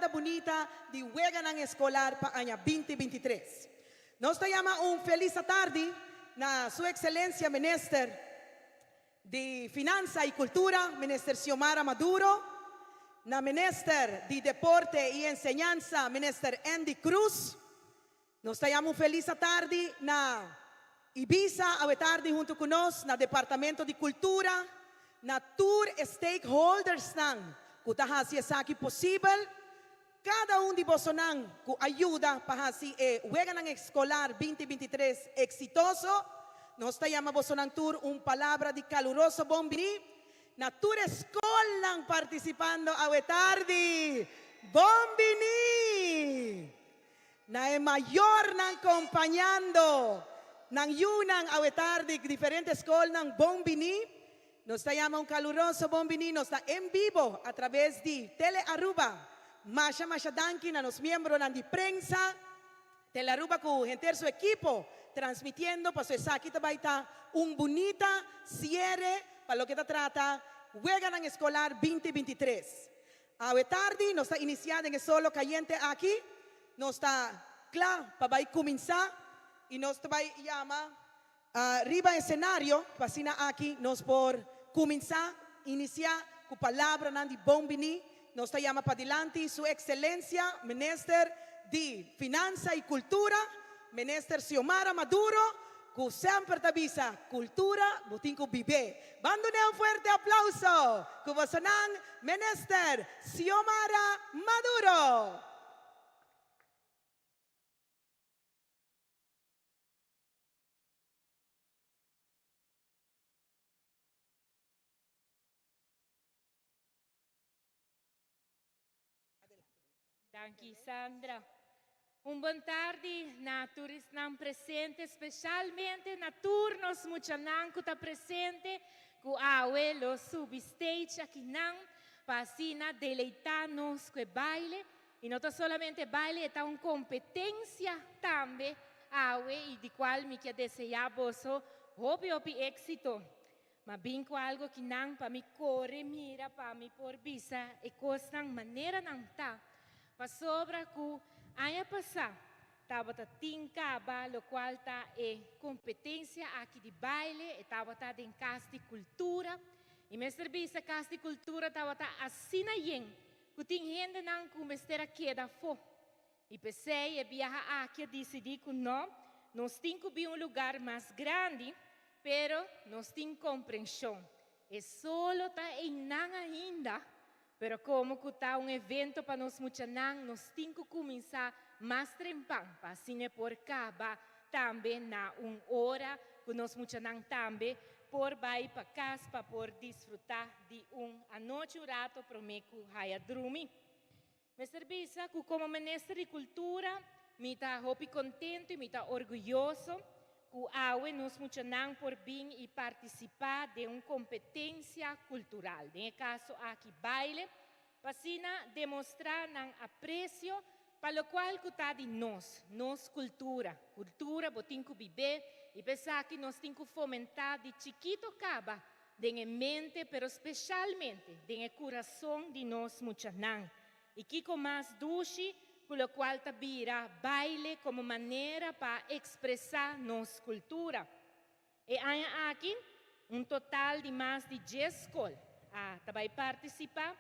entrada bunita di Weganan Eskolar pa aña 2023. Nos ta yama un felis atardi na Su Excelencia Minister di Finansa y Cultura, Minister Xiomara Maduro, na Minister di Deporte y Enseñansa, Minister Endy Croes. Nos ta yama un felis atardi na Ibisa awe tardi hunto cu nos, na Departamento di Cultura, na tur e stakeholdersnan cu ta haci esaki posibel, cada un di bosonan cu a yuda pa haci e Weganan Escolar 2023 exitoso. Nos ta yama bosonan tur un palabra di caluroso bon bini na tur e scolnan participando awe tardi. Bon bini! Na e mayornan kompañando nan yunan awe tardi diferente skolnan bon bini. Nos ta yama un kaluroso bon bini. Nos ta en bibo a traves di Tele Aruba. Masha masha danki na nos miembronan di prensa, Tele Aruba ku henter su ekipo transmitiendo paso esaki ta bai ta un bunita siere pa loke ta trata Weganan Eskolar 2023. Awe tardi nos ta inisiá den e solo kayente aki. Nos ta kla pa bai kuminsá i nos ta bai yama riba e senario pa asina aki nos por kuminsá inisiá ku palabranan di bon biní. Nos ta yama padilanti Su Ekselensia Minister di Finansa i Kultura, Minister Xiomara Maduro, Ku semper ta bisa, Kultura bo tin ku bib'é. Ban dun'é un fuerte aplauso ku bosonan Minister Xiomara Maduro. Danki Sandra. Un bon tardi na tur esnan presente, specialmente na tur nos muchanan cu ta presente cu awe lo subi stage akinan pa asina deleita nos cu e baile. Y no ta solamente baile, e ta un competencia tambe awe y di cual mi kier desea boso hopi hopi exito. Ma bin ku algo ki nan pa mi kore mira pa mi por bisa e kosnan manera nan ta. Pasobra ku aña pasá tabata tin kaba lokual ta e kompetensia aki di baile, e tabata den Kas di Kultura. I mester bisa Kas di Kultura tabata asina yen ku tin hendenan ku mester a keda afó. I p'esei e biaha aki a disidí ku no, nos tin ku bin un lugar mas grandi, pero nos tin komprenshon. E solo ta einan ainda, pero komo ku ta un evento pa nos muchanan, nos tin ku kuminsá mas trempan pa asina e por kaba tambe na un ora ku nos muchanan tambe por bai pa kas pa por disfrutá di un anochi un rato promé ku haya drumi. Mester bisa ku komo Minister di Kultura mi ta hopi kontentu i mi ta orguyoso ku awe nos muchanan por bin i partisipá den un kompetensia kultural, den e kaso aki baile, pa asina demostrá nan apresio pa lokual ku ta di nos, nos kultura. Kultura bo tin ku bib'é i pa esaki nos tin ku fomentá di chikito kaba Den e mente, pero specialmente den e curason di nos muchanan. Y kico mas dushi cu locual ta bira baile como manera pa expresa nos cultura. E aña aki, un total di mas di djes scol a ta bay participa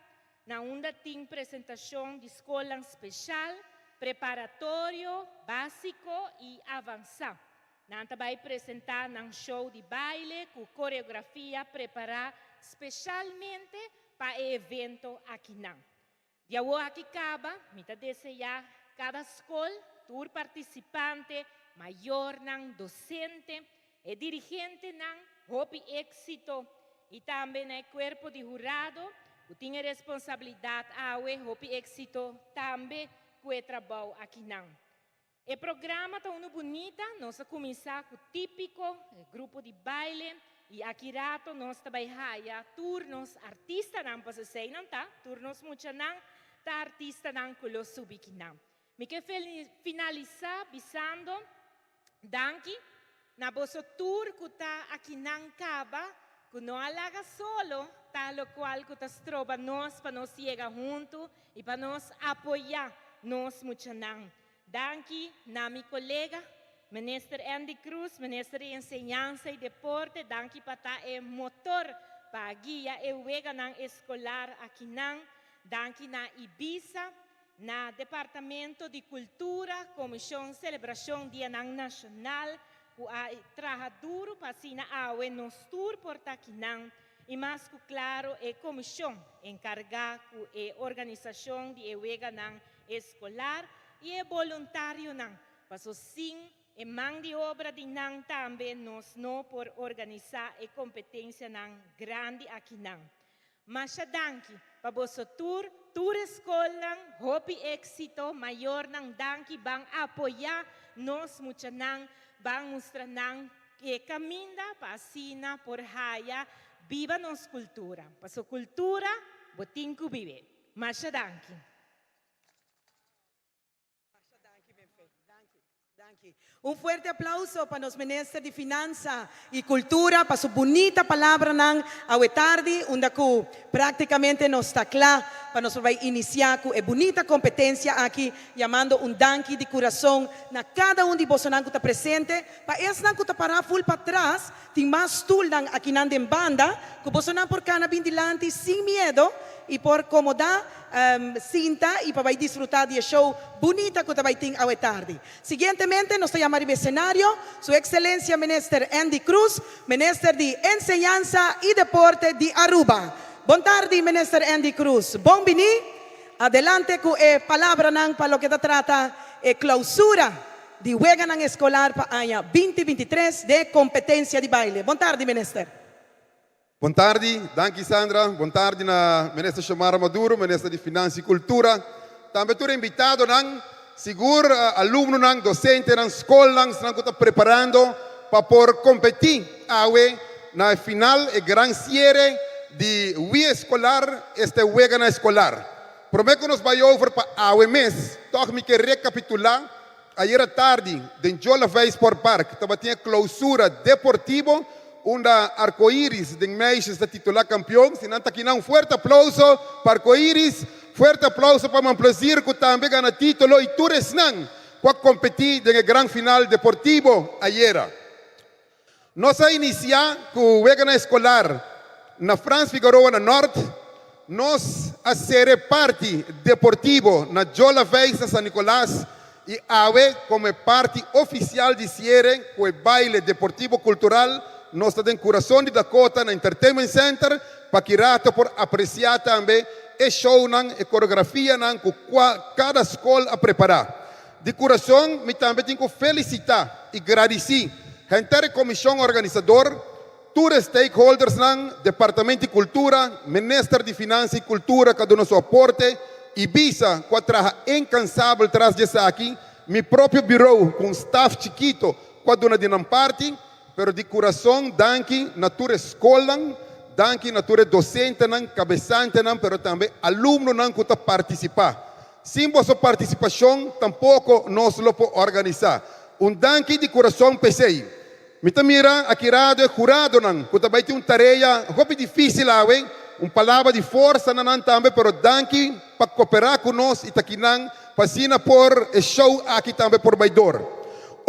na unda tin presentacion di scolnan special, preparatorio, basico y avansa. Nan ta bai presentá nan show di baile ku koreografia prepará speshalmente pa e evento akinan. Di awor aki kaba, mi ta deseá kada skol, tur partisipante, mayornan, dosente, e dirigentenan hopi éksito i tambe na e kuerpo di hurado ku tin e responsabilidat awe hopi éksito tambe ku e trabou akinan. E programa ta unu bunita, nos a kuminsá ku Típiko, e grupo di baile, i aki rato nos ta bai haya tur nos artistanan, pasobra esei nan ta, tur nos muchanan ta artistanan ku lo subi kinan. Mi ke finalisá bisando danki na boso tur ku ta akinan kaba. ku no a laga solo ta lokual ku ta stroba nos pa nos yega huntu i pa nos apoyá nos muchanan. Danki na mi kolega, Minister Endy Croes, Minister di Enseñansa i Deporte, danki pa ta e motor pa guia e weganan eskolar akinan. Danki na Ibisa, na Departamento di Kultura, Komishon Selebrashon Dianan Nashonal ku a traha duru pa asina awe nos tur por ta akinan i mas ku klaro e komishon enkargá ku e organisashon di e weganan eskolar i e boluntarionan paso sin e man di obra di nan tambe nos no por organisá e kompetensianan grandi akinan. Masha danki pa boso tur, tur e skolnan, hopi éksito, mayornan danki ban apoyá nos muchanan, ban mustra nan e kaminda pa asina por haya biba nos kultura, paso kultura bo tin ku bib'é. Masha danki. Masha danki Benfe. Danki. Danki. Un fuerte aplauso pa nos Minister di Finansa y Cultura pa su bunita palabranan awe tardi unda cu practicamente nos ta cla pa nos por bay inicia cu e bunita competencia aki yamando un danki di curason na cada un di bosonan cu ta presente pa esnan cu ta para ful patras tin mas stoelnan akinan den banda cu bosonan por cana bin dilanti sin miedo y por comoda sinta y pa bay disfruta di e show bunita cu ta bay tin awe tardi. Siguientemente nos ta yama riba e scenario Su Excelencia Minister Endy Croes, Minister di Enseñansa y Deporte di Aruba. Bon tardi Minister Endy Croes, bon bini. Adelante cu e palabranan pa loke ta trata e clausura di weganan escolar pa aña 2023 den e competencia di baile. Bon tardi Minister. Bon tardi, danki Sandra. Bon tardi na Minister Xiomara Maduro, Minister di Finansa y Cultura. Tambe tur e invitadonan, sigur alumnonan, docentenan, scolnan, esnan cu ta preparando pa por competi awe na e final, e gran ciere di Wia Escolar, esta e weganan escolar. Prome cu nos bay over pa awe mes, tog mi ke recapitula. Ayera tardi den Jolavei Sport Park tabatin e clausura deportivo unda Arcoiris den meisjes ta titula campeon. Si nan ta kinan un fuerte aplauso pa Arcoiris, fuerte aplauso pa Manplezir cu tambe gana titulo y tur esnan cu a competi den e gran final deportivo ayera. Nos a inicia cu weganan escolar na Frans Figaroa na Nort. Nos a cera e parti deportivo na Jola Veis na San Nicolas y awe como e parti oficial di ciere cu e baile deportivo cultural nos ta den curason di Dakota na Entertainment Center pa ki rato por aprecia tambe e shownan, e coreografianan cu cua cada scol a prepara. Di kurason mi tambe tin ku felisitá i gradisí henter e komishon organisador, tur e stakeholdersnan, Departamento di Kultura, Minister di Finansa i Kultura ku a duna su aporte i bisa ku a traha inkansabel tras di esaki, mi propio birou ku un staf chikito ku a duna di nan parti. Pero di kurason danki na tur e skolnan, danki na tur e dosentenan, kabesantenan pero tambe alumnonan ku ta partisipá. Sin boso partisipashon tampoko nos lo por organisá. Un danki di kurason p'esei. Mi ta mira aki rado e huradonan ku ta bai tin un tarea hopi difísil awe, un palabra di forsa na nan tambe pero danki pa koperá ku nos i ta kinan pa asina por e show aki tambe por bai dor.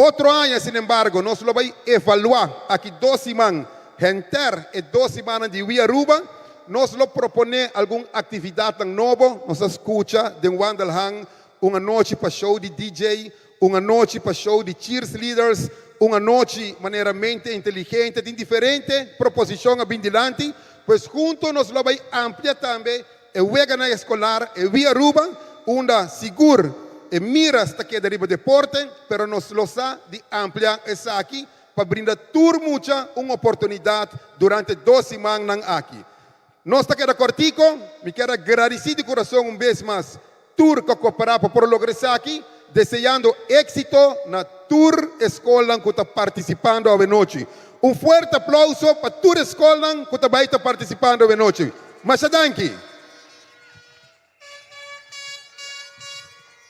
Otro aña sinembargo nos lo bai evaluá aki dos siman henter e dos simannan di Wi Aruba. Nos lo proponé algun aktividatnan nobo. Nos a skucha den Wandelhang un anochi pa show di DJ, un anochi pa show di cheersleaders, un anochi manera mente inteligente. Tin diferente proposishon a bin dilanti. Pues hunto nos lo bai amplia tambe e weganan eskolar, e Wi Aruba, unda sigur e miras ta keda riba deporte, pero nos lo sa di amplia esaki pa brinda tur mucha un oportunidat durante dos simannan aki. Nos ta keda kòrtiko, mi kier a gradisí di kurason un bes mas tur ku a koperá pa por logra esaki, deseando éksito na tur e skolnan ku ta partisipando awenochi. Un fuerte aplauso pa tur e skolnan ku ta bai ta partisipando awenochi. Masha danki!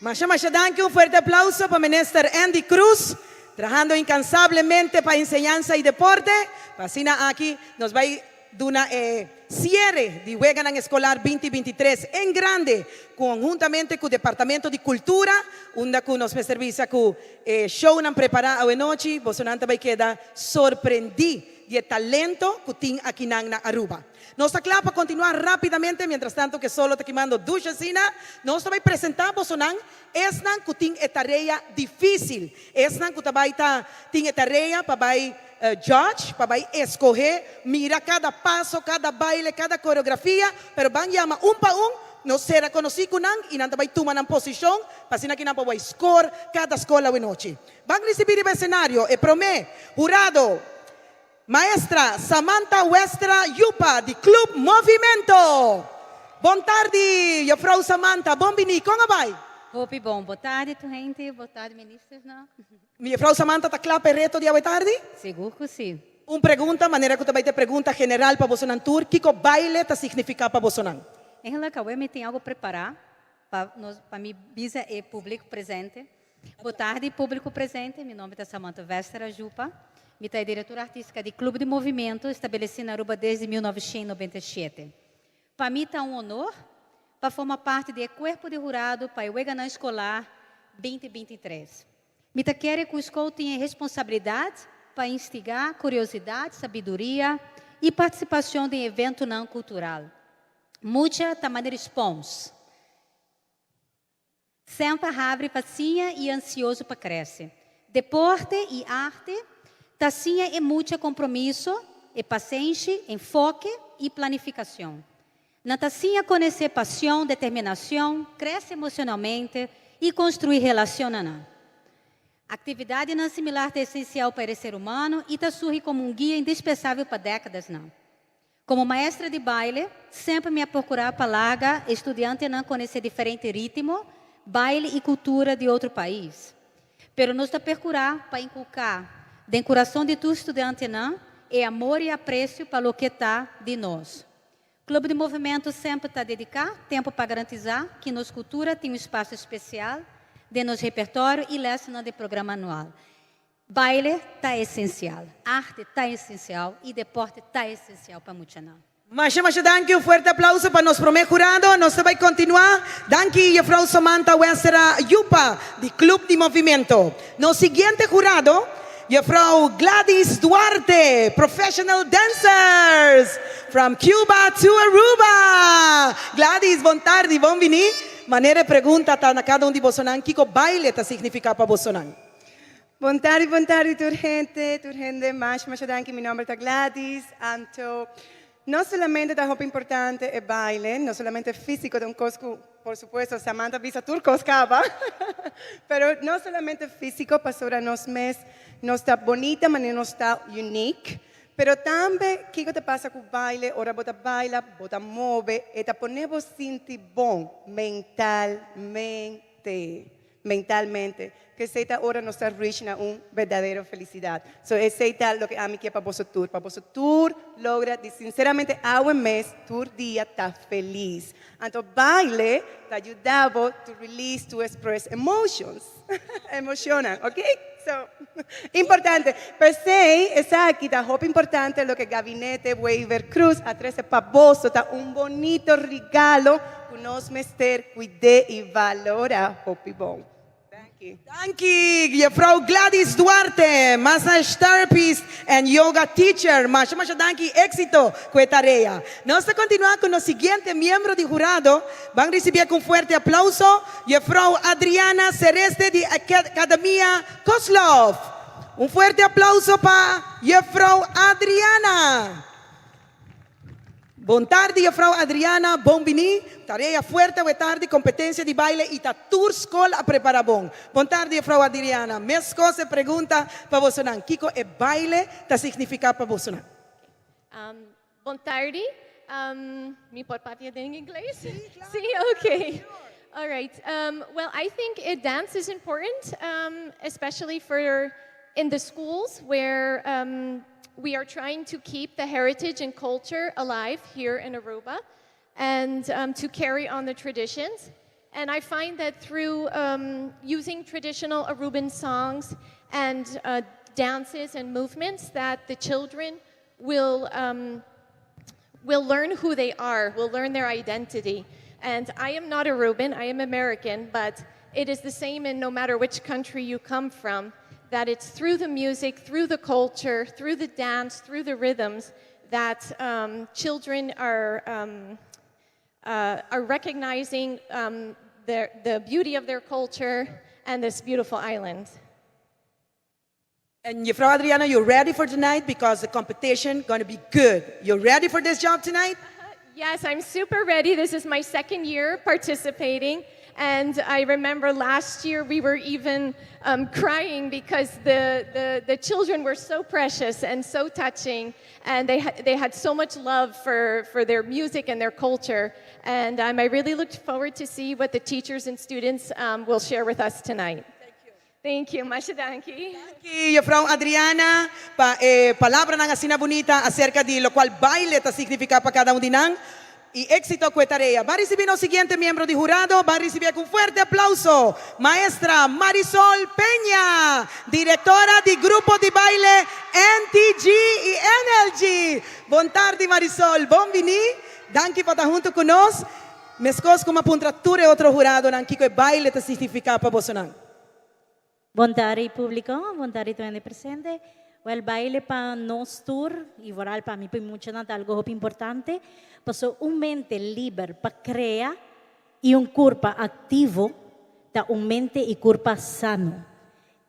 Masha masha danki, un fuerte aplauso pa Minister Endy Croes, trahando incansablemente pa enseñansa y deporte, pa asina aki nos bay. duna e siere di Weganan Eskolar 2023 en grande, konhuntamente ku Departamento di Kultura, unda ku nos mester bisa ku e shownan prepará anochi, bosonan ta bai keda sorprendí di talento ku tin akinan na Aruba. Nos ta kla pa kontinuá rápidamente, mientras tanto ku solo ta kimando dushi asina, nos ta bai presentá bosonan esnan ku tin e tarea difísil, esnan ku ta bai ta tin e tarea pa bai judge, pa bai skohe, mira kada paso, kada baile, kada koreografia, pero ban yama un pa un, nos sera konosí ku nan i nan ta bai tuma nan posishon, pa asina ku nan por bai score kada skol anochi. Ban risibí e esenario e promé hurado, maestra Samantha Westra Yupa di Club Movimento. Bon tardi, juffrouw Samantha. Bon bini, kon ta bai? Hopi bon. Bon tardi, hende. Bon tardi, minister. No? Juffrouw Samantha, ta kla pa e reto di awe tardi? Sigur ku si. Un pregunta, manera ku tambe pregunta general pa boso tur, kiko baile ta signifiká pa boso? Eigenlijk, mi tin algu prepará pa nos, pa mi bisa e públiko presente. Bon tardi, públiko presente. Mi nòmber ta Samantha Wester Jupa. Mi ta direktora artístiko di Klup di Movimento, estabelesí na Aruba desde 1997. Pa mi ta un honor pa forma parti di kuerpo di hurado pa e Weganan Eskolar 2023. Mi ta kere ku skol tin responsabilidat pa instigá kuriosidat, sabiduria i partisipashon den eventonan kultural. Mucha ta manera spòns. Semper habrí pa siña i ansioso pa krese. Deporte i arte ta siña e mucha kompromiso, i pasenshi, enfoke i planifikashon. Nan ta siña konosé pashon, determinashon, krese emoshonalmente i konstruí relashon. Aktividatnan similar ta esensial pa e ser humano i ta surgi komo un guia indispensabel pa dékadanan. Komo maestra di baile, semper mi a prokurá pa laga studiantenan konosé diferente ritmo, baile i kultura di otro pais. Pero nos ta prokurá pa inkulká den kurason di tur studiantenan e amor i apresio pa loke ta di nos. Klup di Movimento semper ta dediká tempu pa garantisá ku nos kultura tin un espasio spesial den nos repertorio i lès di programa anual. Baile ta esensial, arte ta esensial i deporte ta esensial pa muchanan. Masha, masha, danki. Un fuerte aplouso pa nos promé hurado. Nos ta bai kontinuá. Danki, juffrouw Samantha Westera Yupa, di Klup di Movimento. Nos siguiente hurado, juffrouw Gladys Duarte, professional dancers from Cuba to Aruba. Gladys, bon tardi, bon bini. Manera pregunta ta na kada un di bosonan, kiko baile ta signifiká pa bosonan? Bon tardi, bon tardi, tur hende, tur hende, masha, masha danki. Mi nòmber ta Gladys. Anto, no solamente ta hopi importante e baile, no solamente físiko, un kos por supuesto, Samantha a bisa tur kos kaba, pero no solamente físiko, pasobra nos mes nos ta bunita, ma nos ta unique, pero tambe, kiko ta pasa ku baile, ora bo ta baila, bo ta move, e ta pone bo sinti bon mentalmente, mentalmente. Ku esei ta ora nos ta reach na un berdadero felisidat. So esei ta loke ami ke pa boso tur. Pa boso tur logra di sinseramente awe mes tur dia ta felis. Anto baile ta yuda bo to release, to express emotions. Emoshonnan, ok? So, importante. P'esei, esaki ta hopi importante loke Gabinete Wever Croes a trese pa boso ta un bunita regalo ku nos mester kuida i valorá hopi bon. Thank you. Danki, juffrouw Gladys Duarte, massage therapist and yoga teacher. Masha, masha, danki, éksito ku e tarea. Nos ta kontinuá ku e siguiente miembro di hurado. Ban risibí ku un fuerte aplouso, juffrouw Adriana Celeste di Akademia Koslov. Un fuerte aplouso pa juffrouw Adriana. Bon tardi, juffrouw Adriana. Bon bini. Tarea fuerte, bon tardi, kompetensia di baile i ta tur skol a prepará bon. Bon tardi, juffrouw Adriana. Meskos e pregunta pa boso. Kiko e baile ta signifiká pa boso? Bon tardi. Mi por papia den ingles? Si, okay. All right. Well, I think dance is important, especially for in the schools where we are trying to keep the heritage and culture alive here in Aruba and to carry on the traditions. And I find that through using traditional Aruban songs and dances and movements that the children will Will learn who they are, will learn their identity. And I am not Aruban, I am American, but it is the same in no matter which country you come from, that it's through the music, through the culture, through the dance, through the rhythms that children are recognizing the beauty of their culture and this beautiful island. And Juffrouw Adriana, you're ready for tonight because the competition going to be good. You're ready for this job tonight? Yes, I'm super ready. This is my second year participating. And I remember last year we were even crying because the children were so precious and so touching. And they had so much love for their music and their culture. And I really looked forward to see what the teachers and students will share with us tonight. Thank you. Thank you. Masha danki. Danki, Juffrouw Adriana, pa palabranan asina bunita acerca di loke baile ta significa pa cada un di nan. Y exito cu e tarea. Ban ricibi e siguiente miembro di hurado, ban ricibi cu un fuerte aplauso, Maestra Marisol Peña, directora di grupo di baile NTG y NLG. Bon tardi, Marisol. Bon bini. Danki pa ta hunto cu nos. Mescos cu m'a puntra tur otro huradonan, kico e baile ta significa pa boso nan? Bon tardi, publico. Bon tardi, tur presente. Well, baile pa nos tur, y vooral pa mi, pa mucho ta algo hopi importante. Paso un mente liber pa crea y un curpa activo, ta un mente y curpa sano.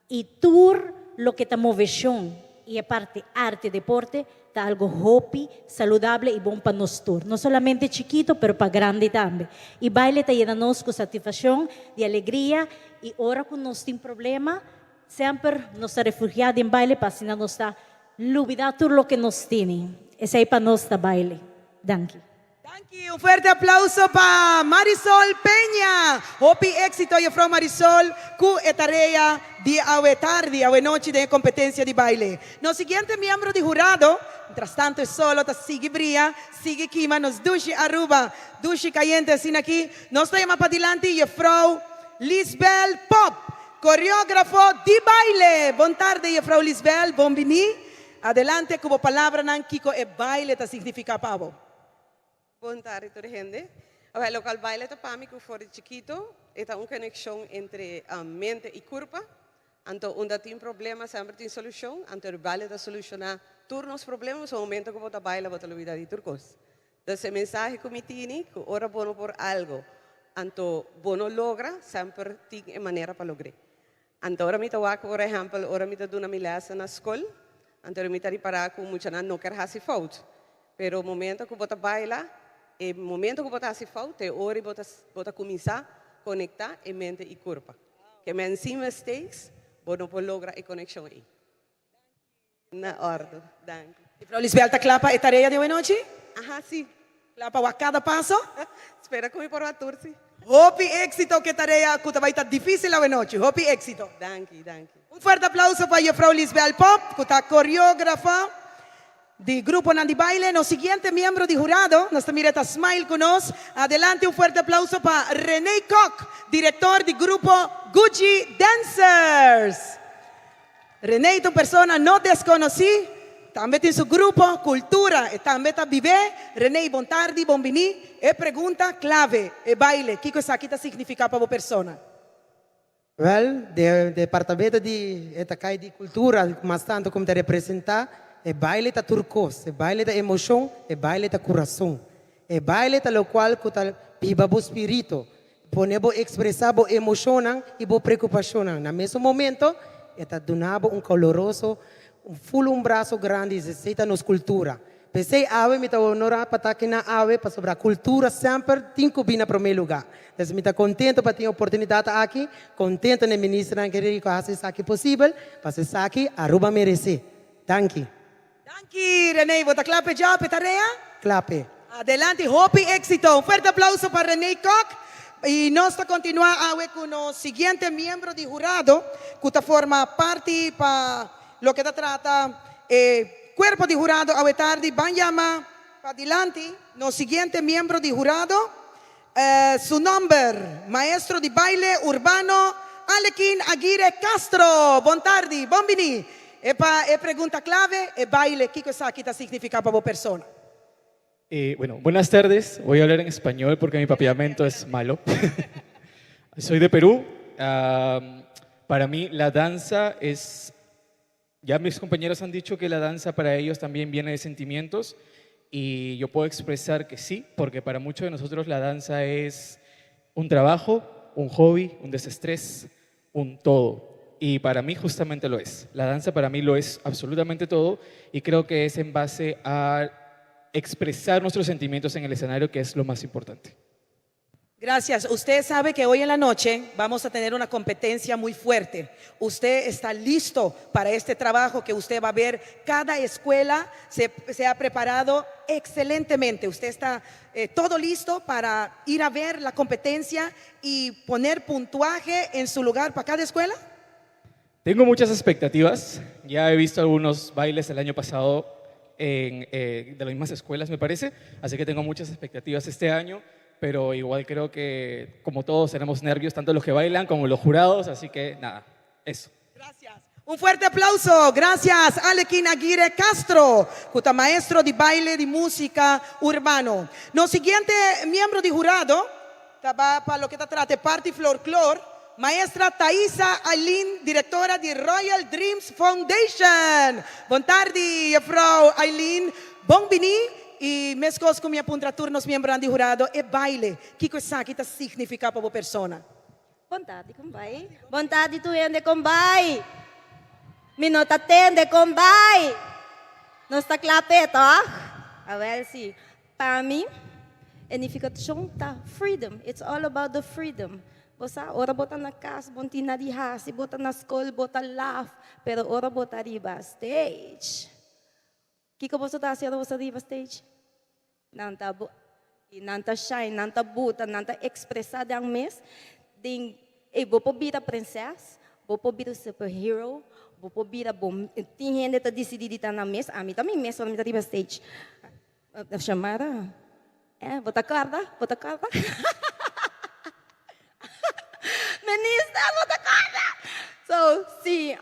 Y tur loke ta movecion y aparte arte, deporte, ta algo hopi, saludabel y bon pa nos tur. No solamente chikito, pero pa grandi tambe. Y baile ta yena nos cu satisfaccion, di alegria, y ora cu nos tin problema, semper nos ta refugia den baile pa asina nos ta lubida tur loke nos tin. Esey pa nos ta baile. Danki. Danki. Un fuerte aplauso pa Marisol Peña. Hopi exito, Juffrouw Marisol, cu e tarea di awe tardi, awe nochi di competencia di baile. Nos siguiente miembro di hurado, mientras tanto e solo ta sigui briya, sigui kima nos dushi Aruba, dushi cayente asina aki. Nos ta yama padilanti Juffrouw Lisbel Pop, coreografo di baile. Bon tardi, Juffrouw Lisbel, bon bini. Adelante cu palabranan, kico e baile ta significa pa bo. Bon tardi, tur hende. Well, loke baile ta pa mi cu for di chikito, ta un conexion entre mente y curpa. Anto, unda tin problema, semper tin solucion. Anto, baile ta soluciona tur nos problemanan, e momento cu bo ta baila, bo ta lubida di tur cos. Anto, e mensahe cu mi tin, cu ora bo no por algo, anto, bo no logra, semper tin e manera pa logra. Anto, ora mi ta wak, por ehempel, ora mi ta duna mi les na scol, anto mi ta ripara cu muchanan no kier haci fout. Pero momento cu bo ta baila, e momento cu bo ta haci fout, e ora bo ta cuminsa conecta e mente y curpa. Kiermen sin mistakes, bo no por logra e conexion ey. Na orde, danki. Juffrouw Lisbel, ta cla pa e tarea di awe nochi? Aha, si. Cla pa cada paso? Spera cu mi por tur, si. Hopi exito cu e tarea cu bay ta dificil awe nochi. Hopi exito. Danki, danki. Un fuerte aplauso pa Juffrouw Lisbel Pop, cu ta coreografa di grupo di baile. Nos siguiente miembro di hurado, nos ta mira ta smile cu nos. Adelante, un fuerte aplauso pa René Kock, director di grupo Gucci Dancers. René ta un persona no desconoci, tambe tin su grupo Cultura, y tambe ta biba. René, bon tardi, bon bini. E pregunta clave, e baile, kico esaki ta significa pa e persona? Well, e departamento di Etacai di Cultura, mas tanto como ta representa, e baile ta tur cos, e baile ta emocion, e baile ta curason. E baile ta loke cu ta biba bo spirito, pone bo expresa bo emocion y bo preocupacion. Na mesun momento, e ta duna bo un caloroso, un full un braso grandi, esey ta nos cultura. P'esey awe mi ta honora pa ta aki na awe pasobra cultura semper tin cu bin na prome lugar. Anto, mi ta contento pa tin e oportunidad aki, contento na minister cu a haci esaki posibel, pa esaki Aruba merece. Danki. Danki, René. Bo ta cla pa e tarea? Cla p'e. Adelante, hopi exito. Un fuerte aplauso pa René Kock. Y nos ta continua cu e siguiente miembro di hurado, cu ta forma parti pa loke ta trata cuerpo di hurado awe tardi. Ban yama padilanti, nos siguiente miembro di hurado, su nomber, maestro di baile urbano Alequín Aguirre Castro. Bon tardi, bon bini. E pa e pregunta clave, e baile, kico esaki ta significa pa e persona? Bueno, buenas tardes. Voy a hablar en español porque mi papiamento es malo. Soy de Perú. Para mí la danza es, ya mis compañeros han dicho que la danza para ellos también viene de sentimientos y yo puedo expresar que sí, porque para muchos de nosotros la danza es un trabajo, un hobby, un desestrés, un todo. Y para mí justamente lo es. La danza para mí lo es absolutamente todo y creo que es en base a expresar nuestros sentimientos en el escenario que es lo más importante. Gracias. Usted sabe que hoy en la noche vamos a tener una competencia muy fuerte. Usted está listo para este trabajo que usted va a ver. Cada escuela se ha preparado excelentemente. Usted está todo listo para ir a ver la competencia y poner puntuaje en su lugar para cada escuela. Tengo muchas expectativas. Ya he visto algunos bailes el año pasado de las mismas escuelas, me parece. Así que tengo muchas expectativas este año. Pero igual creo que, como todos, tenemos nervios, tanto los que bailan como los jurados. Así que nada, eso. Gracias. Un fuerte aplauso. Gracias, Alequín Aguirre Castro, cu ta maestro di baile di musica urbano. Nos siguiente miembro di jurado, pa loke ta trata parti folklore, maestra Thaisa Aileen, directora di Royal Dreams Foundation. Bon tardi, juffrouw Aileen. Bon bini. Y mescos cu mi a puntra tur nos miembro di jurado, e baile, kico esaki ta significa pa e persona? Bon tardi, con ta bai? Bon tardi, tur hende, con ta bai? Mi no ta tende, con ta bai? Nos ta cla, toch? Ah, wel, si. Pa mi, significacion ta freedom. It's all about the freedom. Bo, ora bo ta na cas, bo n' tin nada di hasi, bo ta na scol, bo ta laugh, pero ora bo ta riba stage. Kico bo ta haciendo bo riba stage? Nan ta bo, nan ta shine, nan ta buta, nan ta expresa nan mes. Den, e bo por bira princess, bo por bira superhero, bo por bira bom, tin hende ta dicidi di ta nan mes, ami tambe mes ora mi ta riba stage. Chamara, bo ta corda, bo ta corda. Minister, bo ta corda. So, si,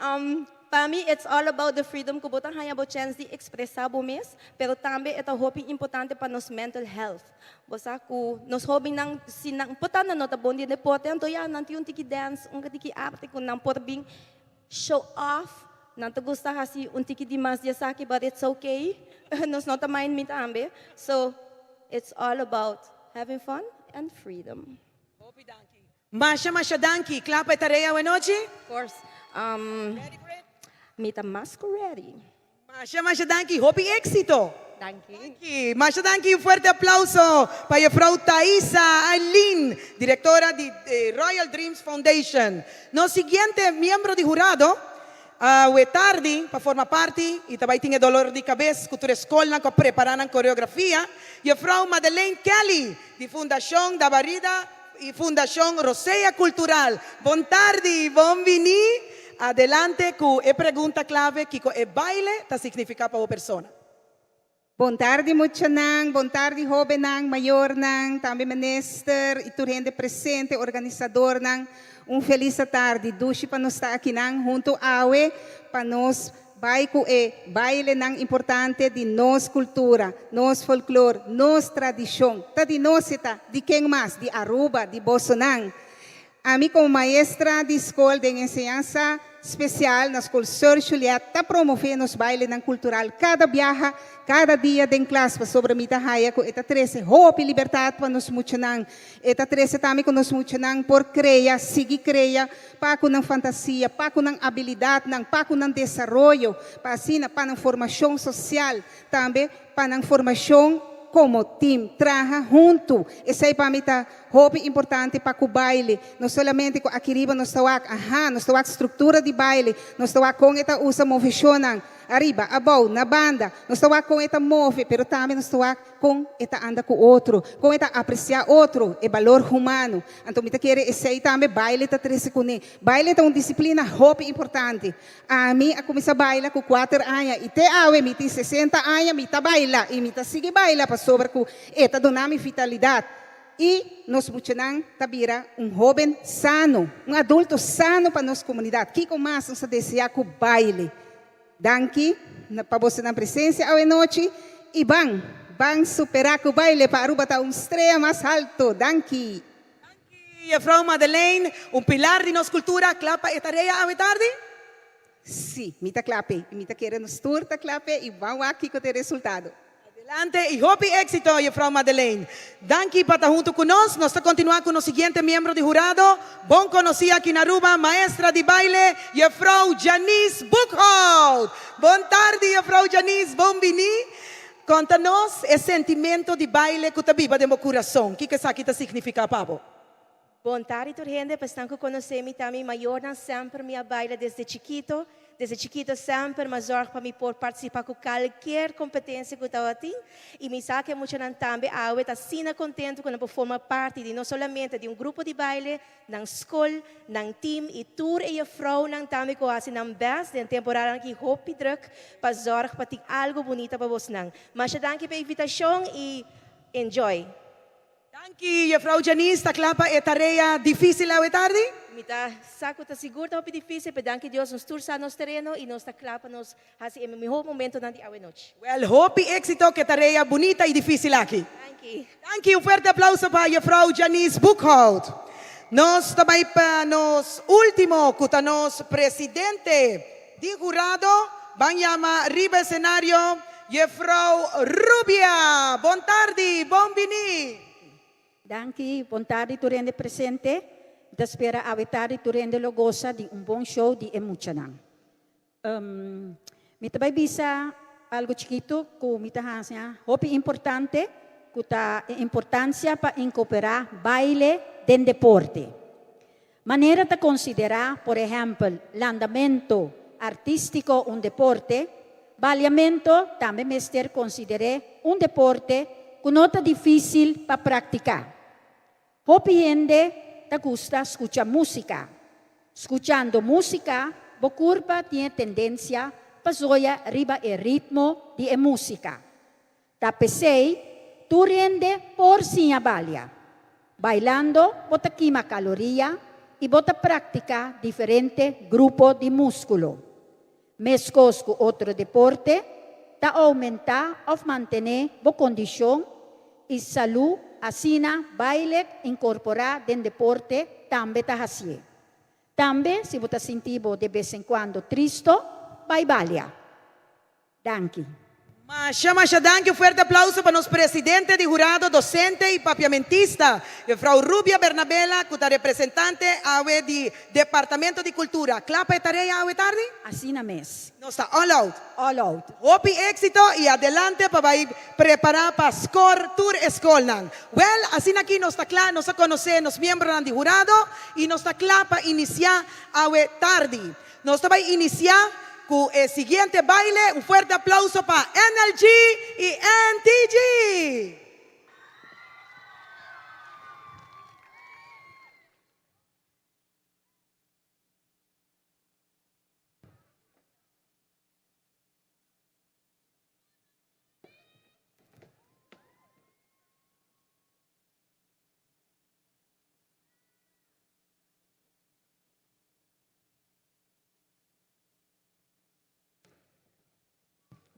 pa mi, it's all about the freedom cu bo ta haya bo chance di expresa bo mes, pero tambe e ta hopi importante pa nos mental health. Bo sa cu nos hobennan si nan por ta nan no ta bon di deporte, anto ya nan tin un tiki dance, un tiki arte cu nan por bin show off. Nan ta gusta hasi un tiki di mas di esaki, but it's okay. Nos no ta mind mi tambe. So, it's all about having fun and freedom. Masha, masha danki. Cla pa e tarea anochi? Of course. Mi ta mas ready. Masha, masha danki. Hopi exito. Danki. Danki. Masha danki. Un fuerte aplauso pa juffrouw Thaisa Aileen, directora di Royal Dreams Foundation. Nos siguiente miembro di jurado, awe tardi, pa forma parti, y tambe tin dolor di cabes, cu tur scol cu prepara e coreografia, juffrouw Madeleine Kelly, di Fundacion Dabarida y Fundacion Rosea Cultural. Bon tardi, bon bini. Adelante cu e pregunta clave, kico e baile ta significa pa e persona. Bon tardi, muchanan. Bon tardi, hobennan, mayornan, tambe minister y tur hende presente, organisadornan. Un feliz tardi. Dushi pa nos ta akinan hunto awe pa nos bay cu e bailenan importante di nos cultura, nos folklore, nos tradicion. Ta di nos ta, di ken mas? Di Aruba, di bosonan. Ami como maestra di scol di enseñansa special na scol Sir Juliet ta promove nos bailenan cultural cada biaha, cada dia den klas pasobra mi ta haya cu e ta trece hopi libertad pa nos muchanan. E ta trece tambe cu nos muchanan por crea, sigui crea, pa cu nan fantasia, pa cu nan habilidadnan, pa cu nan desaroyo, pa asina, pa nan formacion social, tambe pa nan formacion como team, traha hunto. Esey pa mi ta hopi importante pa cu baile. No solamente cu aki riba nos ta wak, aha, nos ta wak structura di baile, nos ta wak con e ta usa movecionnan, ariba, abou, na banda, nos ta wak con e ta move, pero tambe nos ta wak con e ta anda cu otro, con e ta aprecia otro, e balor humano. Anto, mi ta kere esey tambe baile ta trece cune. Baile ta un disciplina hopi importante. Ami a cuminsa baila cu 4 aña y te awe mi tin 60 aña mi ta baila y mi ta sigui baila pasobra cu e ta duna mi vitalidad. Y nos muchanan ta bira un hoben sano, un adulto sano pa nos comunidad. Kico mas nos ta desea cu baile. Danki pa boso presencia awe nochi y ban. Ban supera cu baile pa Aruba ta un strea mas halto. Danki. Juffrouw Madeleine, un pilar di nos cultura, cla pa e tarea awe tardi? Si, mi ta cla p'e y mi ta kere nos tur ta cla p'e y ban wak kico ta e resultado. Adelante y hopi exito, Juffrouw Madeleine. Danki pa ta hunto cu nos. Nos ta continua cu nos siguiente miembro di hurado, bon conoci aki na Aruba, maestra di baile, Juffrouw Janice Boekhout. Bon tardi, Juffrouw Janice, bon bini. Conta nos e sentimento di baile cu ta biba den bo curason. Kico esaki ta significa pa bo? Bon tardi tur hende, pa esnan ku konosé mi ta mi mayornan semper mi a baila desde chikito, desde chikito semper m'a zòrg pa mi por partisipá ku kalkier kompetensia ku tabatin i mi sa ku e muchanan tambe awe ta asina kontentu ku nan por forma parti di no solamente di un grupo di baile, nan skol, nan team i tur e jefrounan tambe ku a hasi nan bèst den temporadanan aki hopi drùk pa zòrg pa tin algu bunita pa bosnan. Masha danki pa e invitashon i enjoy! Danki, Juffrouw Janice, ta kla pa e tarea difícil awe tardi? Mi ta sa ku ta sigur ta hopi difícil, pero danki Dios nos tur sa nos tereno i nos ta kla pa nos hasi e mihó momentonan di awe nochi. Wèl, hopi éksito ku e tarea bunita i difícil aki. Danki. Danki, un fuerte aplauso pa Juffrouw Janice Boekhout. Nos ta bai pa nos último ku ta nos presidente di hurado. Ban yama riba esenario Juffrouw Rubia. Bon tardi, bon bini. Danki, bon tardi tur hende presente. Mi ta spera awe tardi tur hende lo gosa di un bon show di e muchanan. Mi ta bai bisa algo chikitu ku mi ta haña hopi importante, ku ta e importansia pa inkoperá baile den deporte. Manera ta konsiderá, por ehèmpel, landamentu artístiko un deporte, baliamentu tambe mester konsider'é un deporte ku no ta difísil pa praktiká. Hopi hende ta gusta skucha músika. Skuchando músika, bo kurpa tin e tendensia pa zoya riba e ritmo di e músika. Ta p'esei, tur hende por siña balia. Bailando bo ta kima kaloria i bo ta praktiká diferente grupo di múskulo. Meskos ku otro deporte, ta oumentá òf mantené bo kondishon i salú, asina baile inkorporá den deporte tambe ta hasié. Tambe si bo ta sinti bo de bes en kuando tristo, bai balia. Danki. Masha masha danki, un fuerte aplauso pa nos presidente di hurado, docente y papiamentista, juffrouw Rubia Bernabela, cu ta representante awe di Departamento di Cultura. Cla pa e tarea awe tardi? Asina mes. Nos ta all out. All out. Hopi exito y adelante pa bay prepara pa score tur e scolnan. Wel, asina aki nos ta cla, nos a conoce nos miembronan di hurado y nos ta cla pa inicia awe tardi. Nos ta bai inicia cu e siguiente baile, un fuerte aplauso pa NLG y NTG!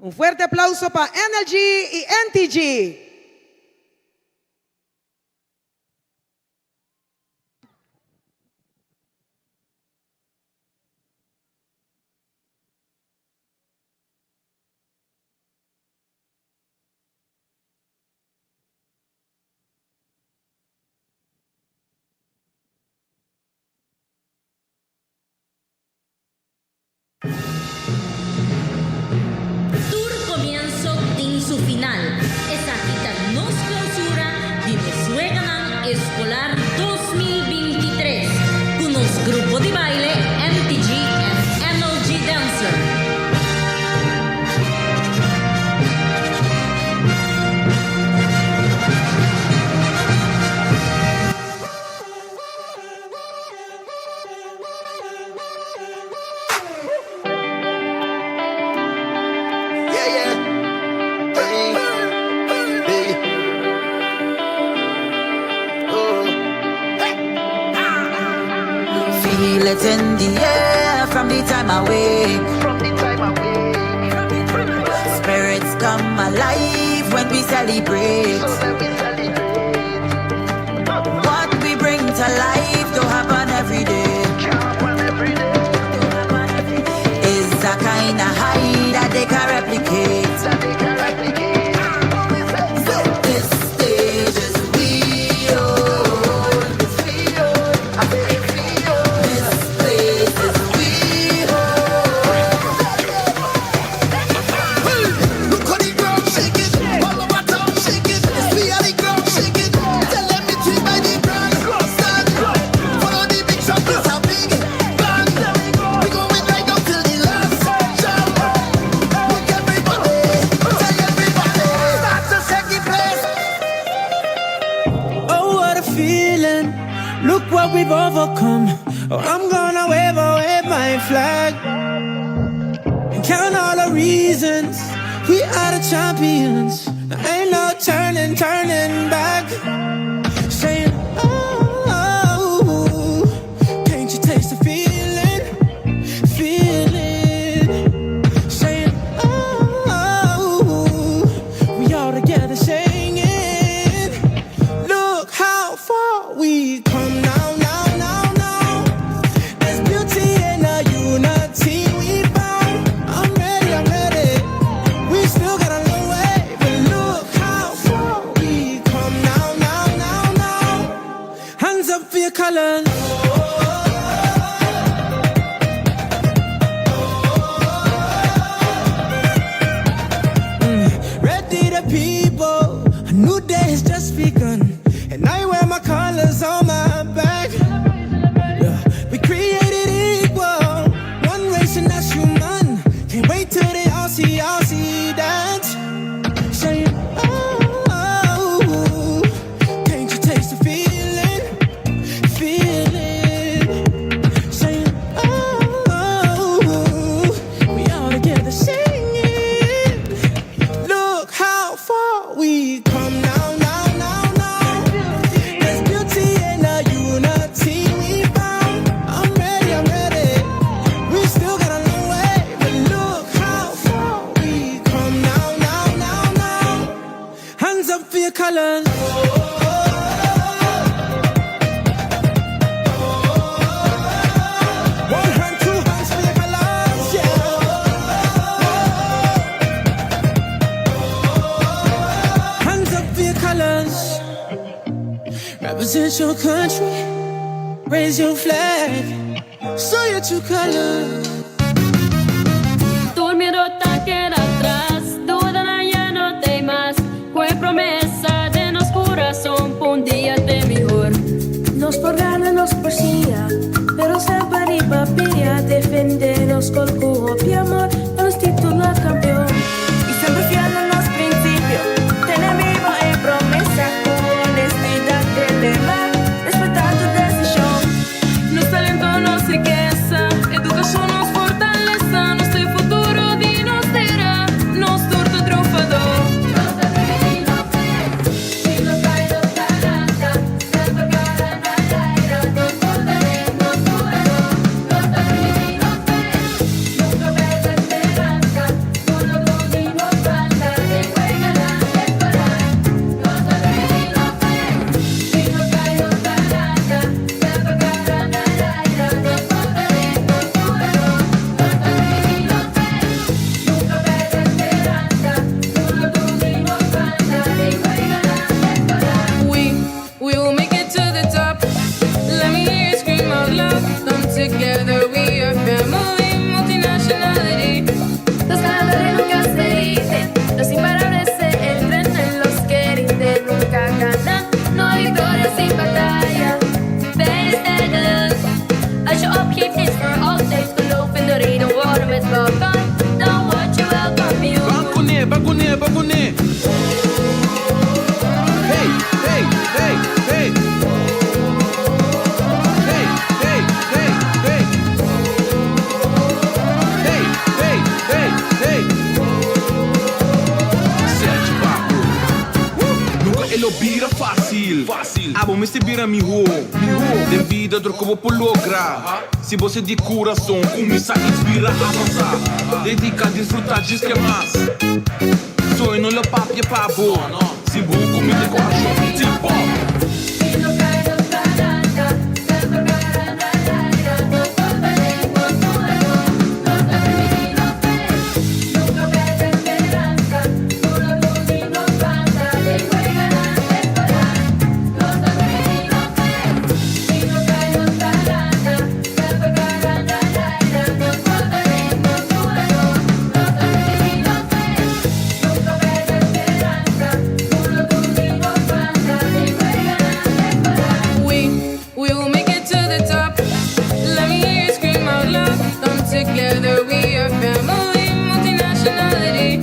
Un fuerte aplauso pa NLG y NTG. Tur comienso tin su final. Esaki ta nos clausura di nos Weganan Escolar 2023 cu nos grupo di baile MTG and MLG Dancer. Feel it in the air from the time I wake. From the time I wake. Spirits come alive. when we celebrate. What we bring to life don't happen every day. Is a kind of high that they can replicate. So this stage is we own. This place is we Look how the ground shake it, all over town shake it. See how the ground shake it. Tell them it's we by the brand. Stand, follow the big truck, it's a big band. We going right down till the last jam. Look everybody, tell everybody, start to shake the place. Oh, what a feeling. Look what we've overcome. Oh, I'm gonna wave, oh, wave my flag. And count all the reasons we are the champions. There ain't no turning, turning back. Saying, oh, oh, can't you taste the feeling? Feeling. Saying, oh, we all together singing. Look how far we come now, now, now, now. There's beauty in the unity we found. I'm ready, I'm ready. We still got a long way, but look how far we come now, now, now, now. Hands up for your colors. Ready the people, a new day has just begun. And I wear my colors on my back. Yeah. We created equal, one race and that's human. Can't wait till they all see that. Saying, oh, oh, oh, can't you taste the feeling? Feeling. Saying, oh, oh, oh, we all together singing. Look how far we come now, now, now, now. There's beauty in the unity we found. I'm ready, I'm ready. We still got a long way, but look how far we come now, now, now, now. Hands up for your colors. One hand, two hands for your colors, yeah. Hands up for your colors. Represent your country. Raise your flag. Show your true colors. Tur miedo ta keda atras, duda ya no t'ey mas. Cu promesa den nos curason, un dia ta mihor. Nos por gana, nos por siña, pero semper riba pia, defende nos cu amor, pa nos titula campeon. Y semper fiel na nos principio, tene bibo e promesa, cu honestidad di tema, respeta tur decision. Nos talento, nos rikesa, educacion nos fortalesa, nos futuro di nos tera, nos tur ta triunfador. Nos ta permiti nos Si nos cay, nos ta lanta, semper cara na aire, nos fortalece nos curason. Nos ta permiti nos Nunca perde speransa, uno di nos banda, den weganan escolar. Nos ta permiti nos Si nos cay, nos ta lanta, semper cara na aire, nos fortalece nos curason. Nos ta permiti nos Nunca perde speransa, uno di nos banda, den weganan escolar. We will make it to the top. Let me hear you scream out loud. Come together, we are family, multinationality. Los ganadores nunca se rinden, los imparables se entrenan, los que rinden nunca ganan. No hay victoria sin batalla. Ben sterk. Als je opgeeft is voor altijd. Geloof in de reden waarom het wel kan. Dan word je wel kampioen. Ban cune, ban cune, ban cune. Hey, hey, hey, hey. Hey, hey, hey, hey. Hey, hey, hey, hey. Sergio Papo. Nunca e lo bira facil. Facil. Abo mester bira miho. Miho. Den bida tur cos bo por logra. Si bo di curason, cuminsa inspira, avansa. Dedica, disfruta, diz cu mas. Soy no lo papia pa bo. Si bo kuminte ku akshon, tipo. We, we will make it to the top. Let me hear you scream out loud. Come together, we are family, multinationality.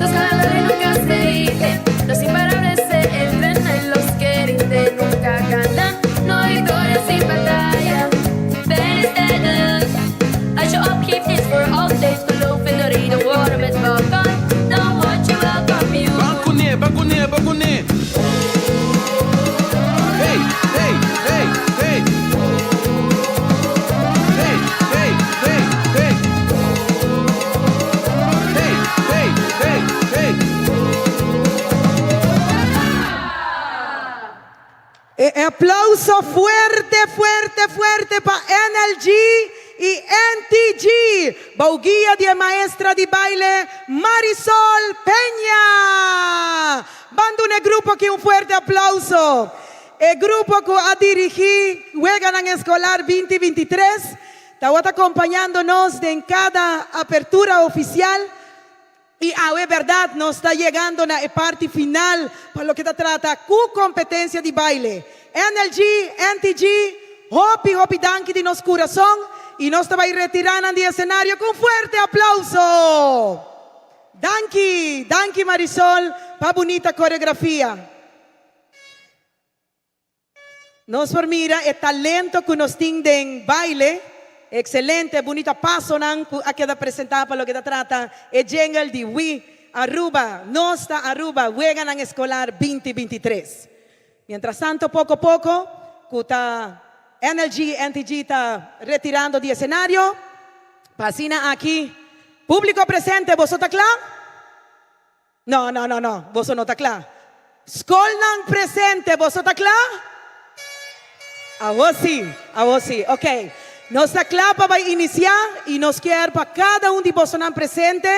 Los ganadores nunca se rinden, los imparables se entrenan y los que rinden nunca ganan. No hay victoria sin batalla. Ben is sterk. Als je opgeeft is voor altijd. Geloof in de reden waarom het wel kan. Dan word je wel kampioen. Ban kuné, ban kuné, ban kuné. Hey, hey, hey, hey. Hey, hey, hey, hey. Hey, hey, hey, hey. Aplauso fuerte, fuerte, fuerte pa NLG i NTG. Bou guia di maestra di baile Marisol Peña. Ban duna e grupo aki un fuerte aplauso. E grupo ku a dirigí Weganan Eskolar 2023 ta akompañando nos den kada apertura ofisial. I awe berdat, nos ta yegando na parti final pa loke ta trata ku kompetensia di baile. NLG, NTG, hopi, hopi danki di nos kurason i nos ta bai retirando di esenario ku un fuerte aplauso. Danki, danki Marisol, pa bunita koreografia. Nos por mira e talento ku nos tin den baile. Ekselente, bunita pasonan ku a keda presentá pa loke ta trata e jingle di We Aruba, Nos ta Aruba, Weganan Eskolar 2023. Mientras tanto, poko poko, ku ta NLG, NTG ta retirando di esenario. Pa asina aki, públiko presente, boso ta kla? No, no, no, no, boso no ta kla. Skolnan presente, boso ta kla? Awor sí, awor sí, ok. Nos ta kla pa inisiá i nos ke pa kada un di boso presente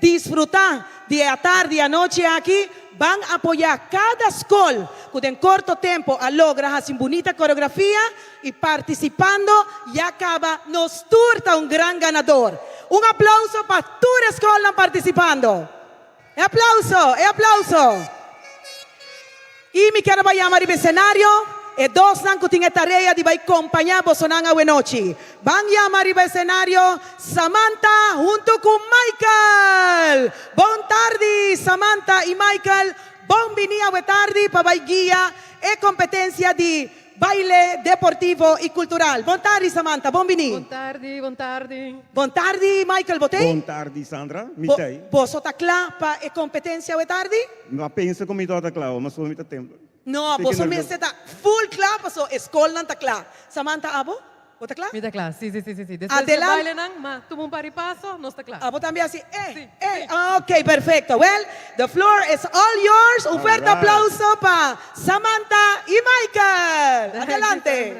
disfrutá di atardi i anochi aki, ban apoyá kada skol ku den korto tempu a logra hasi bunita koreografia i partisipando ya kaba nos tur ta un gran ganadó. Un aplauso pa tur skol partisipando. Aplauso, aplauso. I mi ke bai yama riba esenario e dosnan ku tin e tarea di bai kompañá bosonan awe nochi. Ban yama riba esenario Samantha huntu ku Michael. Bon tardi Samantha i Michael. Bon biní awe tardi pa bai guia e kompetensia di baile deportivo i kultural. Bon tardi Samantha, bon biní. Bon tardi, bon tardi. Bon tardi Michael, bo t'ei? Bon tardi, Sandra. Bo, Mi t'ei. Boso ta kla pa e kompetensia awe tardi? No pensa ku mi ta kla, ma so mi ta tempu. No, Tiki boso nervioso. mester ta full kla, paso e skolnan ta kla. Samantha, abo? Bo ta kla? Mi ta kla, si. Despues Adelante. Baile nan, ma tuma un par di paso, nos ta kla. Abo tambe asina, eh, ok, perfekto. Well, the floor is all yours. Un fuerte aplauso pa Samantha i Michael. Adelante.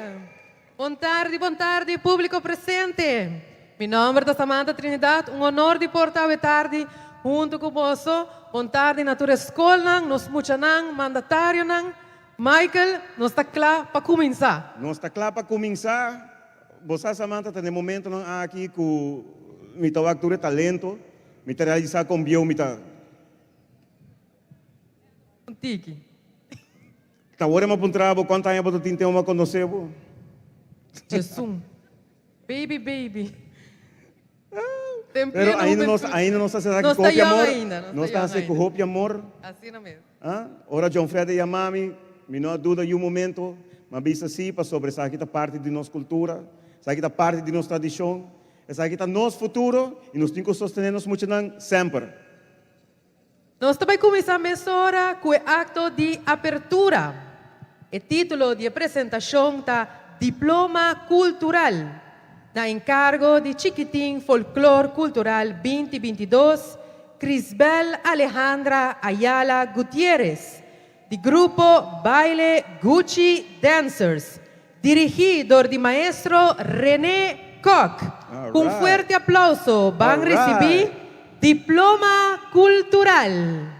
Bon tardi, bon tardi, públiko presente. Mi nòmber ta Samantha Trinidad, un honor di por ta tardi huntu ku boso. Bon tardi na tur skolnan, nos muchanan, mandatarionan. Michael, nos ta kla pa kuminsá. Nos ta kla pa kuminsá. Bo, Samantha, tin momentonan aki ku mi ta aktua talento, mi ta realisá kon bieu mi ta. Un tiki. Ta awor mi a puntra bo kuantu aña bo tin tempu mi a konosé bo? Jesus. Baby, baby. Pero ainda nos ainda nos ta hasiendo Nos ku ta hopi young amor. ainda, nos Nos ta ta young hasiendo ku ainda. hopi amor. Asina mes. Ah? Ora John Freddy yama mi, mi no a duda un momento, m'a bisa sí pasobra esaki ta parti di nos kultura, esaki ta parti di nos tradishon, esaki ta nos futuro i nos tin ku sostené nos muchanan semper. Nos ta bai kuminsá mesora ku e akto di apertura. E título di presentashon ta Diploma Kultural. Na enkargo di Chikitin Folklor Kultural 2022. Crisbel Alejandra Ayala Gutierrez di grupo Baile Gucci Dancers, dirigi dor di maestro Rene Kock. Cu un fuerte aplauso ban ricibi diploma cultural.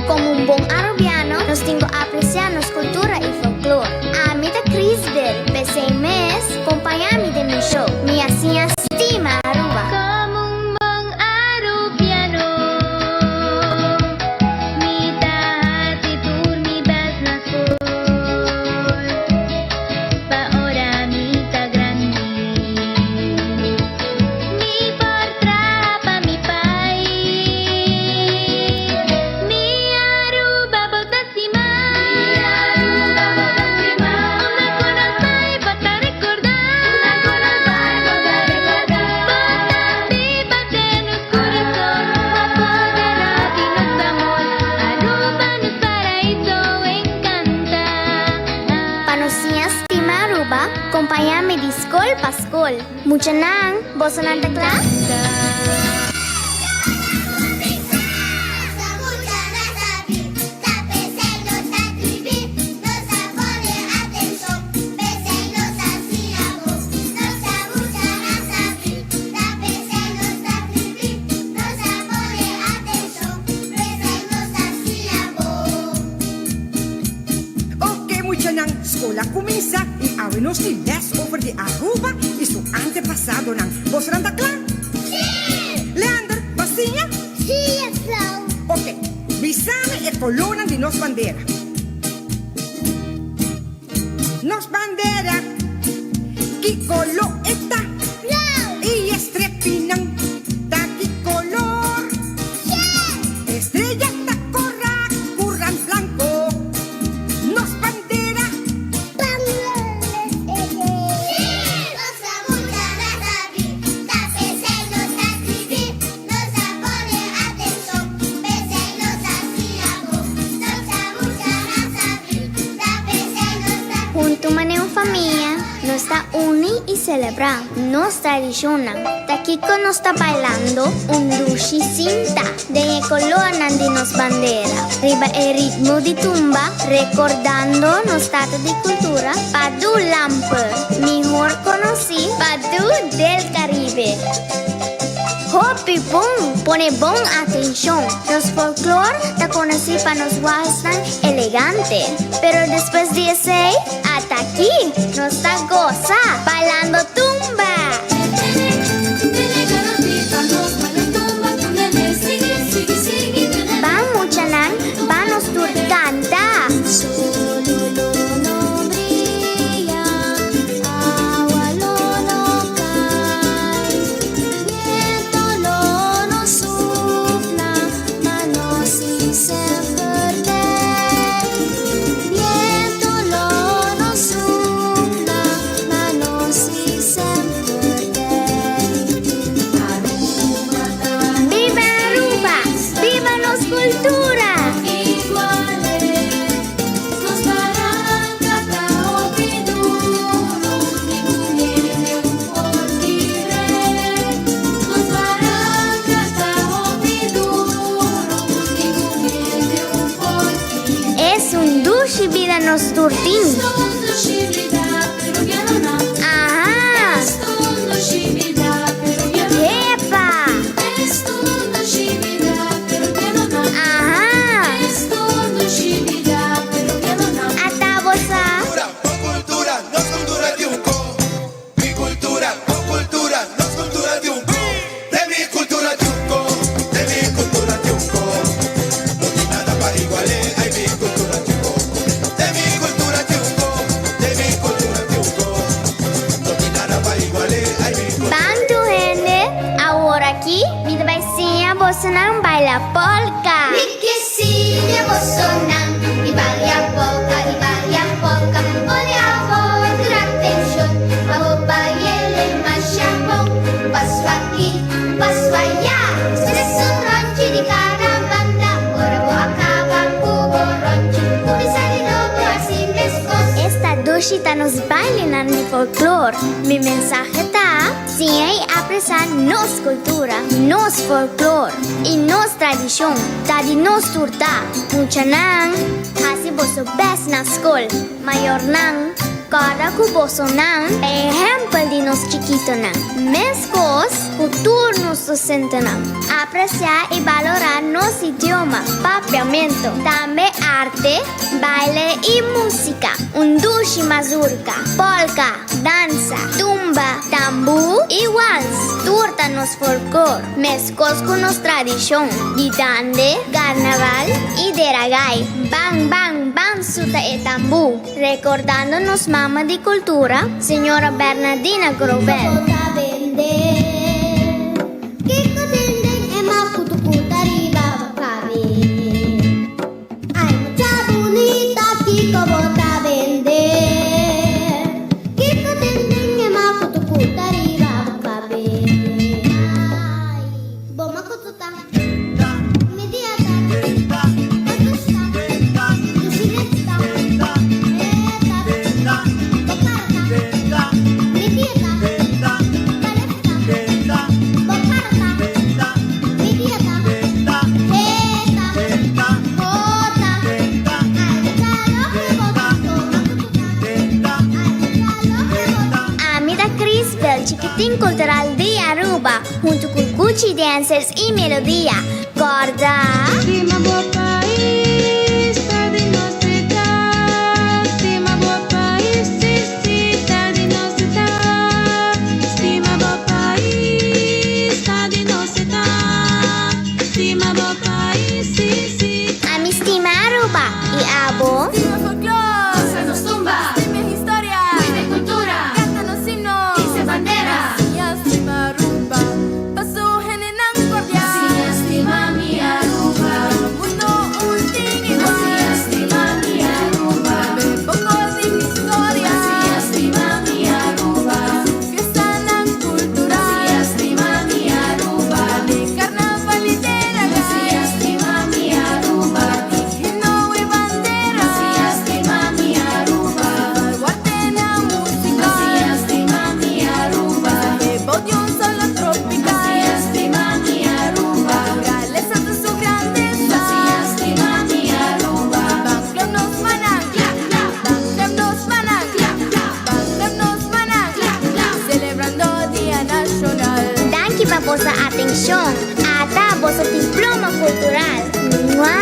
Como un bon Arubiano nos tin cu aprecia nos cultura y folklore. Ami ta Crisbel, p'esey mes compaña mi den mi show. Mi a siña stima Aruba. Como un bon Arubiano mi ta haci tur mi best na school pa ora mi ta grandi. Mi por traha pa mi pais. Mi Aruba bo ta stima. Mi Aruba bo ta stima. Unda cu nos bay bo ta recorda. Unda cu nos bay bo ta recorda. Bo ta biba den nos corazon. Bo apodera di nos amor. Aruba nos paraiso encanta. Pa nos siña stima Aruba, compaña mi di scol pa scol. Muchanan, bosonan ta cla? Ok muchanan, skol a kuminsá i awe nos tin lès over di Aruba i su antepasadonan. Bosonan ta kla? Sí! Leander, bo a siña? Sí, juffrouw. Ok, bisami e kolónan di nos bandera. Nos bandera, ki koló e ta? Blauw! I e strepinan ta ki kolor? Geel! E streya ta kòrá ku rant blanko. Nos bandera. Hunto manera un famia, nos ta uni y celebra nos tradicionnan. Ta kico nos ta bailando? Un dushi sinta den e colornan di nos bandera, riba e ritmo di tumba, recordando nos tata di cultura, Padu Lamper, mihor conoci Padu del Caribe. Hopi bon! Pone bon atencion! Nos folklor ta conoci pa nos walsnan elegante. Pero despues di esey, ata aki nos ta goza bailando tumba! Ban muchanan, ban nos tur canta! Biba Aruba! Biba nos cultura! Es un dushi bida nos tur tin. Aha! Epa! Aha! Ata bo sa? Cultura, nos cultura di un co. Mi cultura, bo cultura, nos cultura di un co. De mi cultura di un co, de mi cultura di un co. No tin nada pa igual'é, ay mi cultura di un co. De mi cultura di un co, de mi cultura di un co. No tin nada pa igual'é, ay mi cultura. Ban tur hende, awor aki mi ta bai siña bosonan baila polka. Mi ke siña bosonan di baila polka, di baila polka. Pone awor tur atenshon, pa bo bail'é masha bon. Un paso aki, un paso aya, despues un ronchi di kada banda. Ora bo a kaba ku bo ronchi, kuminsá di nobo hasi meskos. Esta dushi ta nos bailenan di folklor. Mi mensahe ta. Siña i apresiá nos kultura, nos folklor i nos tradishon. Ta di nos tur ta. Muchanan, hasi boso bèst na skol. Mayornan, kòrda ku bosonan ta e ehèmpel di nos chikitonan, meskos ku tur nos dosentenan. Apresiá i balorá nos idioma, papiamentu, tambe arte, baile i músika. Un dushi mazurka, polka, dansa, tumba, tambú i wals, tur ta nos folklor, meskos ku nos tradishon di dande, karnaval i deragai. Ban, ban, ban suta e tambú, rekordando nos mama di kultura, señora Bernadina Grobel. Kiko tin den e makutu ku ta riba bo kabes? Ay mucha bunita kiko bo ta bende? Kiko tin den e makutu ku ta riba bo kabes? Ay bo makutu ta media ta pa gusta dushi resta e ta bo kara ta media ta pa lefta bo kara ta media ta heta hota Ami ta Crisbel, chikitin kultural di Aruba, huntu ku Gucci Dancers i Melodia. Kòrda! Stima bo pais, ta di nos edat. Stima bo pais, si, si, ta di nos edat. Stima bo pais, ta di nos edat. Stima bo pais, si, si. Ami stima Aruba, i abo? Stima folklor, Goza nos tumba, stima historia, cuida cultura, canta nos himno, hisa bandera. Siña stima Aruba, pa su hendenan cordial. Siña stima mi Aruba, Mundo un tin igual. Siña stima mi Aruba, Poco di historia, Siña stima mi Aruba, fiestanan cultural. Siña stima mi Aruba, De carnaval y de la Siña stima mi Aruba, himno y bandera. Siña stima mi Aruba, Baluarte na música. Siña stima mi Aruba, Bebo de un solo tropical. Siña stima mi Aruba, Naturaleza de su grandeza. Siña stima mi Aruba. Banclub nos manan, Banclub nos manan, Banclub nos manan, celebrando Dia Nacional. Danki pa boso atenshon. Ata boso diploma kultural. Mua!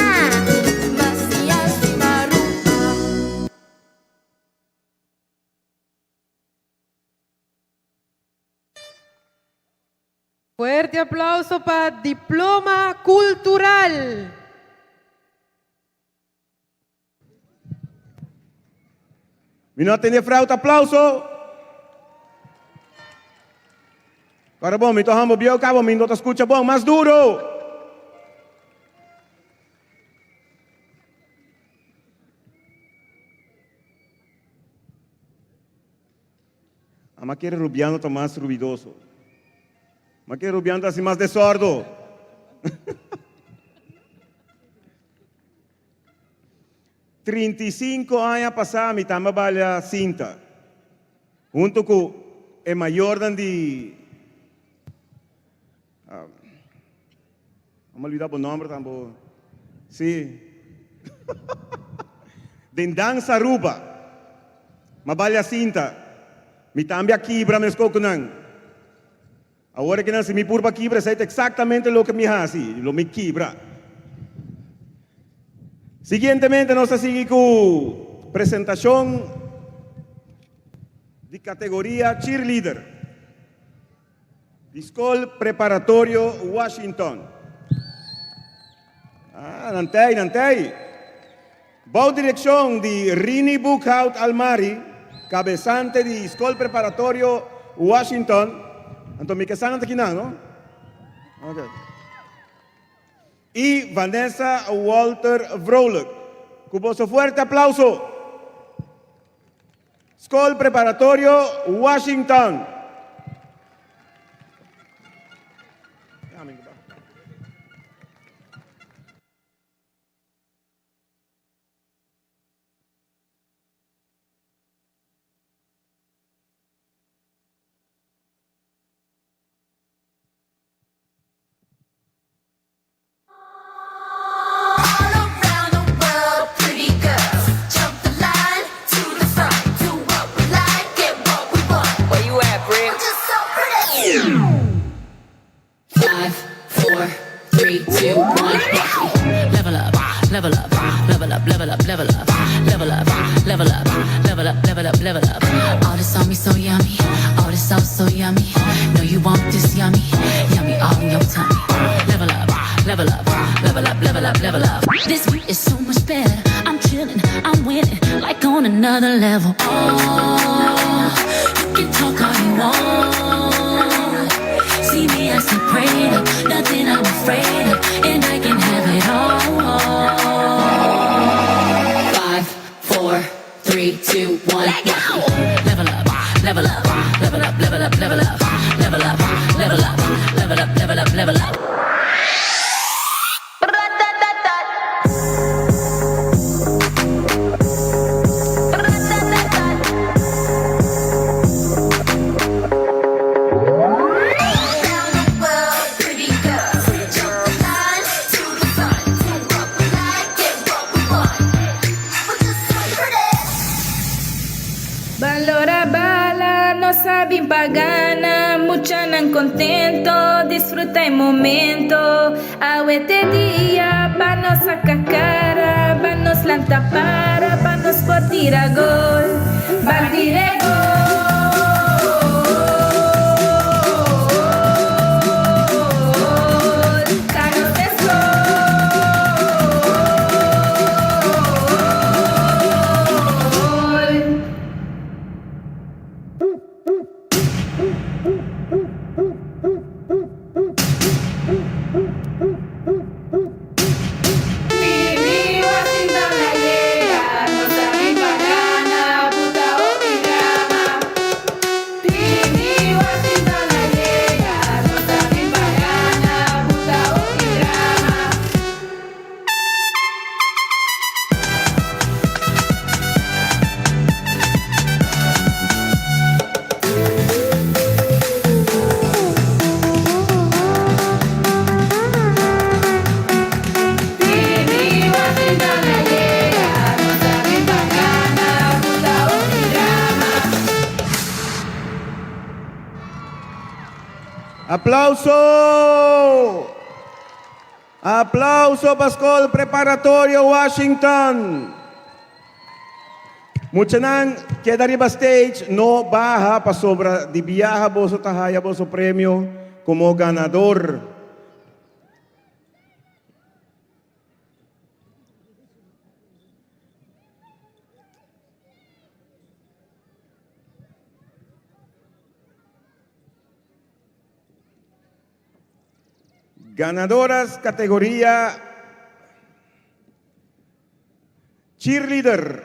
Siña stima Aruba. Fuerte aplauso pa Diploma Kultural. Mi no a tende fruit aplauso. Ahora bon, mi to hambo bieu cabo, mi no ta escucha bon. Mas duro. Ama quiere rubiano ta mas ruidoso. Ma quiere rubiano ta así mas desordo. 35 aña pasá mi tamba balia sinta. Hunto ku e mayornan di ah, mi a olvidá bo nòmber tambo. Sí. Den Danza Aruba. M'a balia sinta. Mi tambe a kibra meskos ku nan. Awor ke nan si mi purba kibra esei ta eksaktamente loke mi hasi, lo mi kibra. Siguientemente nos ta sigui ku presentashon di kategoria cheerleader di Skol Preparatorio Washington. Ah, nan tei, nan tei. Bou direkshon di Rini Boekhout Almari, kabesante di Skol Preparatorio Washington. Anto mi ke sa nan ta kinan, no? Ok. I Vanessa Walter Vrolijk. Ku boso fuerte aplauso. Skol Preparatorio Washington. up, level up. All this on me so yummy. All this sauce so yummy. Know you want this yummy. Yummy all in your tummy. Level up, level up, level up, level up, level up. This beat is so much better. I'm chilling, I'm winning, like on another level. Oh, you can talk all you want. See me, I stay prayed up, nothing I'm afraid of, and I can have it all. Five, four, three, two, one. Let go. Level up, level up, level up, level up, level up, level up, level up, level up, level up, level up. Balora bala, no sabi pagana, muchanan contento, disfruta el momento. Awete dia, panos saca cara, panos lanta para, panos por tira gol, batire gol, Carlos es gol. Tini Washington la llega, no sabe pagana, puta opigrama. Tini Washington la llega, no sabe pagana, puta opigrama. Tini Washington la llega, no sabe pagana, puta opigrama. Aplauso! Aplauso Pascol Preparatorio Washington. Muchanan, queda arriba stage, no baja pa sobra di viaja boso tahaya boso premio como ganador. Ganadoras categoría cheerleader.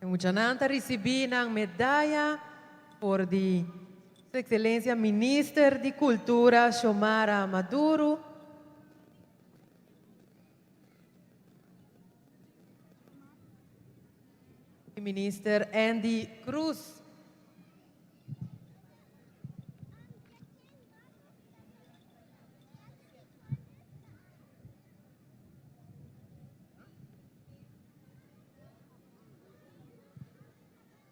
Muchanan ta ricibi nan medaya for di Su Excelencia Minister di Cultura Xiomara Maduro. Y Minister Andy Cruz.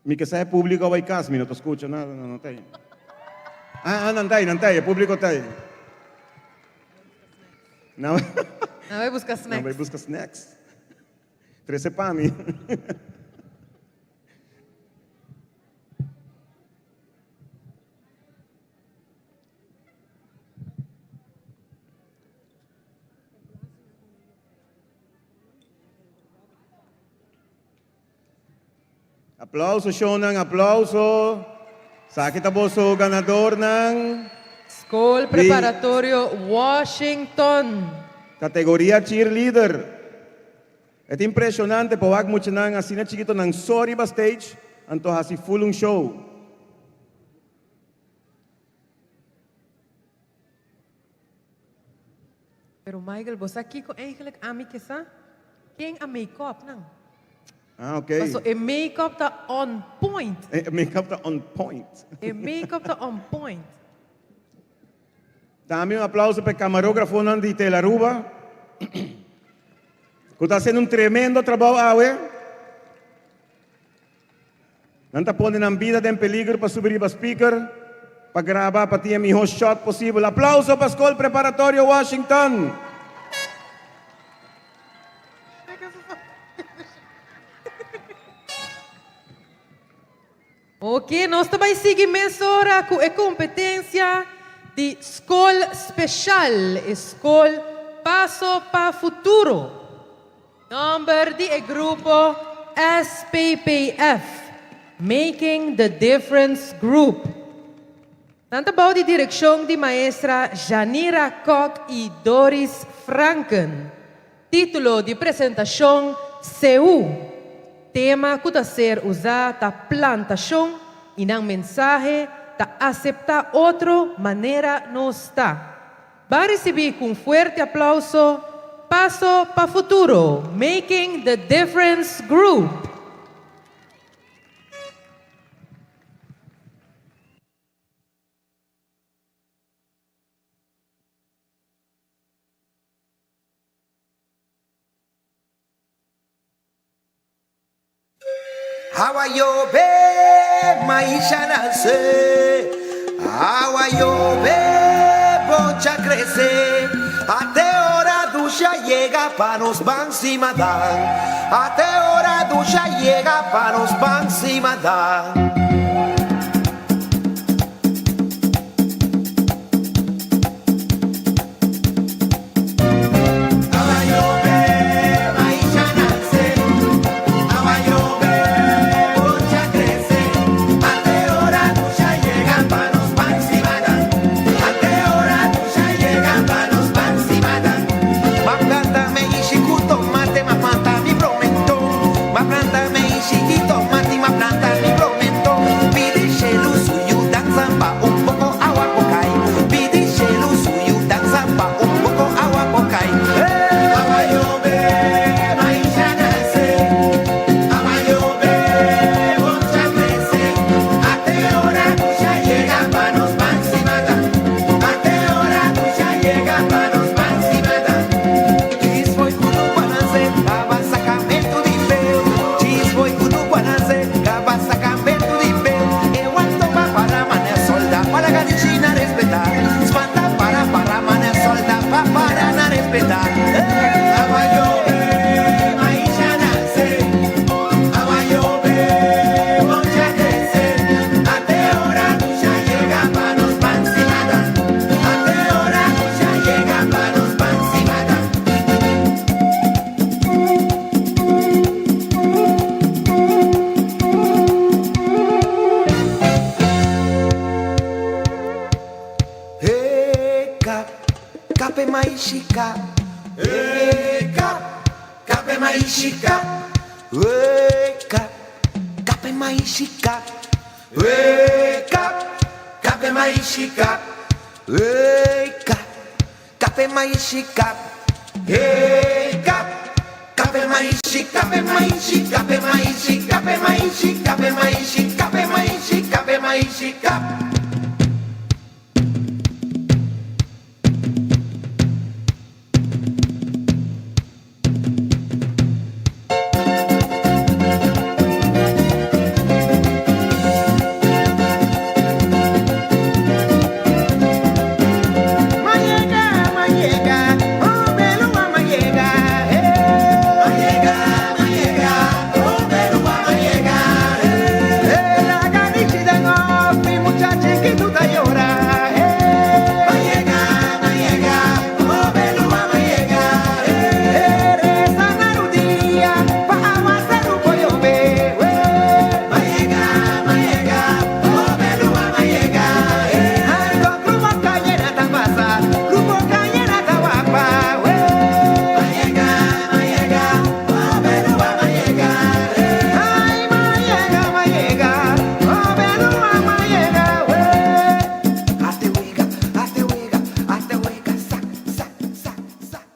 Mi ke sa e publico a bai cas, mi no ta scucha nada, no, no ta ahí. Ah, ah, nan ta ahí, nan ta ahí, e publico ta ahí. Nan Nan bai busca snacks. Nan bai busca snacks. Trece pa mi. Aplauso shownan, aplauso. Saki ta boso ganadornan. Skol Preparatorio Washington. Categoria cheerleader. E ta impresionante pa wak muchanan asina chikito nan so riba stage anto hasi full un show. Pero Michael, bo sa kiko eigenlijk ami ke sa? Ken a make-up nan? Ah, ok. Paso e make-up ta on point. E make-up ta on point. E make-up ta on point. Tambe un aplauso pa e camarografonan di Telaruba cu ta haciendo un tremendo trabou awe. Nan ta pone nan bida den peligro pa subi riba speaker pa graba pa tin e miho shot posibel. Aplauso pa Skol Preparatorio Washington! Ok, nos ta bai sigui mesora ku e kompetensia di Skol Speshal, e skol Paso pa Futuro. Nòmber di e grupo SPPF, Making the Difference Group. Nan ta bou di direkshon di maestra Janira Kok i Doris Franken. Título di presentashon Seú. Tema ku ta ser usá ta plantashon i nan mensahe ta aseptá otro manera nos ta. Ban risibí ku un fuerte aplauso Paso pa Futuro, Making the Difference Group. Awa yobe, maisha nace. Awa yobe, bocha crece. Ate ora dusha llega pa nos ban simadan. Ate ora dusha llega pa nos ban simadan. Hey, kap, kape maishika. Hey, kap, kape maishika. Hey, kap, kape maishika. Hey, kap, kape maishika. Hey, kap, kape maishika. Hey, kap, kape maishi, kape maishi, kape maishi, kape maishi, kape maishi, kape maishi, kape maishi, kap. Mayega, mayega, oh belua mayega, eh. Mayega, mayega, oh belua mayega, eh. La ganichi de mi muchachiquito llora, eh. Mayega, mayega, oh belua mayega, eh. Eres anarudía, pa aguasar un pollo be, eh. Mayega, mayega, oh belua mayega, eh. Algo grupo cayena tabasa, grupo cayena tawapa, eh. Mayega, mayega, oh belua mayega, eh. Ay, mayega, mayega, oh belua mayega, eh. Hazte huiga, hazte huiga, hazte huiga, sac, sac, sac, sac.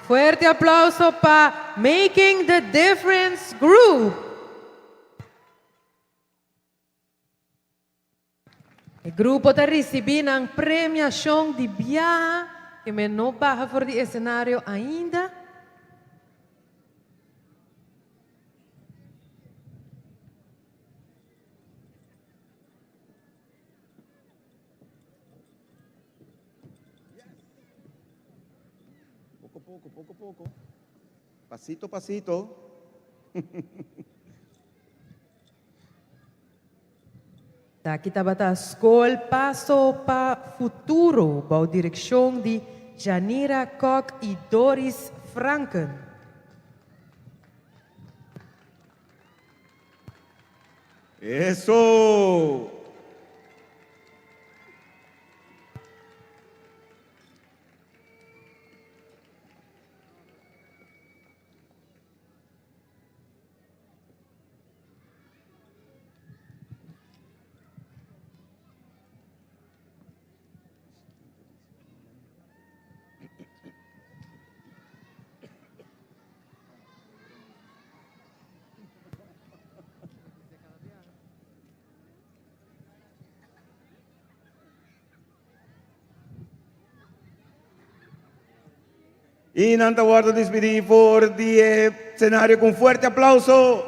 Fuerte aplauso pa Making the Difference Group. E grupo ta risibí nan premiashon di biaha ke men no baha for di esenario ainda. poko, poko poko. Pasito pasito. Taki tabata Skol Paso pa Futuro bou direkshon di Janira Kok i Doris Franken. Eso! Y nan ta wordo despidi for di e scenario cu un fuerte aplauso.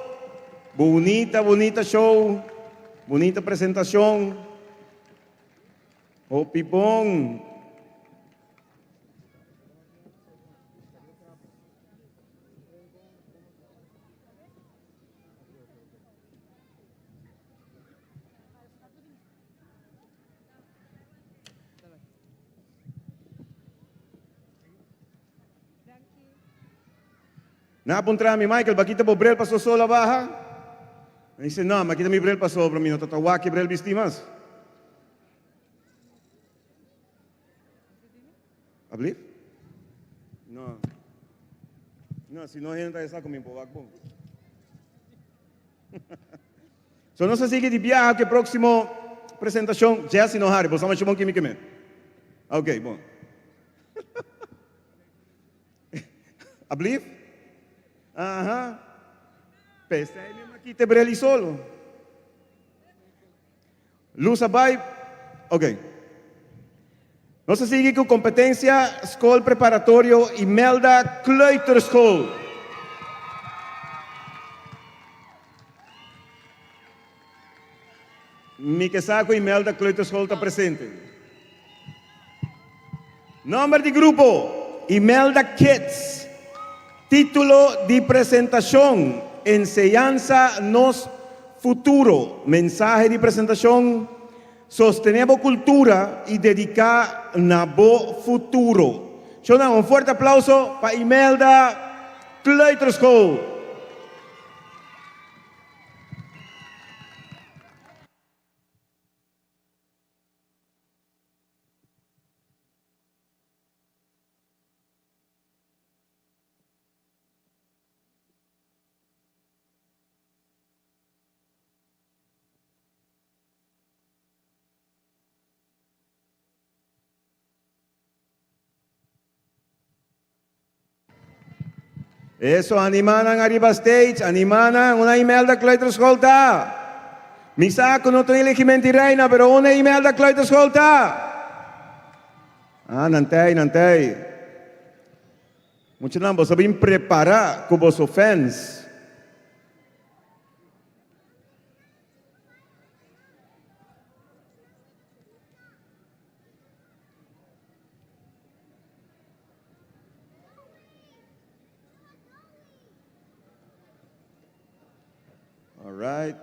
Bunita, bunita show. Bunita presentacion. Hopi bon. Na puntra mi, Michael, bakita bo brel paso sol a baha? Mi dice, no, makita mi brel pasobra mi no ta ta wak e brel bisti mas. Ablief? No. No, si no hende ta sa ku mi por wak bon. So nos a sigui di biaha ku e próksimo presentashon. Jesse no hari, bo sa masha bon kimi ke men. Ok, bon. Ablief? Aha. P'esei mi a kita e brel i solo. Luz a bai. Ok. Nos a sigui ku kompetensia Skol Preparatorio Imelda Kleuterschool. Mi ke sa ku Imelda Kleuterschool ta presente. Nomber di grupo, Imelda Kids. Título di presentashon, Enseñansa nos futuro. Mensahe di presentashon, Sostené bo kultura i dediká na bo futuro. Shownan, un fuerte aplauso pa Imelda Kleuterschool. Eso, animá nan ariba stage, animá nan, una Imelda Kleuterschool ta. Mi sa ku no ta un elegimenti reina, pero una Imelda Kleuterschool ta. Ah, nan tei, nan tei. Muchanan, boso bin prepará ku boso fans. All right.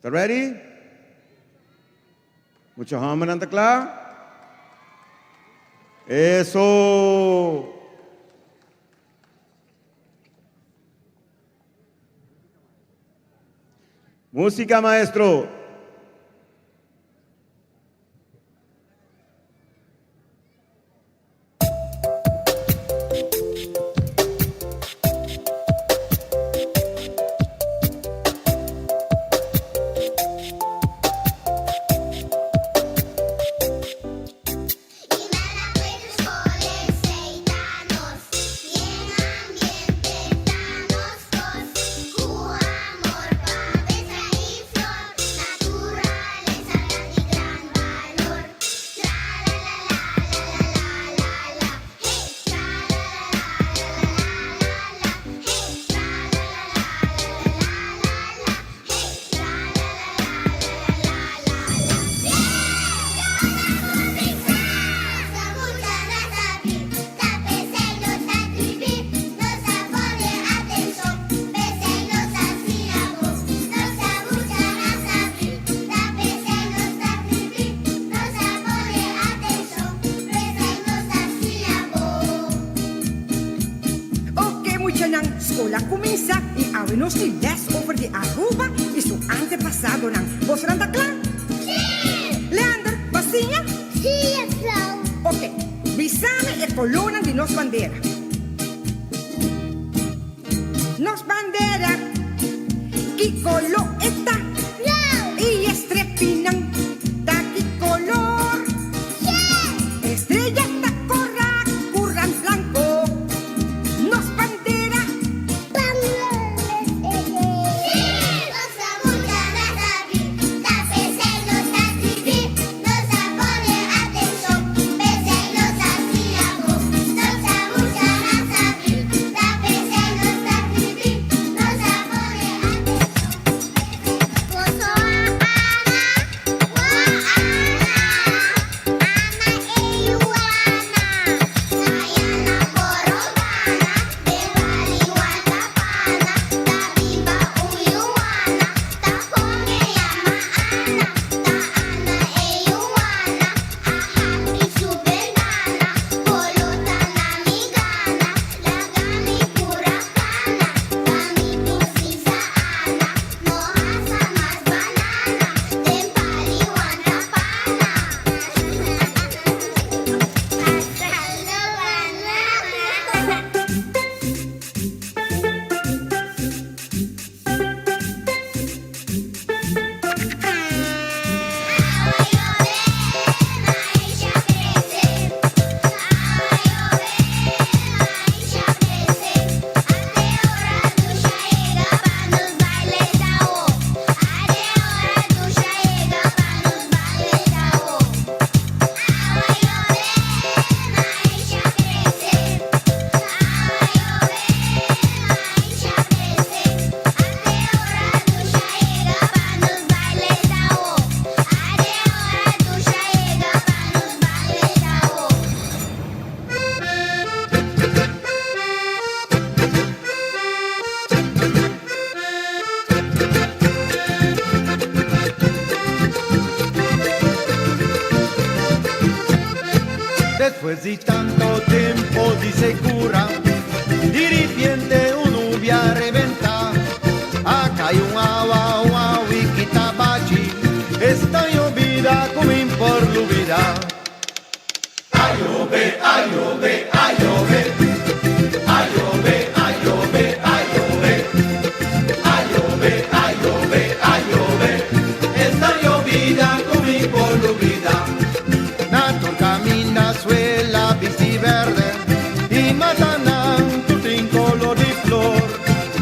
Ta ready? Mucha hòmbernan ta kla? Eso! Músika, maestro! Skol a kuminsá i awe nos tin lès over di Aruba i su antepasadonan. Bosonan ta kla? Sí! Leander, bo siña? Sí, juffrouw. Oké, bisa mi e kolónan di nos bandera. Nos bandera, ki koló e ta? Blauw. I e strepinan ta ki kolor? Geel. E estrella ta korá ku rand blanko. Nos bandera. Despues di tanto tempo di secura, di ripiente un nubia a reventa, a cay un awa, un awi kita bachi, esta yobida cu mi por lubida. A yobe, a yobe, a yobe, a yobe, a yobe, a yobe, a yobe, a yobe, a yobe, esta yobida cu mi por lubida. Na tur caminda suela bisti berde y matanan tur tin color di flor.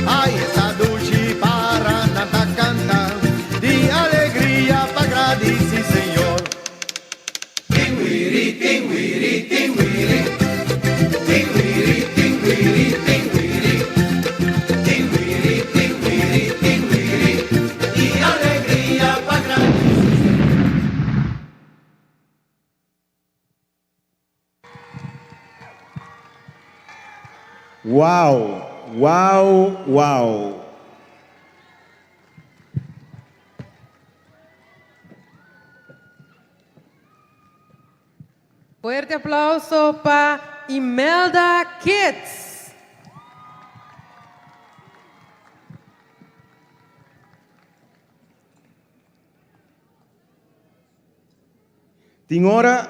Ay esta dushi paranan ta canta di alegria pa gradici Señor. Tinguiri, tinguiri, tinguiri, tinguiri, tinguiri, tinguiri, tinguiri, tinguiri, tinguiri, di alegria pa gradici Señor. Wow! Wow! Wow! Fuerte aplauso pa Imelda Kids. Tin ora,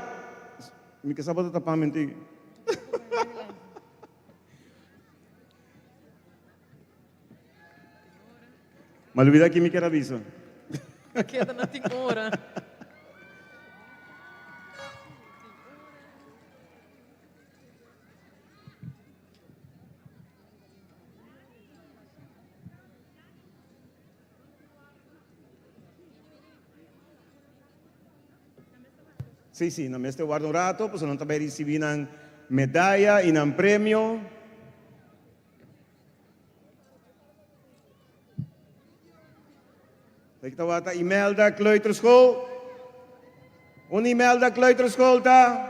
mi ke sa bo ta tapa menti. Ma lubida ki mi kier a bisa. Keda na tin ora. Sí, sí, nan mester warda un rato, pasobra nan ta bai ricibi nan medaya y nan premio. Esaki tabata Imelda Kleuterschool. Un Imelda Kleuterschool ta.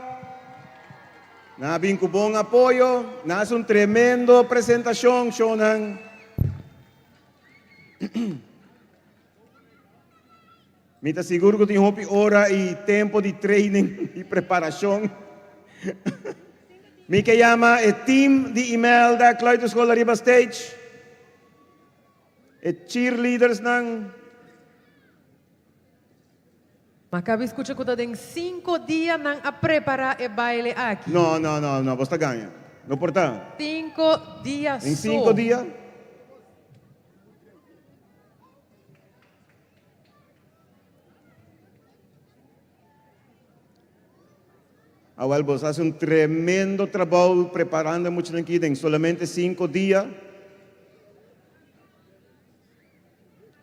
Nan a bin cu bon apoyo. Nan haci un tremendo presentacion, shownan. Mi ta sigur ku tin hopi ora i tempu di training i preparashon. Mi ke yama e team di Imelda Kleuterschool ariba stage. E cheerleadersnan. Mi a caba di scucha cu ta den cinco dia nan a prepara e baile aki. No, no, no, no, bo ta gaña. No por ta. Cinco dia Den so. cinco dia? Awel, bo a haci un tremendo trabou preparando muchanan aki den solamente cinco dia.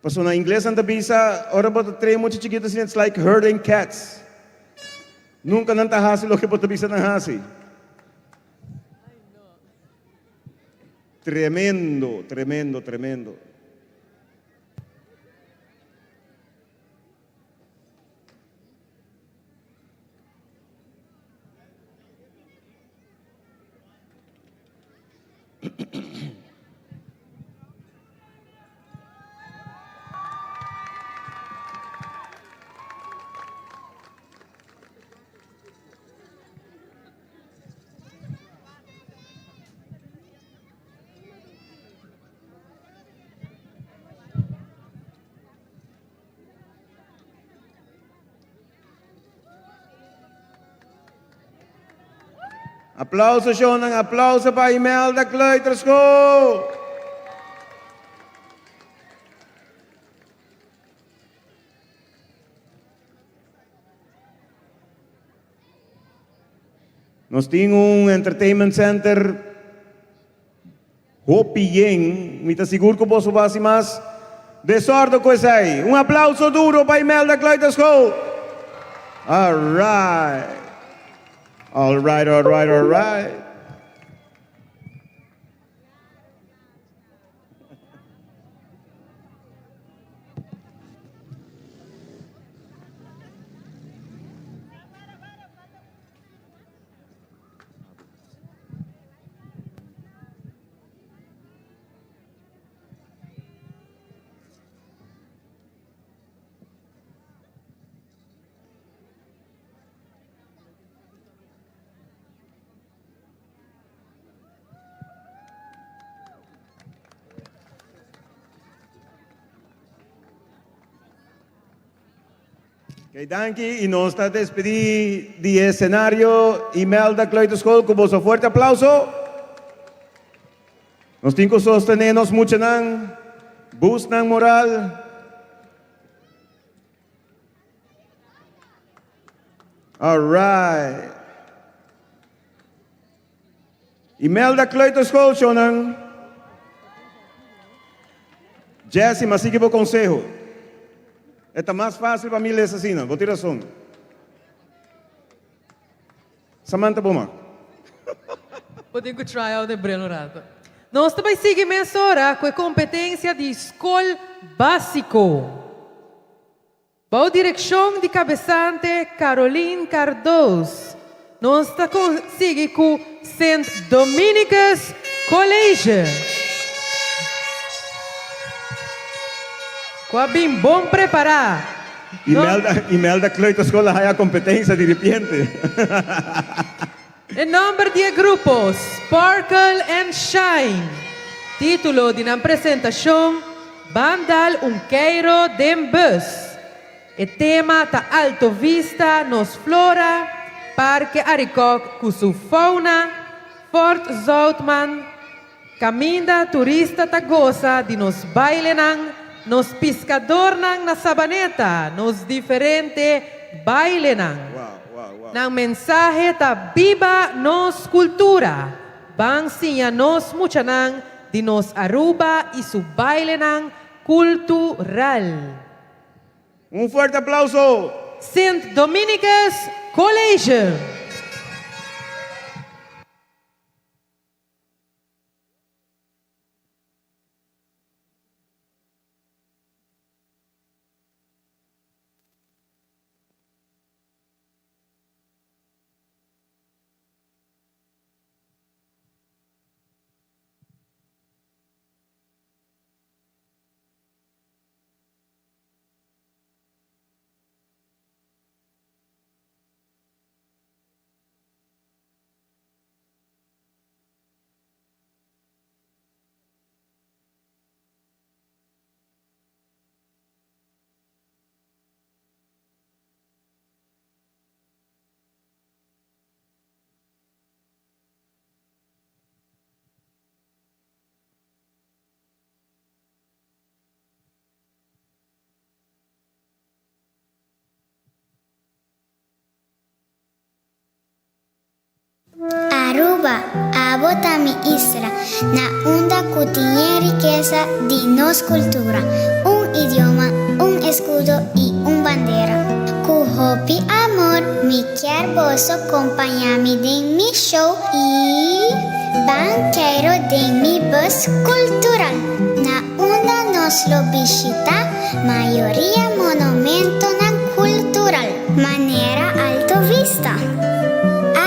Paso na ingles nan ta bisa, ora bo ta train mucha chikito asina, it's like herding cats. Nunca nan ta haci loke bo ta bisa nan haci. Tremendo, tremendo, tremendo. Aplauso, Shonan. Aplauso pa Imelda Kleuterschool. Nos tin un entertainment center hopi yen. Mi ta sigur cu boso ta haci mas desordo cu esey. Un aplauso duro pa Imelda Kleuterschool. All right. All right, all right, all right. Ok, danki. Y nos ta despedi di escenario Imelda Kleuterschool cu boso fuerte aplauso. Nos tin cu sostene nos muchanan, boost nan moral. All right. Imelda Kleuterschool, shonan. Jesse, m'a sigui bo conseho. Ta mas facil pa mi lesa asina, bo tin rason. Samantha Boma. Bo tin cu try out e bril un rato. Nos ta bay sigui mesora cu e competencia di scol basico. Bou direccion di cabesante Caroline Cardoos, nos ta sigui cu Sint Dominicus College. Cu a bin bon prepara. Imelda, Imelda Kleuterschool a haya competencia di repente. E nomber di e grupo, Sparkle and Shine. Titulo di nan presentacion, Ban dal un keiro den bus. E tema ta Alto Vista, nos flora, Parke Arikok cu su fauna, Fort Zoutman, caminda turista ta goza di nos bailenan, nos piscadornan na Sabaneta, nos diferente bailenan. Nan mensahe ta biba nos cultura, ban siña nos muchanan di nos Aruba y su bailenan cultural. Un fuerte aplauso! Sint Dominicus College. Aruba, abo ta mi isla, na unda cu tin e rikesa di nos cultura, un idioma, un escudo y un bandera. Cu hopi amor mi kier boso compaña mi den mi show y ban keiro den mi bus cultural, na unda nos lo bishita mayoria monumentonan cultural, manera Alto Vista.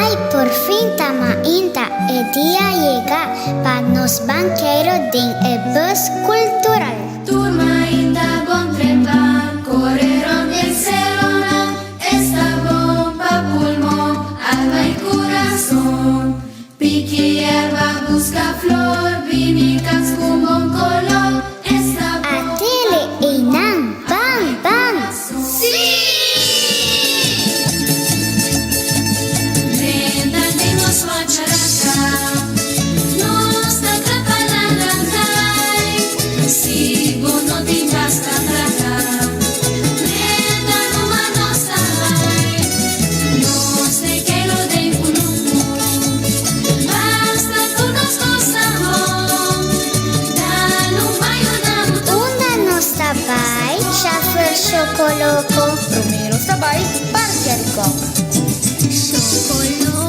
Ay, por fin ta mainta e dia yega pa nos ban keiro den e bus cultural. Tur mainta bon trempan, core rond den seronan, esta bon pa pulmon, alma y curason. Piki yerba, busca flor, bini cas cu bon color, esta bon A tele einan, ban, ban! Sí! Drenta den nos guacharaca, nos ta cla pa lantay. Si bo no tin basta placa, drenta numa nos ta bay. Nos te kero den cunucu, basta cu nos goza bon. Dal un bayo na bo Unda nos ta bay, Chauffeur Chocoloco? Prome nos ta bay Parke Arikok. Chocoloco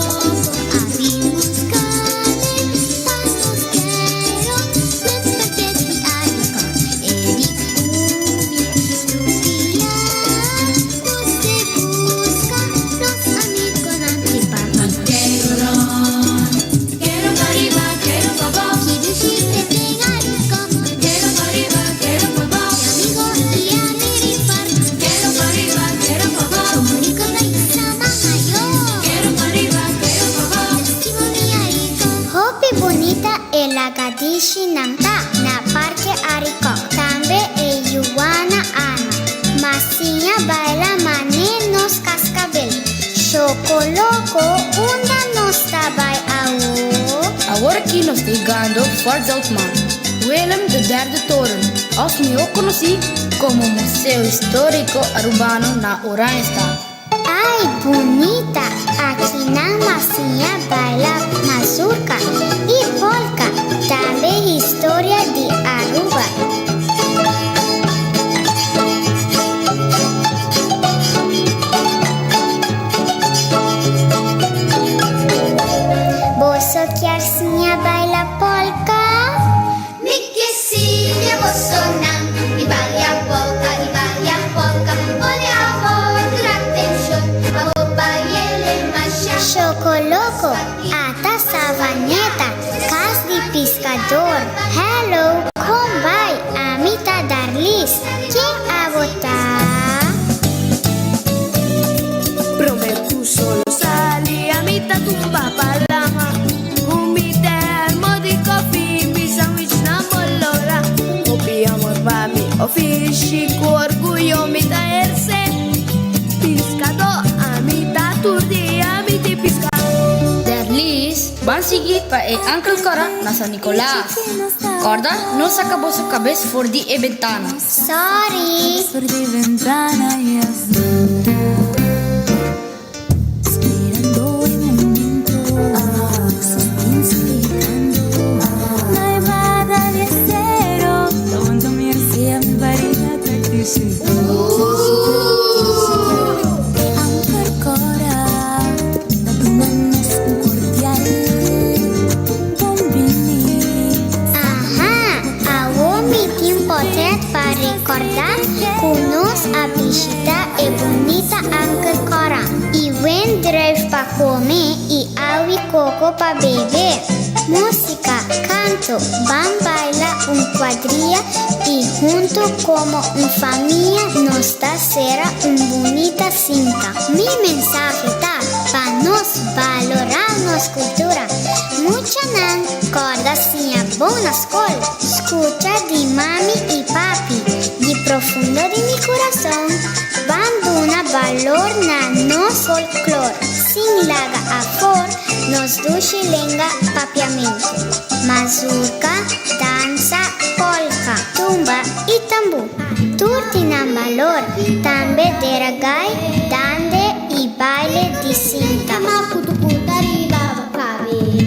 a bin buscami pa nos kero den parke di Arikok. E di cu mi tur dia nos te busca nos amigonan di parke. Kero rond, kero pariba, kero pabou. Ki dushi ta den Arikok. Kero pariba, kero pabou. Mi amigo y ami riparti. Kero pariba, kero pabou. Chomorico ta isa mama yo. Kero pariba, kero pabou. Stima mi Arikok. Hopi bunita e lagadishinan ta na Parke Arikok. Tambe e Yuwana Ana. M'a siña baila mane nos cascabel. Chocoloco, unda nos ta bay awo? Awor aki nos ta yegando Fort Zoutman, Willem de Derde Toren, of miho conoci como Museo Historico Arubano na Oranjestad. Ay, bunita! Akinan m'a siña baila mazurka y polka, tambe historia di Aruba. Boso kier siña baila polka? Mi kier siña bosonan y baila polka y baila polka. Pone amor atención, abo baile masha. Chocoloco, ata Savaneta, Cas di Piscador. Hello, con bay? Ami ta Darlis. Ken abo ta? Prome cu solo sali, ami ta tumba pa lama. Cu mi termo di koffie, mi sandwich na molora. Hopi amor pa mi ofishi, cu orguyo mi ta eherce. Piscado, ami ta tur dia, mi ta pisca. Derlis, ban sigui pa e Anker Cora na San Nicolas. Corda, no saca boso cabes for di e bentana. Sorry. For di ventana y así. Esperando el momento, suspenso gritando. No hay nada de acero, aguanto mi arcilla, mi varilla, te Anker Cora, dándonos un cordial bon bini. Aha, awo mi tin potret pa recorda cu nos a bishita e bunita Anker Cora. Y wendruif pa come y awi coco pa bebe. Musica, canto, ban baila un cuadrilla y hunto como un famia nos ta cera un bunita cinta. Mi mensahe ta pa nos balora nos cultura. Muchanan corda siña bon na scol. Scucha di mami y papi, di profundo di mi curason, ban duna balor na nos folklor. Sin laga afor nos dushi lenga papiamento. Mazurka, danza, polka, tumba y tambu. Tur tin nan balor, tambe dera gai, dande y baile di cinta. Makutu riba bo cabes.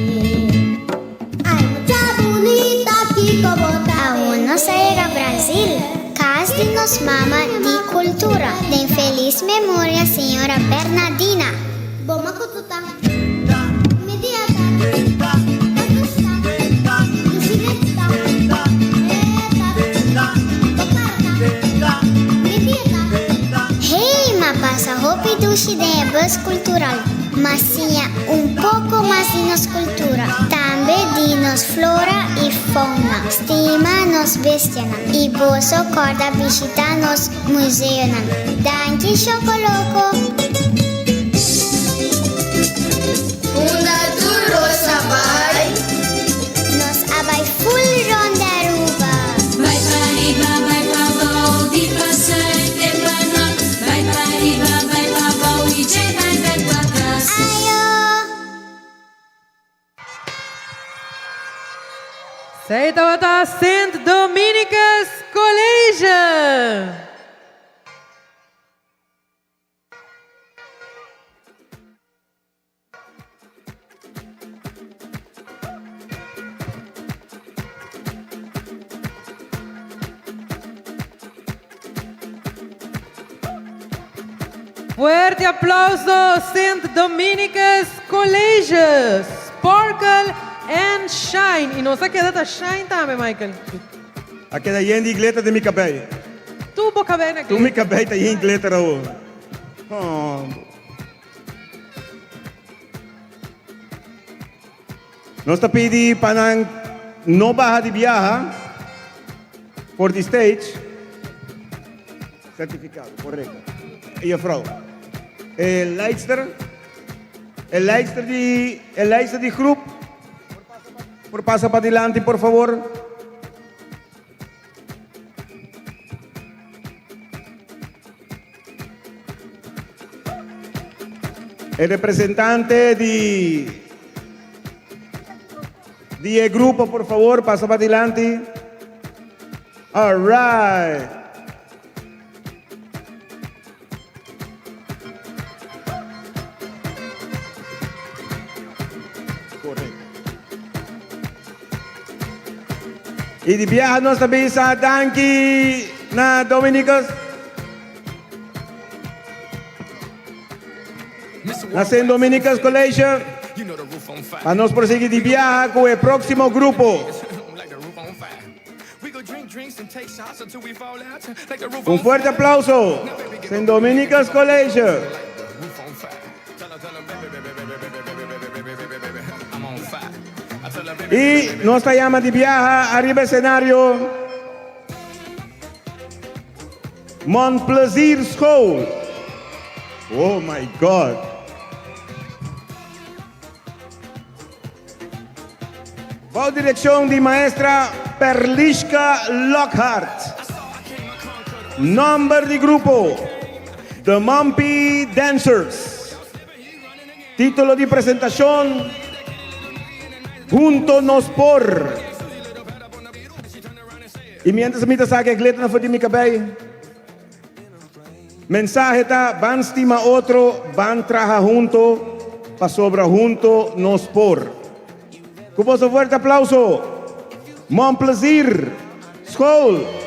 Nos a yega Brazil, cas di nos mama di cultura. Den feliz memoria señora Bernadina. Bo macututa. Mi dia ta. Ta gusta. Lucineta. E ta. Bo cara ta. Mi dia ta. Hey, m'a pasa hopi dushi den e bus cultural. M'a siña un poco mas di nos cultura, tambe di nos flora y fauna. Stima nos bestianan y boso corda bishita nos museonan. Danki Shokoloco! Unda tur rosa bai? Nos a bai full rond Aruba. Bai pa riba, bai pa bou, di pa zuid te pa noord. Bai pa riba, bai pa bou, y djei bai bek pa tras. Ayo! Esey tabata Sint Dominicus College. Fuerte aplauso, Sint Dominicus College. Sparkle and Shine. Y nos a keda ta shine tambe, Michael. A keda yen di glitter den mi cabey. Tur bo cabey na Tur mi glitter. cabey ta yen glitter awo. Oh. Nos ta pidi pa nan no baha di biaha for di stage. Certificado, correcto. Juffrouw, e leidster, e leidster di, e leidster di groep por pasa padilanti por favor. E representante di di e grupo por favor pasa padilanti. All right. Correcto. Y di biaha nos ta bisa danki na Dominicus. Na Sint Dominicus College. Pa nos prosegui di biaha cu e proximo grupo. Un fuerte aplauso, Sint Dominicus College. Y nos ta yama di biaha ariba escenario Mon Plaisir School. Oh my God. Bou direccion di maestra Perlishka Lockhart. Nomber di grupo, The Mumpy Dancers. Titulo di presentacion, Hunto Nos Por. Y mientras mi ta saca e glitter for di mi cabey, mensahe ta, ban stima otro, ban traha hunto, pasobra hunto nos por. Cu boso fuerte aplauso, Mon Plaisir School.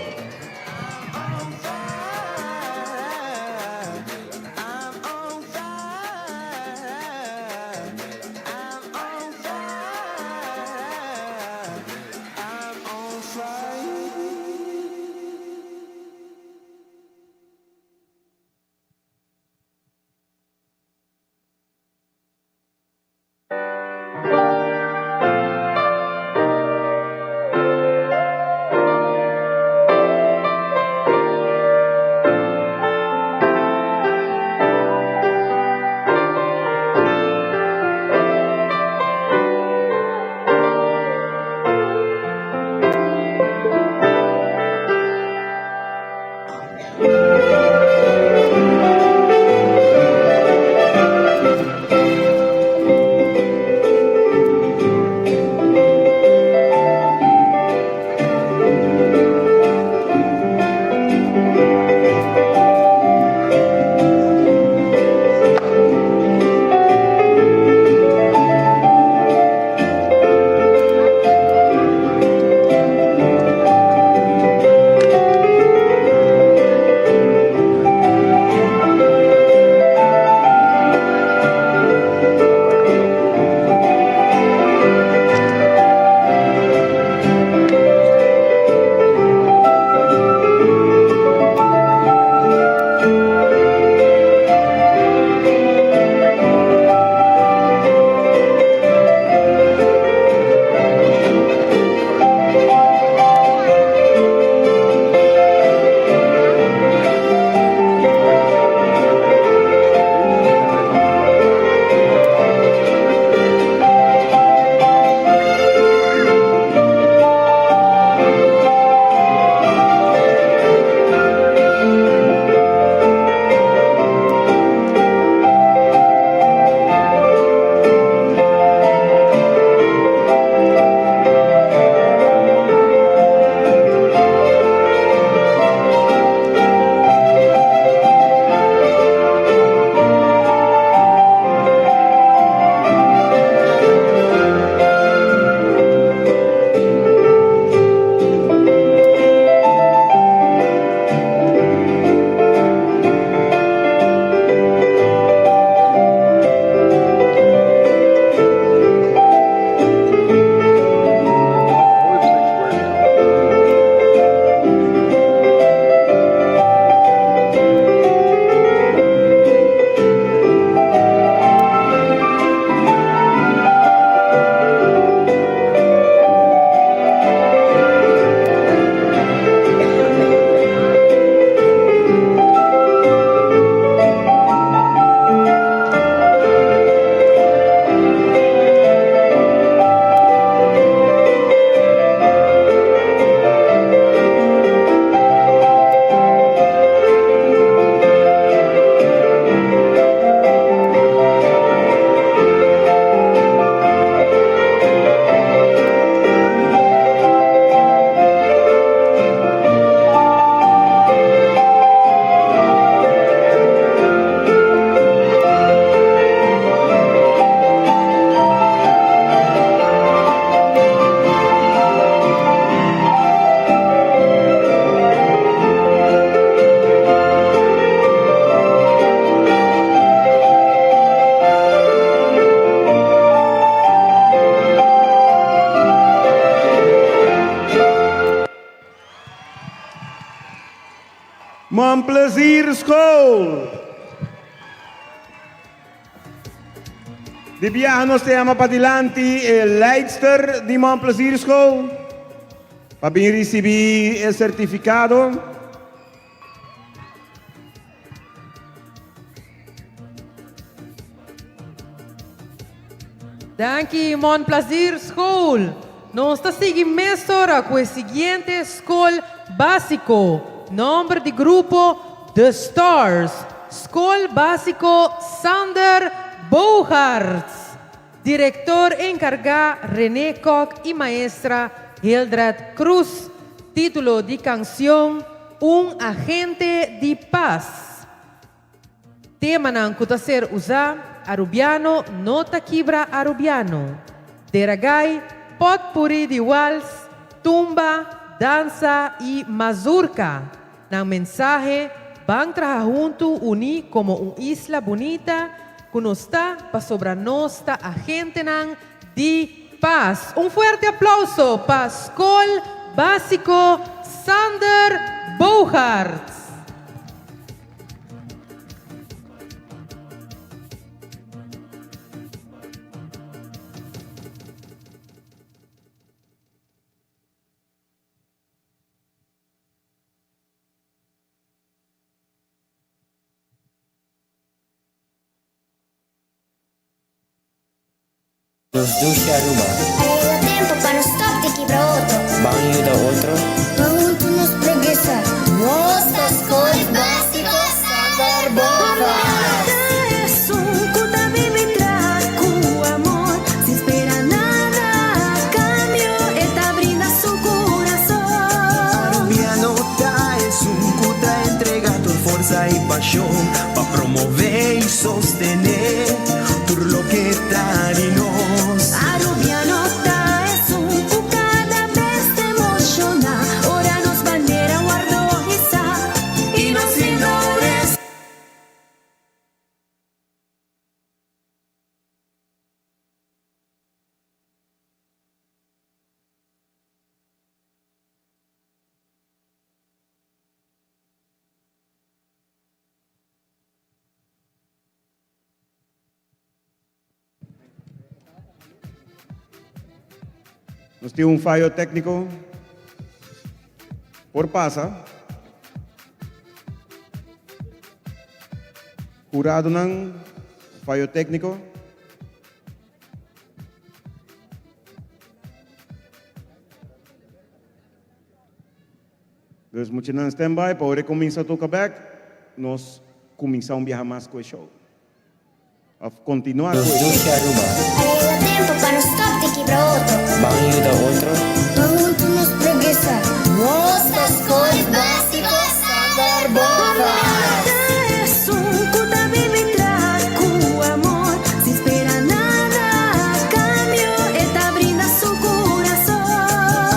Mon Plezier School. Di biaha nos ta yama padilanti e leidster di Mon Plezier School pa bin ricibi e certificado. Danki Mon Plazier School. Nos ta sigui mesora ku e siguiente skol básiko. Nòmber di grupo The Stars. Skol Básiko Sander Bogaerts. Direktor enkargá René Kok i maestra Hildred Cruz. Título di kansion Un agente di pas. Temanan ku ta ser usá, Arubiano no ta kibra Arubiano, Deragai, potpuri di wals, tumba, dansa i mazurka. Nan mensahe, Ban traha huntu uní komo un isla bunita ku nos ta pasobra nos ta agentenan di pas. Un fuerte aplauso pa Skol Básiko Sander Bogaerts. Nos dushi Aruba. A yega tempo pa nos stop di kibra otro. Ban yuda otro. Pa hunto nos progresa. Nos ta Skol Básiko Sander Bogaerts. Arubiano ta esun cu ta entrega tur forsa y pasion pa promove y sostene tur loke ta di nos. Arubiano ta esun cu cada bes ta emociona ora nos bandera wardo hisa y nos himno resona. Nos tin un fayo técnico. Por pasa. Juradonan, fayo técnico. Dus muchanan standby pa ora e cuminsa toca bek, nos cuminsa un biaha mas cu e show. Of continua cu e Nos show. dushi Aruba. A yega tempo pa nos stop di kibra otro. Ban yuda otro. Pa hunto nos progresa. Nos ta Skol Básiko Sander Bogaerts.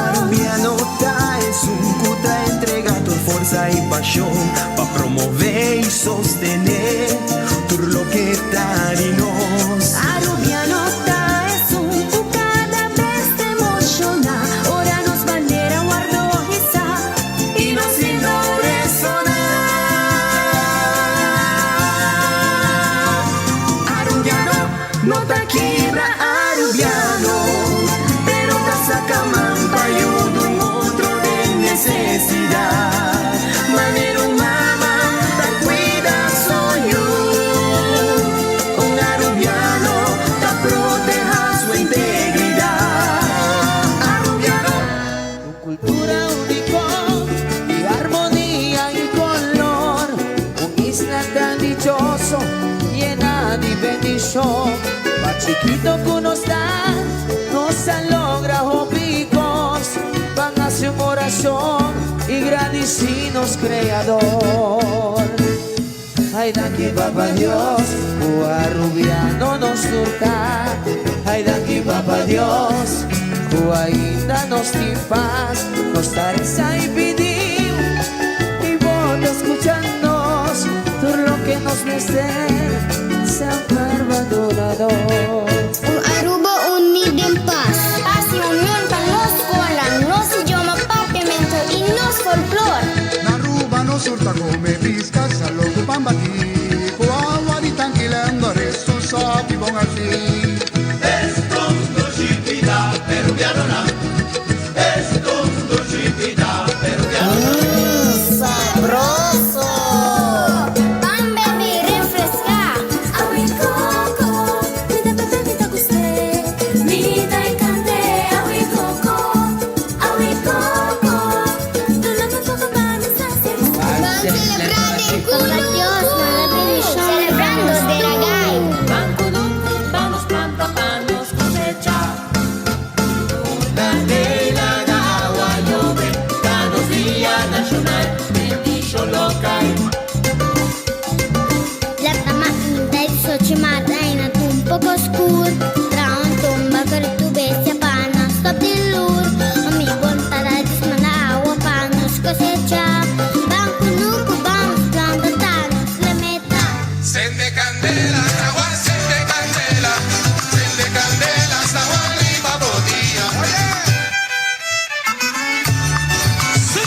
Arubiano ta esun cu ta entrega tur forsa y pasion pa promove y sostene tur loke ta di nos. Arubiano ta esun cu cada bes ta emociona ora nos bandera wardo hisa y nos himno resona. Arubiano no ta kibra Arubiano, pero ta saca man pa yuda un otro den necesidad. Manera un mama ta cuida su yu, un Arubiano ta proteha su integridad. Arubiano. Cultura único y armonía y color. Un isla tan dichoso, llena de bendición. Pa chiquito que nos da, nos logra jopicos. Van a hacer un oración y gradicinos creador. Ay, danki papá Dios, o Arubiano nos surta. Ay, danki papá Dios, o ainda nos tin paz. Nos tareza y pedir, y vos escucharnos, todo lo que nos mester, San Adorador. Un Aruba uni den paz. Paz y union pa nos scolnan, nos idioma Papiamento y nos folklore. Na Aruba nos surta. Ta come pisca, salo cu pan bati, cu awa di tanki lendo, resto sopi bon así. Esto es peruviano na. Esto es peruviano. Sabroso! Ban bebe refresca. Awa di coco, mi ta bebe, mi ta gusta. Mi ta encanta awa di coco, awa di coco. Duna mi poco pa mi sacia. Ban celebra den Celebrando Deragay. Ban cunucu, ban nos planta, pa nos cosecha. Candela, awa yobe, ta nos dia nacional, bendicion lo cay. Lanta mainta 18 maart ainda ta un poco scur. Traha un tumba core tur bestia pa nan stop di lur. Mi bon tata a manda awa pa nos cosecha. Ban cunucu, ban planta, ta nos meta. Sende candela, agua, sende candela. Sende candela, agua riba bo dia. Oye! Sí.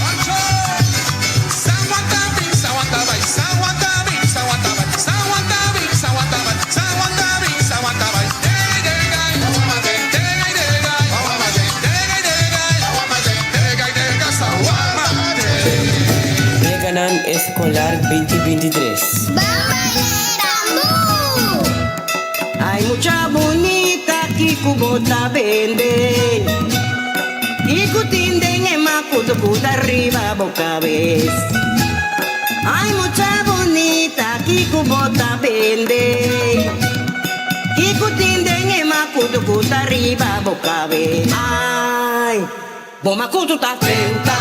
Ocho. San Juan Tabin, San Juan Tabay, San Juan Tabin, San Juan Tabay, San Juan Tabin, San Juan Tabay, San Juan Tabin, San Juan Tabay. Dega, dega, dega, dega, dega, dega, dega, San Juan. Weganan Escolar 2023. Ay, mucha bunita cu bo ta bende. Y cu tin den e macuto cu ta riba bo cabes. Ay, mucha bunita cu bo ta bende. Y cu tin den e macuto cu ta riba bo cabes. Ay, bo macuto ta tenta,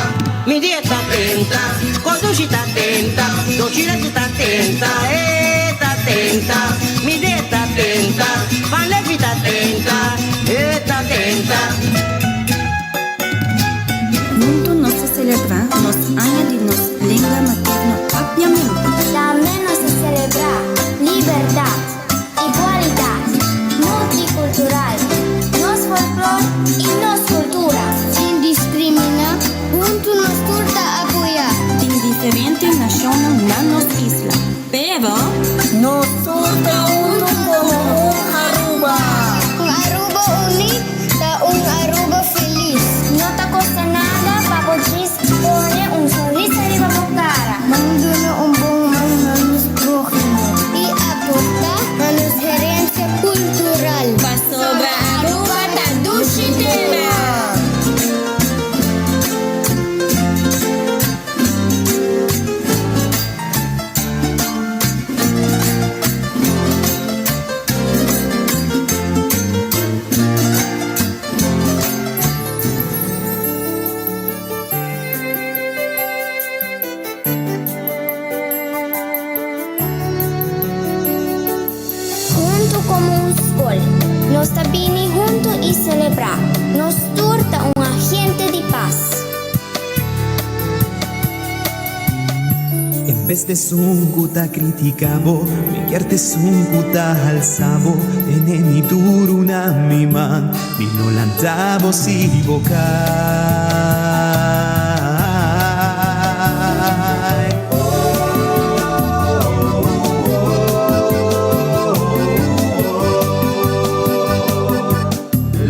mi dia ta tenta, conduci ta tenta, dolce ta tenta, e ta tenta, mi dia ta tenta, pan ta tenta, e ta tenta. Hunto nos ta celebra nos aña di nos lenga materno Papiamento. Tambe nos ta celebra libertad, igualdad, multicultural, nos folklore y nos cultura. Sin discrimina, hunto nos tur ta apoya. Tin diferente nacion na nos isla. Pero nos tur ta uno como un Aruba. Un Aruba uni, ta un Aruba feliz. No ta costa nada pa pone un sonrisa riba bo cara. Ban duna un bon man na nos prohimo. Y aporta na nos herencia cultural. Pasobra Aruba ta dushi tera. Hunto como un scol, nos ta bini hunto y celebra. Nos tur ta un agente di paz. En bes di esun cu ta critica bo, mi kier ta esun cu ta halsa bo, tene mi duro na mi man, mi lo lanta bo si bo cay.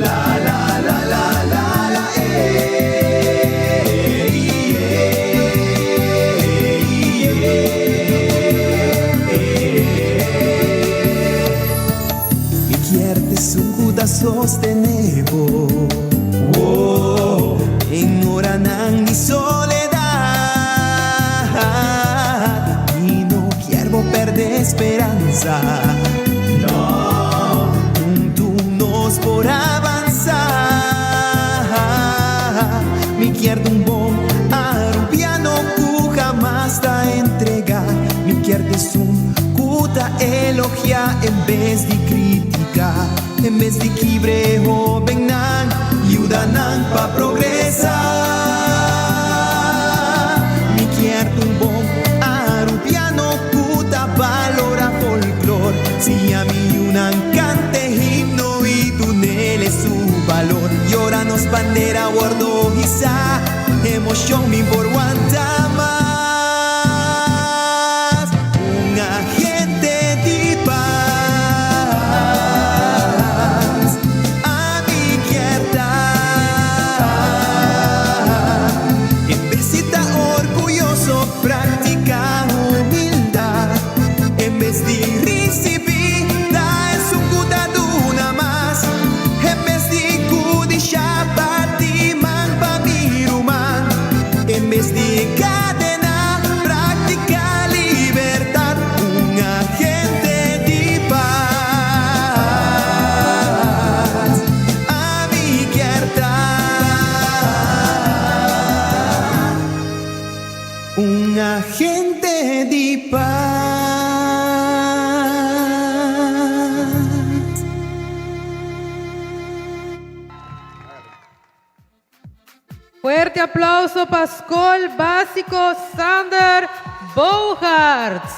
La la la la la la eh, eh. Mi kier ta esun cu ta sostene bo. Oh, den oranan di soledad. Mi no kier bo perde speransa. No, hunto nos por avansa. Mi kier ta un bon arubiano cu hamas ta entrega. Mi kier ta esun cu ta elogia en bes di critica. En bes di kibra hobennan, yuda nan pa progresa. Mi kier ta un bon arubiano cu ta valora folklore. Siña mi yiunan canta e himno y dun'e su valor. Y ora nos bandera wordo hisa, emocion mi por. Un agente di pas. Fuerte aplauso pa Skol Básiko Sander Bogaerts.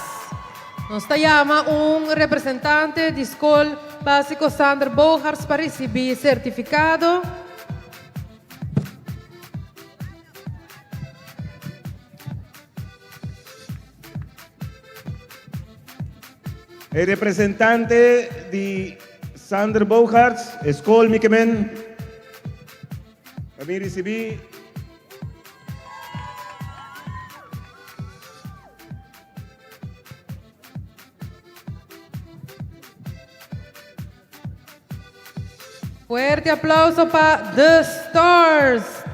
Nos ta yama un representante di Skol Básiko Sander Bogaerts pa risibí sertifikado. E representante di Sander Bogaerts, e skol mi ke men pa bin risibí. Fuerte aplauso pa The Stars.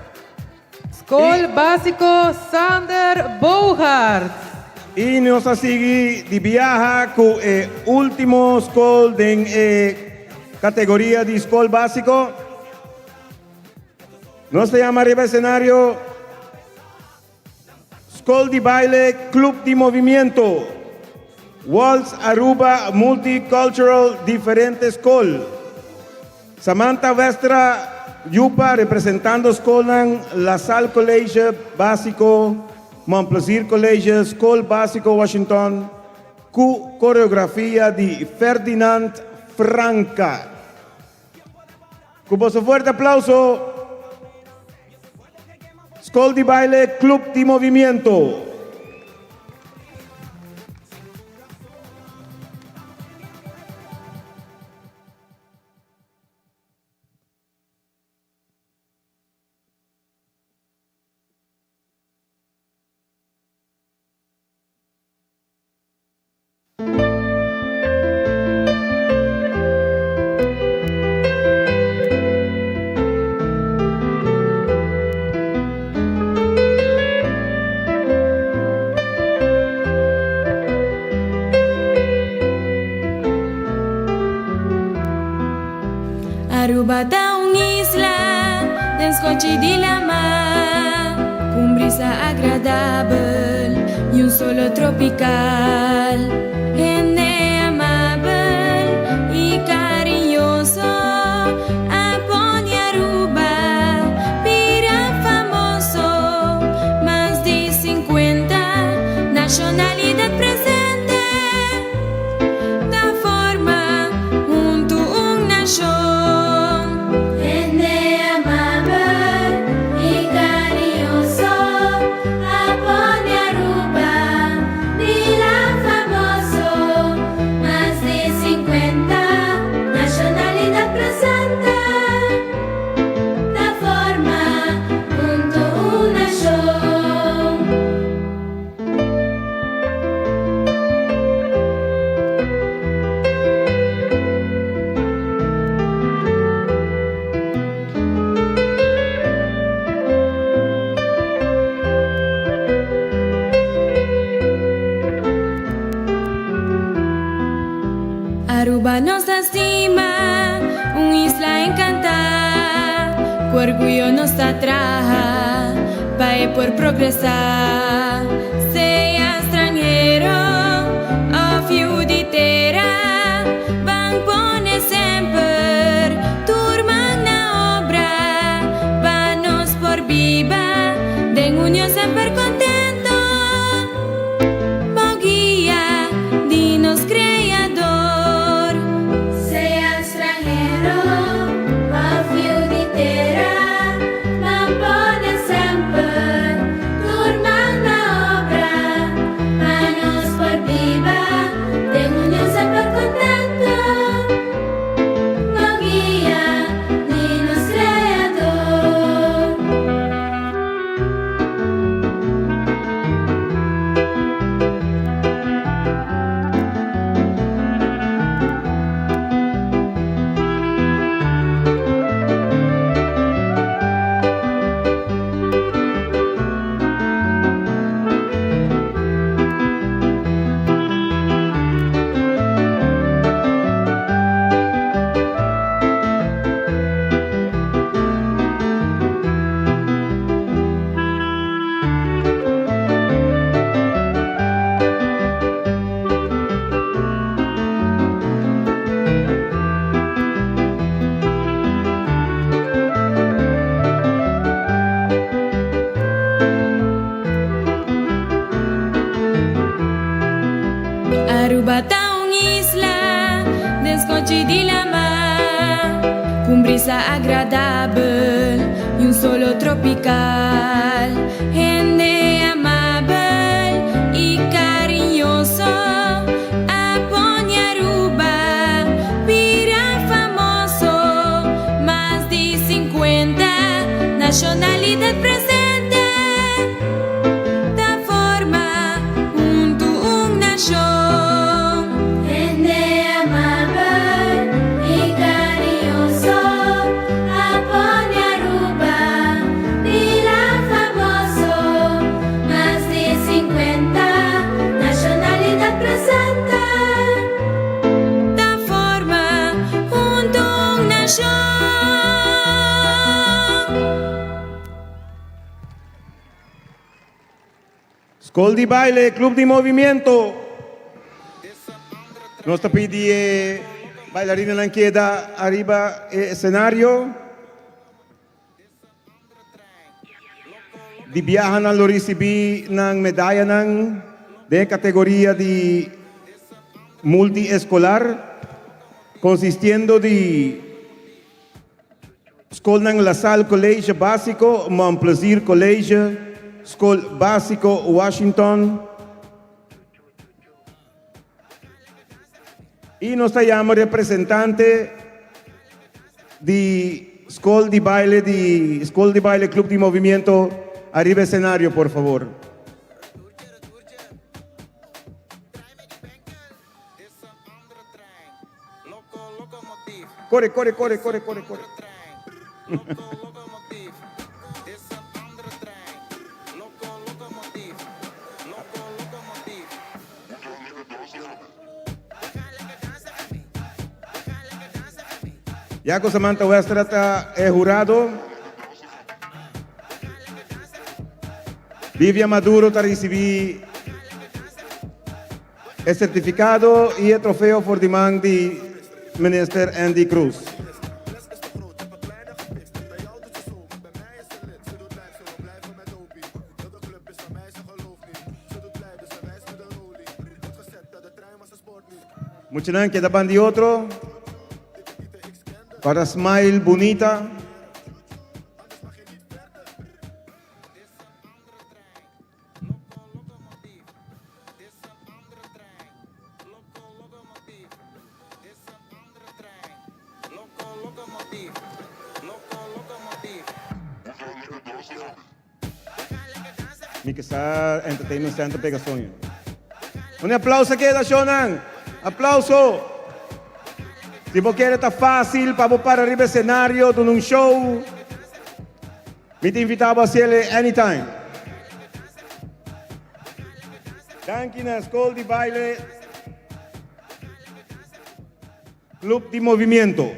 Skol Básiko Sander Bogaerts. I nos a sigui di biaha ku e último skol den e kategoria di skol básiko. Nos ta yama riba esenario Skol di Baile Club di Movimiento, Waltz Aruba Multicultural Diferente Skol. Samantha Westra Yupa representando skolnan La Salle College Básiko, Mon Plaisir College, Skol Básiko Washington ku koreografia di Ferdinand Franca. Ku boso fuerte aplauso, Skol di Baile Club di Movimiento. Aruba ta un isla den scochi di lama, cu un brisa agradabel y un solo tropical. Hende amabel y cariñoso a pone Aruba bira famoso. Mas di 50 nacionalidad presente ta forma hunto un nacion. Hende amabel y cariñoso a pone Aruba bira famoso. Mas di 50 nacionalidad presente ta forma hunto un nacion. Aruba nos ta stima, un isla encanta, cu orguyo nos ta traha, pa e por progresa. Sea stranhero of yiu di tera, ban pone semper tur man na obra, pa nos por biba den union semper contento. Bou guia di nos Creador. Sea stranhero of yiu di tera, ban pone semper tur man na obra. Aruba ta un isla den scochi di lama, C'un brisa agradabel y un solo tropical. Hende amabel y cariñoso a pone Aruba bira famoso. Mas di 50 nacionalidad presente ta forma hunto un nacion. Hende amabel y cariñoso a pone Aruba bira famoso. Mas di 50 nacionalidad presente ta forma hunto un nacion. Scol di Baile, Club di Movimiento. Nos ta pidi e bailarinanan keda ariba e escenario. Di biaha nan lo ricibi nan medayanan den e categoria di multi-escolar, consistiendo di Scolnan La Salle College Basico, Mon Plaisir College, Scol Basico Washington. Y nos ta yama representante di Scol di Baile di Scol di Baile Club di Movimiento ariba escenario, por favor. Core, core, core, core, core, core. Ya cu Samantha Westra ta e hurado. Vivian Maduro ta ricibi e certificado y e trofeo for di man di Minister Endy Croes. Muchanan keda ban di otro para smile bunita. Mi ke sa Entertainment Center pega soño. Un aplauso keda shownan. Aplauso. Si bo kere ta fácil pa bo para riba escenario duna un show, mi ta invita bo haciele anytime. Danki na School di Baile Club di Movimiento.